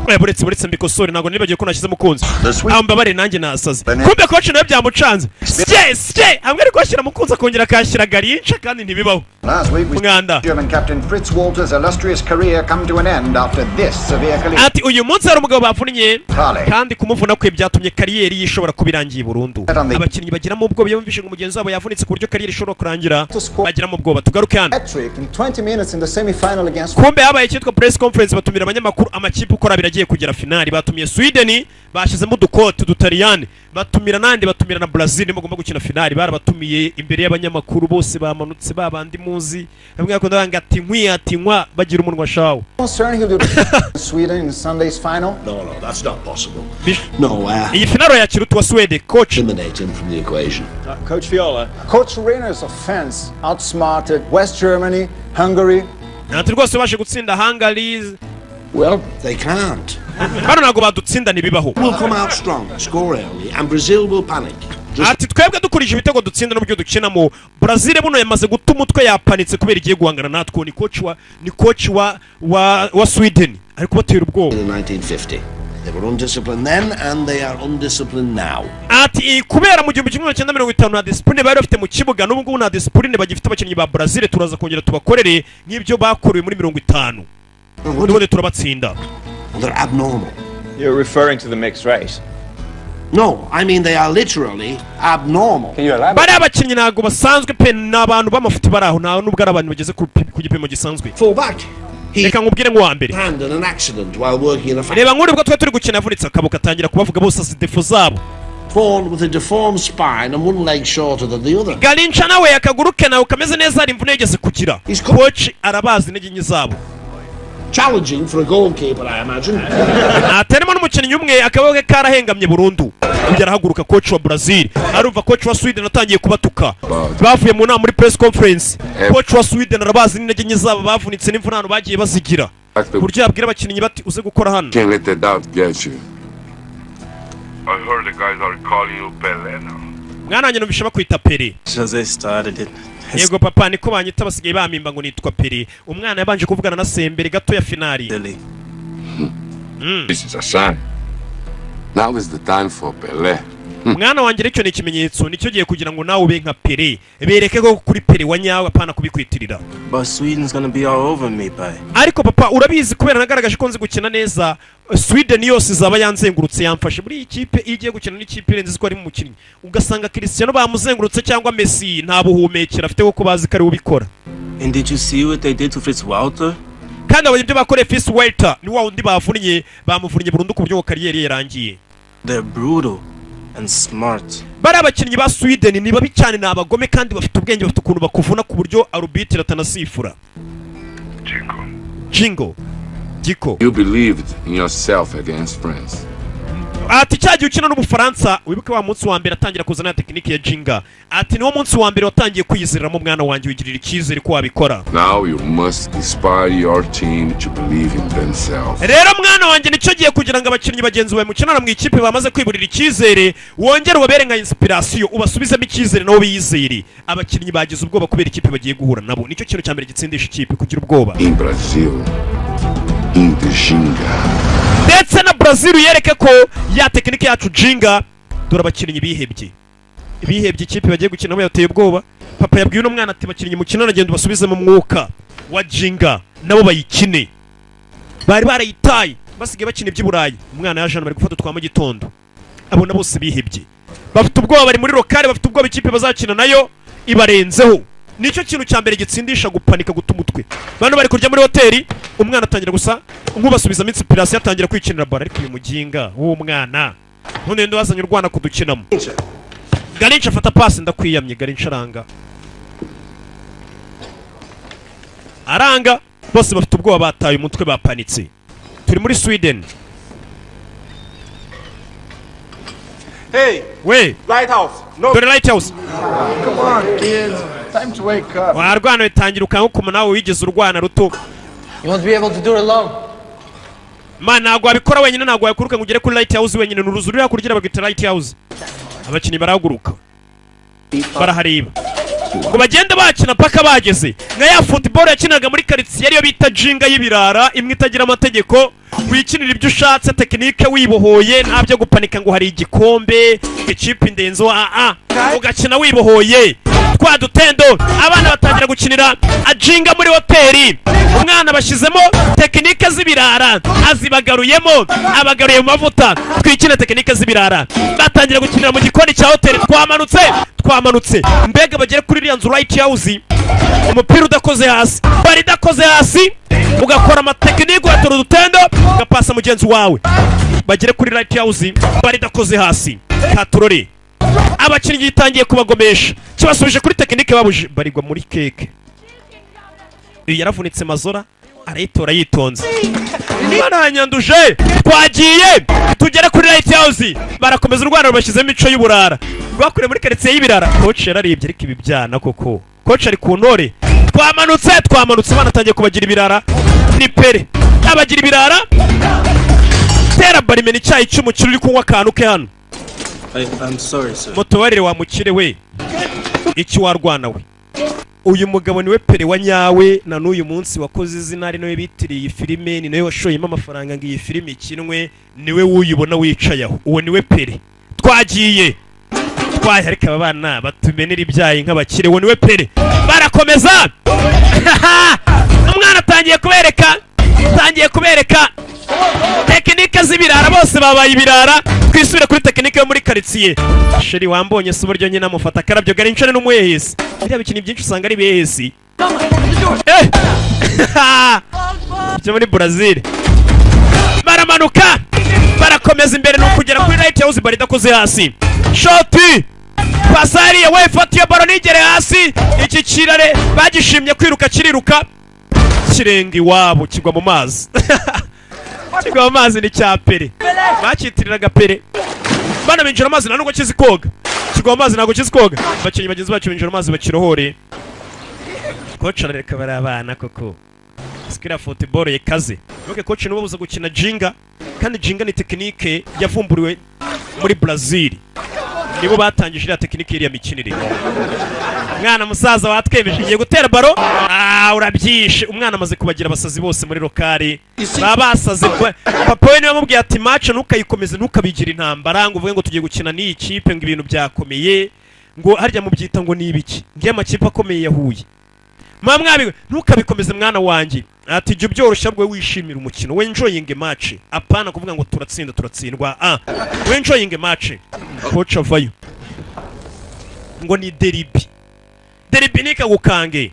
Oya, buretse, buretse mbikosore, ntabwo nibagiwe ko nashyize Mukunzi aho. Mbabare, nanjye nasaze. Kumbe coach nawe byamucanze. Sye sye, hamwe ari kuhashyira Mukunzi akongera akahashyira Garrincha, kandi ntibibaho. Last week we Mwanda. German captain Fritz Walter's illustrious career come to an end after this severe collision. Ati uyu munsi hari umugabo bavunnye, Harley. kandi kumuvuna kwe byatumye career ye ishobora kuba irangiye burundu. Abakinnyi bagiramo ubwoba iyo bumvise ngo mugenzi wabo yavunitse ku buryo career ishobora kurangira, bagiramo ubwoba. Tugaruke hano. Hat-trick in 20 minutes in the semi-final against Kumbe habaye icyitwa press conference, batumira abanyamakuru. Amakipe uko abiri agiye kugera finali, batumiye Sweden, bashyizemo udukote udutaliyani, batumira nandi, batumira na Brazil bagomba gukina finali. Barabatumiye imbere y'abanyamakuru bose, bamanutse babandi muzi bamwe bakunda banga ati nkwi ati nkwa, bagira umunwa shawo. Concern he'll do Sweden in Sunday's final. No, that's not possible. No, Iyi finale yakira utuwa Swede, coach. Eliminate him from the equation. Coach Viola. Coach Reyna's offense outsmarted West Germany, Hungary. Ati rwose ubashe gutsinda Hungary. Well, they can't. Bano ntabwo badutsinda, ntibibaho. We'll come out strong, score early, and Brazil will panic. Ati twebwe dukurije ibitego dutsinda n'uburyo dukinamo, Brazil buno yamaze guta umutwe, yapanitse kubera igiye guhangana natwe. Ni coach wa Sweden ari kubatera ubwoba. In 1950, they were undisciplined then, and they are undisciplined now. Ati kubera mu 1950 nta discipline bari bafite mu kibuga, n'ubu ngubu nta discipline bagifite abakinnyi ba Brazil. Turaza kongera tubakorere nk'ibyo bakorewe muri 50, n'ubundi turabatsinda. They're abnormal. You're referring to the mixed race. No, I mean they are literally abnormal. Can you elaborate? Bariya abakinnyi ntabwo basanzwe pe, ni abantu b'amafuti bari aho, nta nubwo ari abantu bageze ku gipimo gisanzwe. Fall back. Reka nkubwire nk'uwa mbere. Hand in an accident while working in a factory. Reba nk'uri bwo twari turi gukina yavunitse akaboko, atangira kubavuga bose, azi défauts zabo. Born with a deformed spine and one leg shorter than the other. Garrincha nawe akaguru ke nawe kameze neza, hari imvune yigeze kugira. Coach arabazi intege nke zabo. Challenging for a goalkeeper, I imagine. Atarimo n'umukinnyi umwe akaboko ke karahengamye burundu. Ujya arahaguruka, coach wa Brazil arumva coach wa Sweden atangiye kubatuka. Bavuye mu nama muri press conference, coach wa Sweden arabazi n'intege nke zabo, bavunitse n'imvunano bagiye bazigira, ku buryo yabwira abakinnyi bati uze gukora hano. Can't let that doubt get you. I heard the guys are calling you Pele now. Mwana wanjye, numvishe bakwita Pele. Jose started it. Yego papa, niko banyita, basigaye bamimba ngo nitwa Pele. Umwana yabanje kuvugana na Sembere gato ya finali. This is a sign. Now is the time for Pele. Mwana wanjye, rero icyo ni ikimenyetso, nicyo gihe kugira ngo nawe ube nka Pele, bereke ko kuri Pele wa nyawe, apana kubikwitirira. But Sweden's gonna be all over me, pai. Ariko papa, urabizi, kubera nagaragaje ko nzi gukina neza, Sweden yose izaba yanzengurutse, yamfashe. Muri iyi kipe, iyo igiye gukina n'ikipe irenze ko ari umukinnyi, ugasanga Cristiano bamuzengurutse cyangwa Messi, nta buhumekero afite kuko bazi ko ari we ubikora. And did you see what they did to Fritz Walter? Kandi abonye ibyo bakoreye Fritz Walter, ni wa wundi bavunnye, bamuvunnye burundu ku buryo ngo career ye yarangiye. They're brutal and smart. Bari abakinnyi ba Sweden ni babi cyane, ni abagome kandi bafite ubwenge, bafite ukuntu bakuvuna ku buryo arbitre atanasifura. Jingo Giko. You believed in yourself against France. Ati cya gihe ukina n'Ubufaransa, wibuke wa munsi wa mbere atangira kuzana ya tekinike ya Ginga. Ati niwo munsi wa mbere watangiye kwiyizeramo, mwana wanjye, wigirira icyizere ko wabikora. Now you must inspire your team to believe in themselves. Rero mwana wanjye, nicyo gihe kugira ngo abakinnyi bagenzi bawe mukinana mu ikipe bamaze kwiburira icyizere, wongere ubabere nka inspiration, ubasubizemo icyizere nabo biyizere. Abakinnyi bagize ubwoba kubera ikipe bagiye guhura nabo. Nicyo kintu cya mbere gitsindisha ikipe, kugira ubwoba. In Brazil, in the Ginga. Ndetse na Brazil yereke ko ya tekinike yacu Ginga. Dore abakinnyi bihebye, bihebye, ikipe bagiye gukina nabo yateye ubwoba. Papa yabwiye uno mwana ati abakinnyi mukina, agenda ubasubize mu mwuka wa Ginga nabo bayikine, bari barayitaye, basigaye bakina iby'i Burayi. Umwana yaje hano, bari gufata utwa mu gitondo, abona bose bihebye, bafite ubwoba, bari muri local, bafite ubwoba ikipe bazakina nayo ibarenzeho. Nicyo kintu cya mbere gitsindisha, gupanika, guta umutwe. Bano bari kurya muri hoteli, umwana atangira gusa nk'ubasubizamo inspiration, atangira kwikinira ballon. Ariko uyu muginga w'umwana none ndi wazanye urwana kudukinamo? Garrincha afata pasi, ndakwiyamye Garrincha, aranga, aranga. Bose bafite ubwoba, bataye umutwe, bapanitse. Turi muri Sweden. Hey, We Lighthouse. No. Dore Lighthouse. Come on, kids. Time to wake up. Warwana bitangira ukanguka nawe wigeze urwana ruto. You won't be able to do it alone. Man, ntabwo wabikora wenyine, ntabwo wakuruka ngo ugere kuri Lighthouse wenyine. Ni uruzu ruri hakurya bagita Lighthouse. Abakinnyi barahaguruka, barahareba ngo bagende bakina paka bageze nka ya football yakinaga muri karitsiye, ariyo bita jinga y'ibirara, imwe itagira amategeko, wikinira ibyo ushatse, tekinike wibohoye, nta byo gupanika ngo hari igikombe, ikipe indenzo, a ugakina wibohoye twa dutendo. Abana batangira gukinira ajinga muri hoteli. Umwana bashyizemo tekinike z'ibirara, azibagaruyemo, abagaruye mu mavuta. Twikine tekinike z'ibirara. Batangira gukinira mu gikoni cya hoteli. Twamanutse, twamanutse, mbega bagere kuri iriya nzu Lighthouse, umupira udakoze hasi, bari idakoze hasi, ugakora amatekinike, ugatora udutendo, ugapasa mugenzi wawe. Bagere kuri Lighthouse, bari idakoze hasi. Katurore, abakinnyi yitangiye kubagomesha, kibasubije kuri tekinike babuje, barigwa muri keke. Uyu yaravunitse, mazora arayitora yitonze, baranyanduje. Twagiye, tugere kuri Lighthouse. Barakomeza urwana, rubashyizemo imico y'uburara rwakuriye muri karitsiye y'ibirara. Coach yararibye, ariko ibi byana koko, coach ari ku ntore. Twamanutse, twamanutse, banatangiye kubagira ibirara. Ni Pere abagira ibirara, tera barimena icyayi cy'umukire uri kunywa akantu ke hano. I'm sorry, sir. Mutubarire wa mukire we, iki warwana we. Uyu mugabo niwe Pere wa nyawe na n'uyu munsi wakoze izina, ari nawe bitiriye iyi filime, ni nawe washoyemo amafaranga ngo iyi filime ikinwe, niwe wuyibona wicaye aho, uwo niwe Pere. Twagiye twaye, ariko aba bana batumenera ibyayi nk'abakire, uwo niwe Pere. Barakomeza, umwana atangiye kubereka, atangiye kubereka tekinike z'ibirara, bose babaye ibirara. Twisubire kuri tekinike yo muri karitsiye. Chéri, wambonye se uburyo nyine amufata akarabyo garincane n'umuhehesi? Biriya bikintu byinshi usanga ari ibihehesi byo muri Brazil. Baramanuka, barakomeza imbere, ni ukugera kuri Lighthouse, bari idakoze hasi. Shoti pasariye we, fata iyo baro nigere hasi. Iki kirare bagishimye kwiruka, kiriruka kirenga iwabo, kigwa mu mazi, kigwa mu mazi. Ni cya Pere bakitiriraga Pere. Bana binjira amazi, nta nubwo kizi koga, kigwa mu mazi, ntabwo kizi koga. Abakinnyi bagenzi bacu binjira amazi bakirohore. Coach arareka, bari abana koko, sikira football yekaze. Nuke coach niwe buza gukina jinga, kandi jinga ni tekinike yavumburiwe muri Brazil, nibo batangije iriya tekinike, iriya mikinire. Mwana musaza watwemeje, ngiye gutera baro. Ah, urabyishe. Umwana amaze kubagira abasazi bose muri lokari, baba basaze. Papa we niwe yamubwiye ati match ntukayikomeze, ntukabigira intambara ngo uvuge ngo tugiye gukina n'iyi kipe, ngo ibintu byakomeye, ngo harya mubyita ngo ni ibiki, ngiye amakipe akomeye yahuye mwa mwabi, ntukabikomeze mwana wanjye. Ati jya ubyoroshya bwe, wishimira umukino, we enjoying match, apana kuvuga ngo turatsinda, turatsindwa. Ah, we enjoying match. Coach avayo ngo ni derby, derby nikagukange.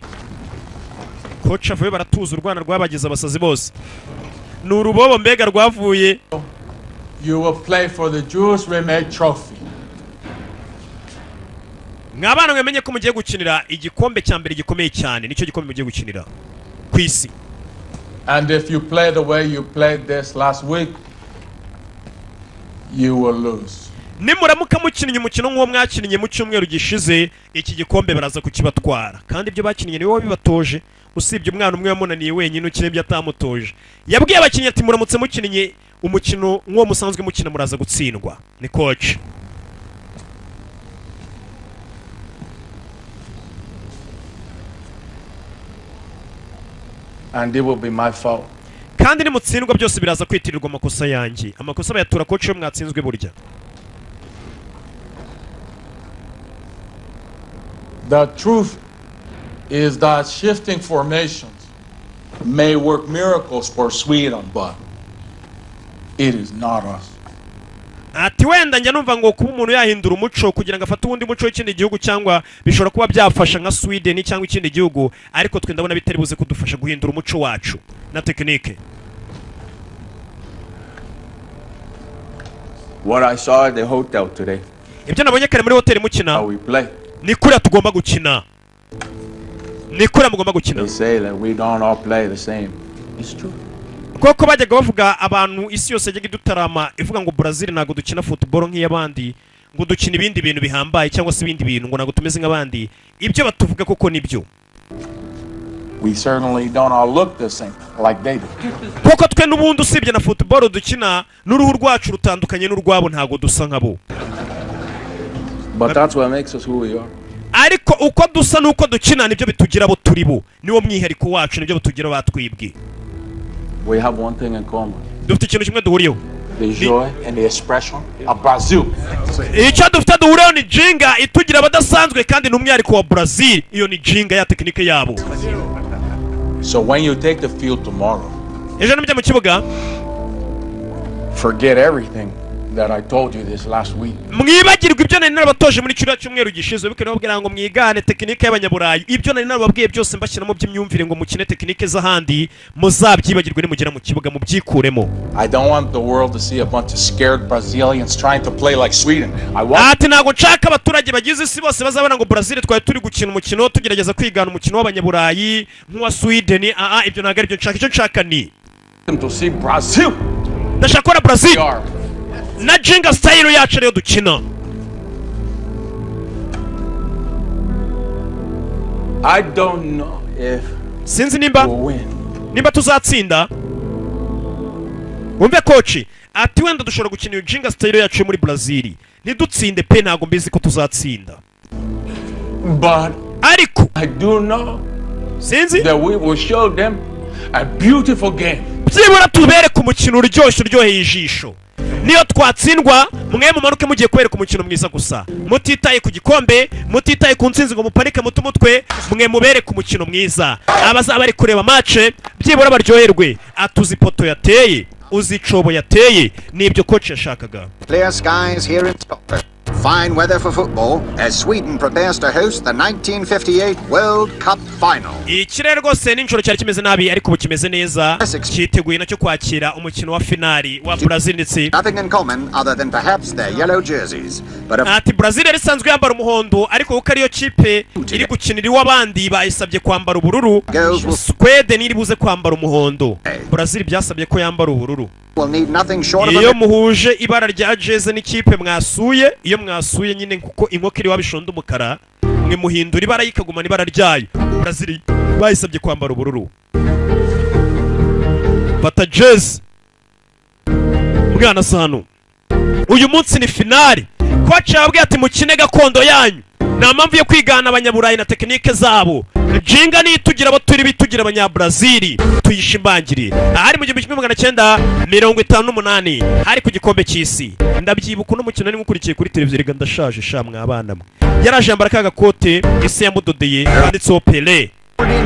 Coach avayo, baratuza, urwana rwabagize abasazi bose, ni urubobo mbega rwavuye. You will play for the Jules Rimet Trophy. Mwabana mwemenye ko mugiye gukinira igikombe cya mbere gikomeye cyane, nicyo gikombe mugiye gukinira ku isi. And if you play the way you played this last week, you will lose. Nimuramuka mukinnye umukino nk'uwo mwakinnye mu cyumweru gishize, iki gikombe baraza kukibatwara. Kandi ibyo bakinnye niwe wabibatoje, usibye umwana umwe wamunaniye wenyine ukina ibyo atamutoje. Yabwiye abakinnyi ati muramutse mukinnye umukino nk'uwo musanzwe mukina, muraza gutsindwa. Ni coach. And it will be my fault. Kandi nimutsindwa byose biraza kwitirirwa amakosa yanjye. Amakosa bayatura coach iyo mwatsinzwe burya. The truth is that shifting formations may work miracles for Sweden, but it is not us. Ati wenda njya numva ngo kuba umuntu yahindura umuco kugira ngo afate uwundi muco w'ikindi gihugu, cyangwa bishobora kuba byafasha nka Sweden cyangwa ikindi gihugu, ariko twe ndabona bitari buze kudufasha guhindura umuco wacu na tekinike. What I saw at the hotel today. Ibyo nabonye kare muri hoteli mukina. How we play. Ni kuriya tugomba gukina, ni kuriya mugomba gukina. They say that we don't all play the same. It's true. Koko bajyaga bavuga, abantu isi yose yajyaga idutarama ivuga ngo Brazil ntabwo dukina football nk'iy'abandi, Ngo dukina ibindi bintu bihambaye cyangwa se ibindi bintu, ngo ntabwo tumeze nk'abandi. Ibyo batuvuga koko nibyo. We certainly don't all look the same like they do. Kuko twe n'ubundi usibye na football dukina, n'uruhu rwacu rutandukanye n'urwabo, ntabwo dusa nkabo. But that's what makes us who we are. Ariko uko dusa n'uko dukina nibyo bitugira abo turi bo, niwo mwihariko wacu, nibyo bitugira batwibwe. We have one thing in common. Dufite ikintu kimwe duhuriyeho. The joy and the expression of Brazil. Icyo dufite duhuriyeho ni ginga itugira abadasanzwe, kandi ni umwihariko wa Brazil. Iyo ni ginga ya tekinike yabo. So when you take the field tomorrow, ejo nimujya mu kibuga, forget everything that I told you this last week. Mwibagirwe ibyo nari narabatoje muri kiriya cyumweru gishize, bikaba nababwira ngo mwigane tekinike y'abanyaburayi. Ibyo nari narababwiye byose mbashyiramo by'imyumvire ngo mukine tekinike z'ahandi, muzabyibagirwe nimugera mu kibuga, mubyikuremo. I don't want the world to see a bunch of scared Brazilians trying to play like Sweden. I want Ati ntabwo nshaka abaturage bagize isi bose bazabona ngo Brazil twari turi gukina umukino tugerageza kwigana umukino w'abanyaburayi nk'uwa Sweden. Aa, ibyo ntabwo aribyo nshaka. Icyo nshaka ni them to see Brazil. Ndashaka kubona Brazil na ginga style yacu ariyo dukina. I don't know if Sinzi nimba tuzatsinda. Wumve coach ati wenda dushobora gukina iyo ginga style yacu yo muri Brazil ntidutsinde pe, ntabwo mbizi ko tuzatsinda. But ariko I do know sinzi that we will show them a beautiful game. Byibura tubereke umukino uryoshye, uryoheye ijisho. Niyo twatsindwa, mwe mumanuke mugiye kwereka umukino mwiza gusa, mutitaye ku gikombe, mutitaye ku ntsinzi, ngo muparike mutu umutwe, mwe mubereke umukino mwiza. Abazaba bari kureba match byibura baryoherwe. Atuzi ipoto yateye, uzi icobo yateye, nibyo coach yashakaga. Clear skies here in Stockholm. Fine weather for football as Sweden prepares to host the 1958 World Cup final. Ikirere rwose nijoro cyari kimeze nabi, ariko ubu kimeze neza, cyiteguye nacyo kwakira umukino wa finali wa Brazil ndetse Nothing in common other than perhaps their yellow jerseys. But a Ati Brazil yari isanzwe yambara umuhondo, ariko kuko ariyo kipe iri gukinira iw'abandi bayisabye kwambara ubururu. Sweden iri buze kwambara umuhondo, Brazil byasabye ko yambara ubururu. will need nothing short of Iyo a muhuje ibara rya jeze n'ikipe mwasuye, iyo mwasuye nyine, kuko inkoko iri wabishonda umukara, mwe muhindura ibara yikagumana ibara ryayo. Brazil bayisabye kwambara ubururu. Fata jeze mwana sano, uyu munsi ni finali. Coach yababwiye ati mukine gakondo yanyu, nta mpamvu yo kwigana abanyaburayi na tekinike zabo. Ginga nitugira abo turi, bitugira abanyabrazili, tuyishimangire. Ahari mu 1958 hari ku gikombe cy'isi, ndabyibuka uno mukino nari mukurikiye kuri televiziyo. Rega ndashaje sha mwabana mwe. Yaraje yambara ka gakote isi yamudodeye kanditseho Pele,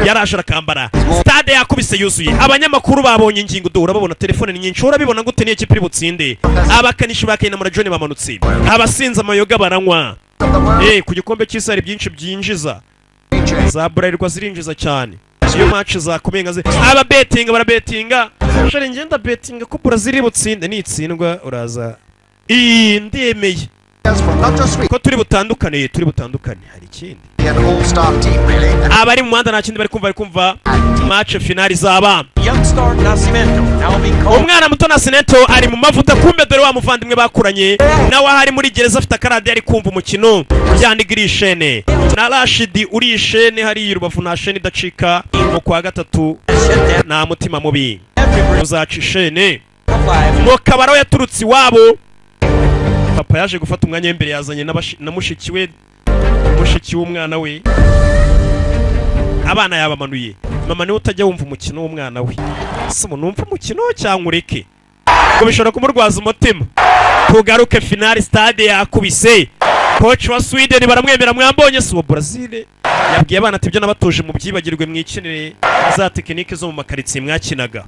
yaraje arakambara. Stade yakubise yuzuye, abanyamakuru babonye ingingo duhura babona telefone ni nyinshi. Urabibona gute niyo kipe iri butsinde? Abakanishi ba Kayinamura John bamanutse, abasinze amayoga baranywa. Ku gikombe cy'isi hari byinshi byinjiza, za Bralirwa zirinjiza cyane iyo match zakomeye nka aba betting barabetinga. Shari ngenda betinga ko Brazil butsinde, nitsindwa uraza ndemeye ko turi butandukane, turi butandukane. Hari ikindi an all-star team really. Abari mu muhanda nta kindi bari kumva, bari kumva match finale izaba. Young star Nascimento now being called Umwana muto Nascimento ari mu mavuta, kumbe dore wa muvandimwe bakuranye nawe ahari muri gereza afite akaradiyo ari kumva umukino. Byaniga iri ishene na Rashidi uri ishene hariya i Rubavu, nta shene idacika mu kwa gatatu, nta mutima mubi uzaca ishene. Mu kabaro yaturutse iwabo, papa yaje gufata umwanya w'imbere, yazanye na mushiki we, mushiki w'umwana we. Abana yabamanuye, mama niwe utajya wumva umukino w'umwana we. Ese umuntu wumva umukino cyangwa ureke ngo bishobora kumurwaza umutima. Tugaruke finali, stade yakubise. Coach wa Sweden baramwemera, mwambonye si uwa Brazil. Yabwiye abana ati ibyo nabatuje mubyibagirwe, mwikinire za tekinike zo mu makaritsiye mwakinaga.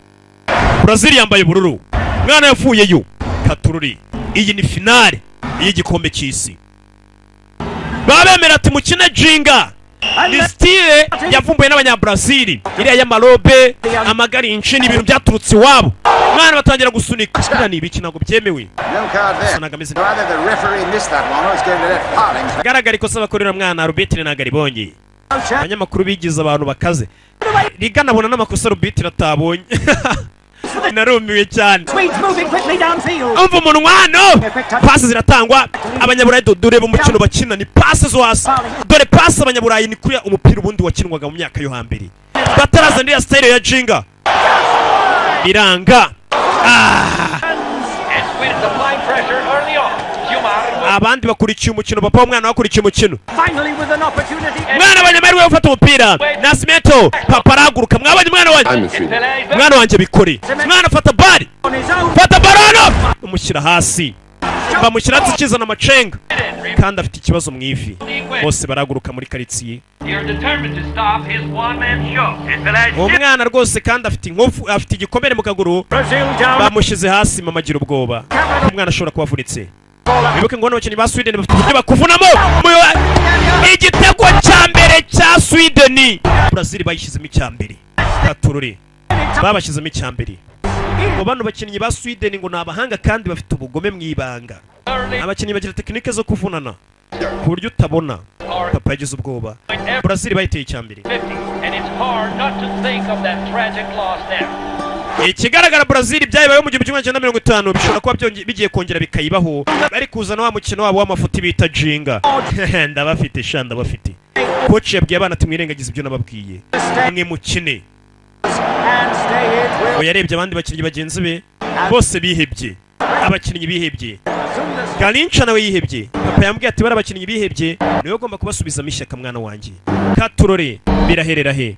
Brazil yambaye ubururu, mwana yavuyeyo katururi. Iyi ni finale y'igikombe cy'isi. Babemera ati mukine ginga, ni style yavumbuwe n'abanyabrazil, iriya y'amarobe, amagarinci, ni ibintu byaturutse iwabo. Mwana batangira gusunika, biriya ni ibiki, ntabwo byemewe. No card there. Either the referee missed that one or he's going to let Harding. Agaragara ikosa bakorera mwana, Rubitire ntabwo aribonye. Abanyamakuru bigize abantu bakaze, riganabona n'amakosa Rubitire atabonye. Narumiwe cyane. Swedes moving quickly downfield. Umva umunwa hano, pasi ziratangwa. Abanyaburayi, dureba umukino bakina, ni pasi zo hasi. Dore pasi abanyaburayi, ni kuriya umupira ubundi wakinwaga mu myaka yo hambere, batarazana iriya style ya jinga. Biranga. Ah! And Sweden's applying pressure early on. Gilmar Abandi bakurikiye umukino, papa w'umwana bakurikiye umukino. Finally with an opportunity. Mwana, abanyamahirwe yo gufata umupira. Nascimento, papa arahaguruka. Mwabonye umwana wanjye? Mwana wanjye, bikore. Mwana, fata bari, fata baro. Umushyira hasi, bamushyira hasi, ikizana amacenga kandi afite ikibazo mu ivi. Bose barahaguruka muri karitsiye. You're determined to stop his one-man show. And Pelé Uwo mwana rwose kandi afite inkovu, afite igikomere mu kaguru. Bamushyize hasi, mama agira ubwoba ko umwana ashobora kuba avunitse. Wibuke ngo bano bakinnyi ba Sweden bafite uburyo bakuvunamo. Igitego cya mbere cya Sweden! Brazil bayishyizemo icya mbere. Katururi, babashyizemo icya mbere. Ngo bano bakinnyi ba Sweden ngo ni abahanga kandi bafite ubugome mu ibanga. Abakinnyi bagira tekinike zo kuvunana ku buryo utabona. Papa yagize ubwoba, Brazil bayiteye icya mbere. 50, and it's hard not to think of that tragic loss now. Ikigaragara, Brazil byayibayeho mu 1950, bishobora kuba bigiye kongera bikayibaho. Bari kuzana wa mukino wabo w'amafuti bita jinga. Ndabafite sha, ndabafite. Coach yabwiye abana ati: "Mwirengagize ibyo nababwiye, mwe mukine." And stay it will. Ngo yarebye abandi bakinnyi bagenzi be bose bihebye, abakinnyi bihebye. Garrincha nawe yihebye. Papa yambwiye ati: "Bari abakinnyi bihebye, niwe ugomba kubasubizamo ishyaka, mwana wanjye." Katurore, biraherera he?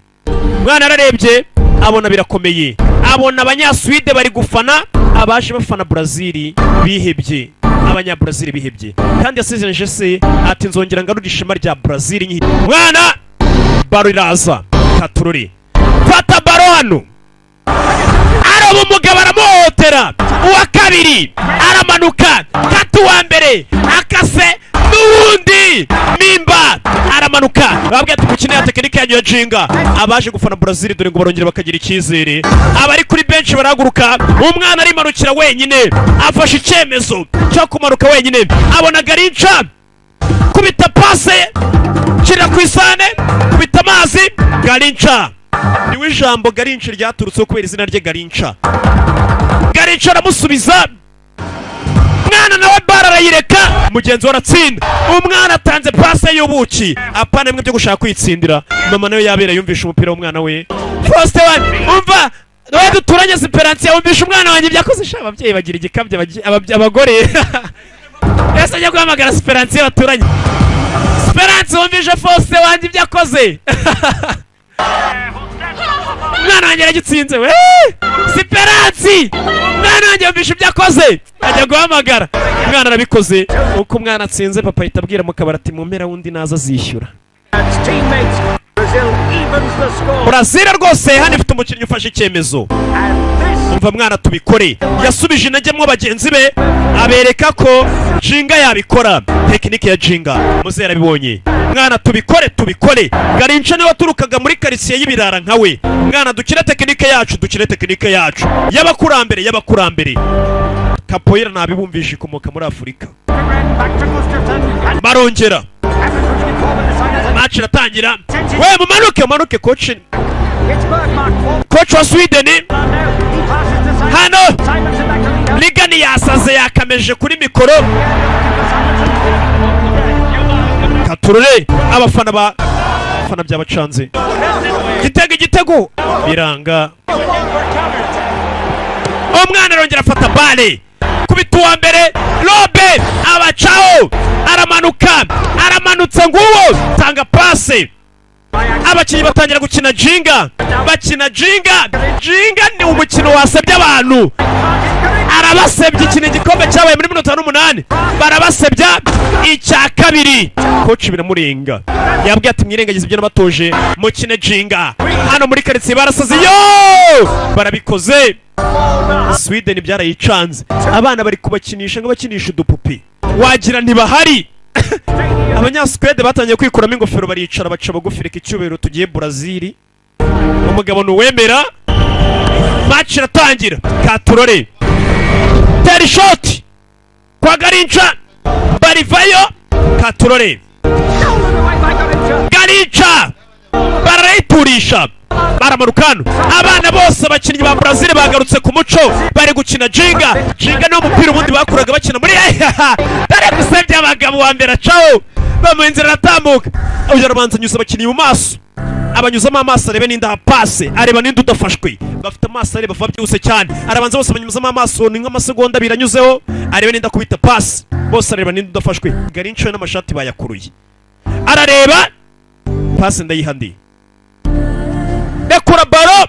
Mwana ararebye abona birakomeye, abona Abanyaswide bari gufana, abaje bafana Brazil bihebye, Abanyabrazil bihebye. Kandi yasezeranyije se ati: "Nzongera ngarure ishema rya Brazil." Mwana, baro iraza. Katurore, fata baro hano. Aroba umugabo, aramuhotera. Uwa kabiri aramanuka, kata uwa mbere, akase n'uwundi nimba aramanuka. Babwiye ati: "Mukine ya tekinike yanyu ya jinga." Abaje gufana Brazil dore ngo barongera bakagira icyizere. Abari kuri benshi barahaguruka. Umwana arimanukira wenyine, afashe icyemezo cyo kumanuka wenyine. Abona Garrincha, kubita pase, shyira ku isahane, kubita amazi. Garrincha niwe ijambo Garrincha ryaturutseho kubera izina rye Garrincha. Garrincha aramusubiza. Mwana nawe bara arayireka, mugenzi we aratsinda. Umwana atanze pase y'ubuki, apana bimwe byo gushaka kwitsindira. Mama nawe yabera, yumvisha umupira w'umwana we. Faustin wanjye, umva wowe duturanye, Siperansiya, yumvisha umwana wanjye ibyakoze. Sha, ababyeyi bagira igikabyo, abagore. Ese ajya guhamagara Siperansiya baturanye? Siperansiya, wumvishe Faustin wanjye ibyo akoze. Umwana wanjye aragitsinze we. Siperansi, umwana wanjye yumvishe ibyo akoze. Ajya guhamagara umwana, arabikoze. Uko umwana atsinze, papa ahita abwira mu kabari ati: "Mu mpera wundi naza azishyura." Teammates. Brazil evens the score. Brazil rwose hano ifite umukinnyi ufashe icyemezo. Umva mwana, tubikore. Yasubije intege mwo bagenzi be, abereka ko jinga yabikora, tekinike ya jinga. Muze yarabibonye. Mwana, tubikore, tubikore. Garrincha niwe waturukaga muri karitsiye y'ibirara nka we. Mwana, dukine tekinike yacu, dukine tekinike yacu y'abakurambere, y'abakurambere. Capoeira ntabibumvisha, ikomoka muri Afurika. Barongera, match iratangira. We, mumanuke, mumanuke. Coach, coach wa Sweden hano Ligani yasaze, yakameje kuri mikoro. Katurore, abafana ba abafana byabacanze. Igitego, igitego biranga. Umwana arongera afata bale, kubita uwa mbere, lobe, abacaho, aramanuka, aramanutse nguwo, tanga pase. Abakinnyi batangira gukina jinga, bakina jinga. Jinga ni umukino wasebye abantu, arabasebye. Ikina igikombe cyabaye muri 58, barabasebya. Icya kabiri, coach biramurenga. Yabwiye ati: "Mwirengagize ibyo nabatoje, mukine jinga." Hano muri karitsiye barasaze yo, barabikoze. Sweden byarayicanze. Abana bari kubakinisha nk'abakinisha udupupi, wagira ntibahari. Abanyaswede batangiye kwikuramo ingofero, baricara, baca bugufi. Reka icyubahiro tugiye Brazil. Umugabo ntuwemera. Match iratangira. Katurore, tera ishoti kwa Garrincha, barivayo. Katurore, Garrincha. Barayiturisha, baramanuka hano. Abana bose, abakinnyi ba Brazil bagarutse ku muco, bari gukina ginga. Ginga niwo mupira ubundi bakuraga bakina muri. Dore gusebya abagabo wa mbere acaho, bamuha inzira, aratambuka. Uyu arabanza anyuza abakinnyi mu maso, abanyuzamo amaso, arebe n'inda aha pase, areba n'indi udafashwe. Bafite amaso areba vuba byihuse cyane. Arabanza bose abanyuzamo amaso, ni nk'amasegonda 2 anyuzeho, arebe n'inda akubita pase. Bose areba n'indi udafashwe. Garincho n'amashati bayakuruye, arareba pase, ndayiha ndi rekura baro.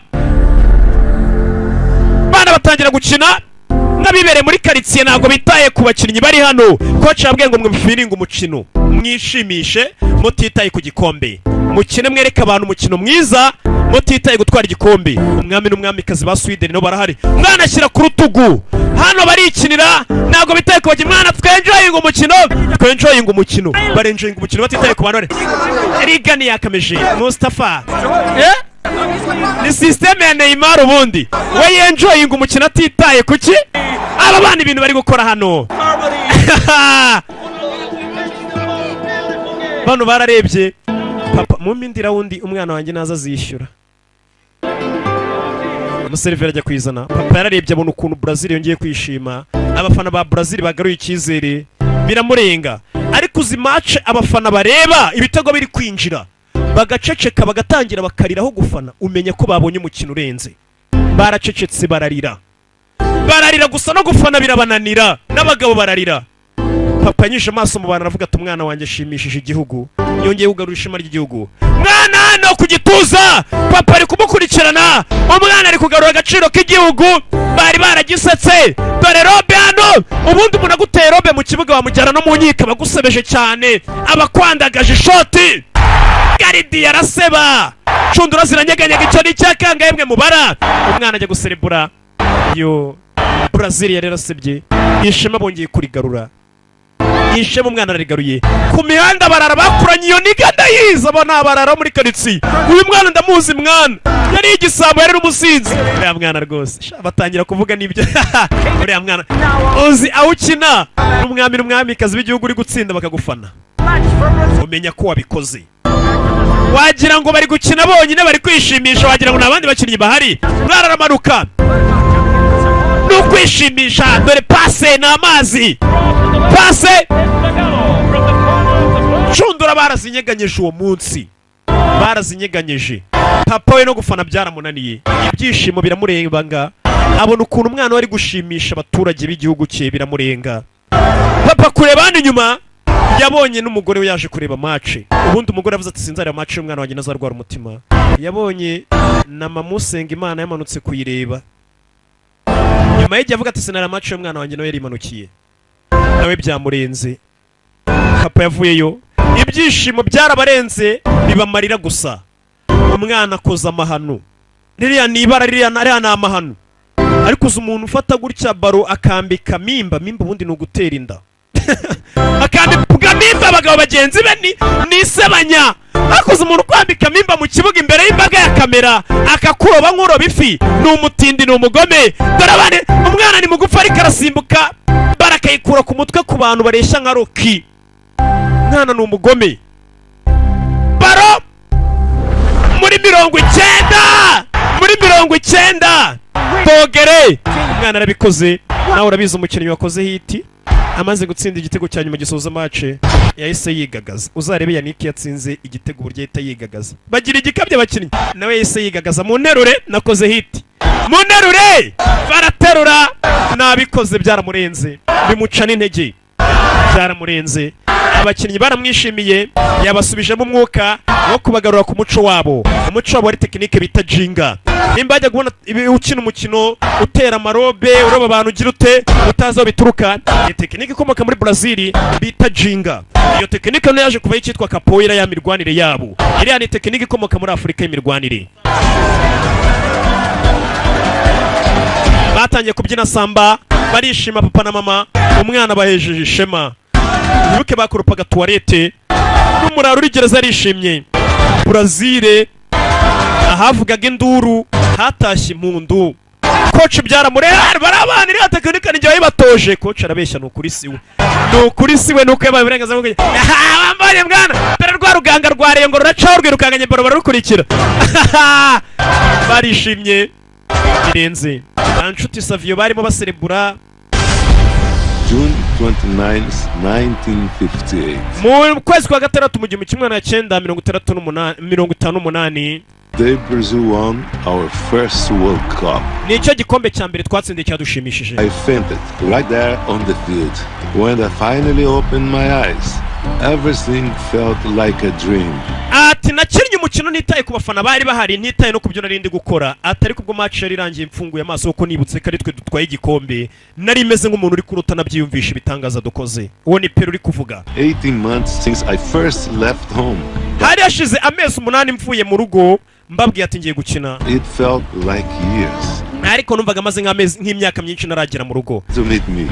Bana batangira gukina nk'abibereye muri karitsiye, ntabwo bitaye ku bakinnyi bari hano. Coach yabwiye ngo mwifiringe umukino, mwishimishe mutitaye ku gikombe, mukine mwereke abantu umukino mwiza mutitaye gutwara igikombe. Umwami n'umwamikazi ba Sweden nabo barahari. Mwana ashyira ku rutugu, hano barikinira, ntabwo bitaye ku bakinnyi. Mwana, twenjoyinga umukino, twenjoyinga umukino. Barenjoyinga umukino batitaye ku bantu bari. Rigani yakameje Mustafa, eh? Ni système ya Neymar ubundi, we yenjoyinga umukino atitaye kuki aba bana ibintu bari gukora hano. Bano bararebye papa mu mindi rawundi, umwana wanjye naza azishyura. Umuseriveri ajya kwizana. Papa yararebye abona ukuntu Brazil yongeye kwishima, abafana ba Brazil bagaruye icyizere, biramurenga. Ariko uzi match abafana bareba ibitego biri kwinjira bagaceceka, bagatangira bakariraho gufana, umenya ko babonye umukino urenze. Baracecetse, bararira, bararira gusa, no gufana birabananira, n'abagabo bararira. Papa yanyije amaso mu bantu, aravuga ati umwana wanjye ashimishije igihugu, yongeye kugarura ishema ry'igihugu. Mwana hano ku gituza, papa ari kumukurikirana, umwana ari kugarura agaciro k'igihugu bari baragisetse. Dore robe hano, ubundi umuntu aguteye robe mu kibuga wamujyana no mu nkiko, abagusebeje cyane, abakwandagaje ishoti. Garidi yaraseba, cundura ziranyeganyega, icyo ni icyakangaye mwe mubara. Umwana ajya guserebura. Yo Brazil yari yarasebye, ishema bongeye kurigarura, ishema umwana ararigaruye. Ku mihanda barara bakuranye iyo niga ndayizi, aba ni abarara muri karitsiye. Uyu mwana ndamuzi, mwana yari igisambo, yari n'umusinzi uriya mwana rwose. Batangira kuvuga n'ibyo uriya mwana uzi aho ukina n'umwami n'umwamikazi w'igihugu uri gutsinda bakagufana, umenya ko wabikoze. Wagira ngo bari gukina bonyine, bari kwishimisha, wagira ngo nta bandi bakinnyi bahari. Mwana aramanuka ni ukwishimisha. Dore pase ni amazi, pase cundura barazinyeganyeje uwo munsi, barazinyeganyeje. Papa we no gufana byaramunaniye, ibyishimo biramurenga, abona ukuntu umwana we ari gushimisha abaturage b'igihugu cye, biramurenga. Papa kureba hano inyuma yabonye n'umugore we yaje kureba match. Ubundi umugore avuze ati sinzareba match y'umwana wanjye nazarwara umutima. Yabonye na mamusenga Imana yamanutse kuyireba. Nyuma y'igihe avuga ati sinareba match y'umwana wanjye, nawe yarimanukiye, nawe byamurenze. Papa yavuyeyo ibyishimo byarabarenze, bibamarira gusa. Umwana akoza amahano, ririya ni ibara, ririya ni amahano. Ariko uzi umuntu ufata gutya baro akambika mimba, mimba ubundi ni ugutera inda, akambika mimba abagabo bagenzi be ni isebanya. Akoze umuntu kwambika mimba mu kibuga imbere y'imbaga ya kamera, akakuroba nk'uroba ifi, ni umutindi, ni umugome. Dore abane, umwana ni mugufi ariko arasimbuka, barakayikura ku mutwe ku bantu bareshya nka Rocky. Umwana ni umugome. Baro muri 90, muri 90 dogere, umwana arabikoze. Nawe urabizi umukinnyi wakoze hiti amaze gutsinda igitego cya nyuma gisoza match yahise yigagaza. Uzarebe Yannick yatsinze igitego uburyo yahita yigagaza, bagira igikabye abakinnyi, nawe yahise yigagaza. Mu nterure nakoze hiti, mu nterure baraterura, nabikoze byaramurenze, bimuca n'intege, byaramurenze. Abakinnyi baramwishimiye, yabasubijemo umwuka wo kubagarura ku muco wabo. Umuco wabo wari tekinike bita jinga. Nimba ajya kubona ukina umukino utera amarobe, uroba abantu, ugira ute, utazi aho bituruka, ni tekinike ikomoka muri Brazil bita jinga. Iyo tekinike nayo yaje kuva icyitwa capoeira ya mirwanire yabo. Iriya ni tekinike ikomoka muri Afurika y'imirwanire. Batangiye kubyina samba, barishima papa na mama, umwana bahejeje ishema. Wibuke bakurupaga tuwarete n'umuraro uri gereza arishimye. Brazil ahavugaga induru hatashye impundu. Coach byaramureba, barabana, iriya tekinike ni njye wayibatoje. Coach arabeshya, ni ukuri siwe, ni ukuri siwe, nuko yabaye uburenganzira bwo wambonye mwana. Dore rwa ruganga rwareye ngo ruracaho, rwirukanganye baro, bararukurikira, barishimye birenze. Nta nshuti Savio barimo baserebura. June 29th, 1958. Mu kwezi kwa gatandatu mu 1968, 58. Day Brazil won our first World Cup. Nicyo gikombe cya mbere twatsindiye cyadushimishije. I fainted right there on the field. When I finally opened my eyes, everything felt like a dream. Ati nakinnye umukino ntitaye ku bafana bari bahari, ntitaye no ku byo nari ndi gukora. Ati ariko ubwo match yari irangiye mfunguye amaso kuko nibutse ko ari twe dutwaye igikombe, nari meze nk'umuntu uri kurota, nabyiyumvisha ibitangaza dukoze. Uwo ni Pele uri kuvuga. 18 months since I first left home. Hari hashize amezi 8 mvuye mu rugo, mbabwiye ati ngiye gukina. It felt like years. Ariko numvaga amaze nk'amezi, nk'imyaka myinshi naragera mu rugo. To meet me.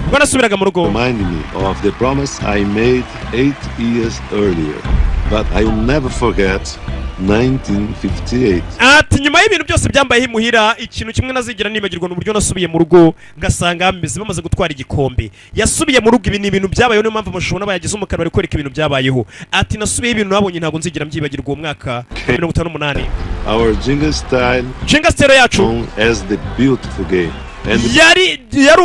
Ubwo nasubiraga mu rugo, Remind me of the promise I made 8 years earlier. But I will never forget 1958. Ati nyuma y'ibintu byose byambayeho imuhira, ikintu kimwe nazigera nibagirwa ni uburyo nasubiye mu rugo ngasanga bameze bamaze gutwara igikombe. Yasubiye mu rugo, ibi ni ibintu byabayeho, niyo mpamvu amashusho ubona bayagize umukara, bari kwereka ibintu byabayeho. Ati nasubiyeho, ibintu nabonye ntabwo nzigera mbyibagirwa uwo mwaka 58. Our Ginga style, Ginga style yacu, known as the beautiful game. And yari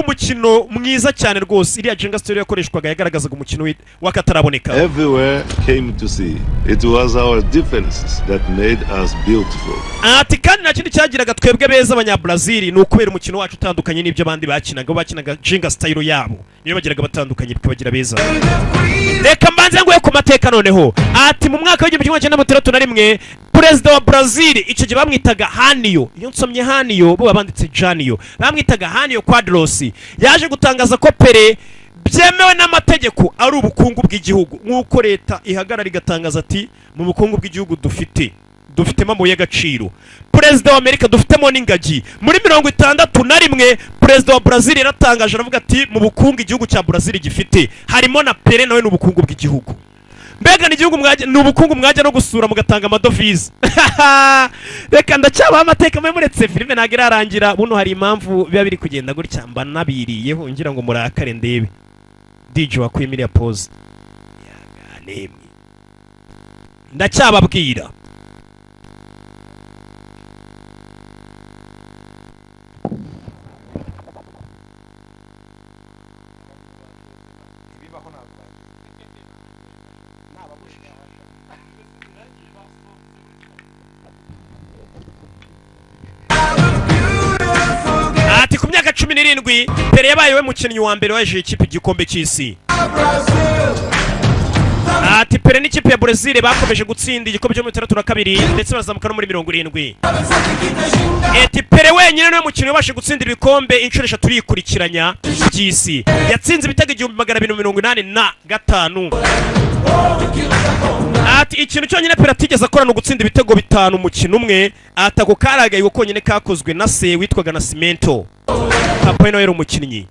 umukino mwiza cyane rwose. Iriya Ginga style yakoreshwaga yagaragazaga umukino w'akataraboneka. everywhere came to see. It was our differences that made us beautiful. Ati kandi nta kindi cyagiraga twebwe beza abanyabrazil ni ukubera umukino wacu utandukanye n'ibyo abandi bakinaga. Bo bakinaga Ginga style yabo, niyo bagiraga batandukanye bikabagira beza. Reka mbanze nguye ku mateka noneho. Ati mu mwaka w'1961, perezida wa Brazil icyo gihe bamwitaga Haniyo, iyo nsomye Haniyo bo banditse Janiyo, bamwitaga Haniyo Quadros, yaje gutangaza ko Pele byemewe n'amategeko ari ubukungu bw'igihugu, nk'uko leta ihagarara igatangaza ati mu bukungu bw'igihugu dufite, dufitemo amabuye y'agaciro, perezida wa Amerika dufitemo n'ingagi. Muri 61, perezida wa Brazil yaratangaje aravuga ati mu bukungu igihugu cya Brazil gifite harimo na Pele, nawe ni ubukungu bw'igihugu. Mbega ni igihugu mwajya, ni ubukungu mwajya no gusura mugatanga amadovize. Reka ndacyabaha amateka mwe muretse filime ntabwo irarangira. Buno hari impamvu biba biri kugenda gutya, mba nabiriyeho ngira ngo murakare ndebe. DJ wakuyemo iriya pause. Ihangane mwe, ndacyababwira. Ibibaho ntabwo bagiye nababujije. Ati ku myaka 17, Pele yabaye we mukinnyi wa mbere waje ikipe igikombe cy'isi. Ati Pele n'ikipe ya Brazil bakomeje gutsinda igikombe cyo muri 62, ndetse barazamuka no muri 70. Ati Pele wenyine niwe mukinnyi wabashe gutsindira ibikombe inshuro eshatu yikurikiranya by'isi. Yatsinze ibitego 1285. Ati ikintu cyonyine Pele atigeze akora ni ugutsinda ibitego bitanu umukino umwe. Ati ako karagaye konyine kakozwe na se witwaga Nascimento. Papa we nawe yari umukinnyi.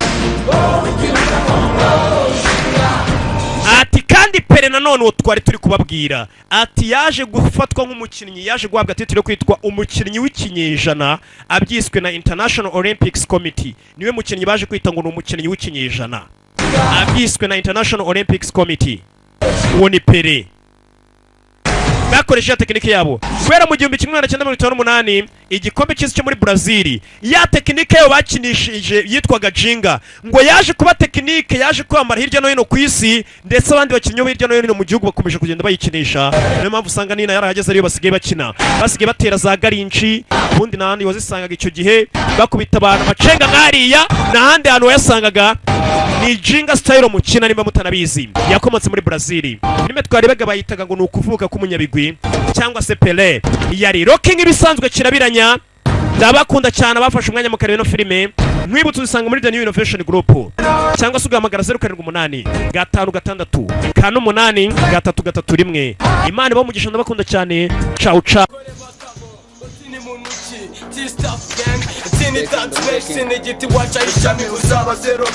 Ati kandi Pele nanone uwo twari turi kubabwira, ati yaje gufatwa nk'umukinnyi, yaje guhabwa title yo kwitwa umukinnyi w'ikinyejana, abyiswe na International Olympics Committee. Niwe mukinnyi baje kwita ngo ni umukinnyi w'ikinyejana, abyiswe na International Olympics Committee. Uwo ni Pele. Bakoresheje tekinike yabo guhera mu 1958, igikombe cy'isi cyo muri Brazil. Ya tekinike yabo bakinishije yitwaga Ginga, ngo yaje kuba tekinike yaje kwamara hirya no hino ku isi, ndetse abandi bakinnyi bo hirya no hino mu gihugu bakomeje kugenda bayikinisha. Niyo mpamvu usanga nina yarahageze ariyo basigaye bakina, basigaye batera za garinci. Ubundi n'ahandi wazisangaga icyo gihe bakubita abantu amacenga nk'ariya, n'ahandi hantu wayasangaga ni Ginga style mukina. Nimba mutanabizi, yakomotse muri Brazil. Filime twarebaga bayitaga ngo ni ukuvuka k'umunyabigwi cyangwa se Pele. Yari Rocky nk'ibisanzwe kirabiranya. Ndabakunda cyane abafashe umwanya mukareba ino filime. Nkwibutsa, uzisanga muri The New Innovation Group, cyangwa se ugahamagara 0785 648 331. Imana ibahe, ndabakunda cyane. Ciao ciao. T-Stuff gang, tini tatweshe, igiti waca ishami uzaba zero.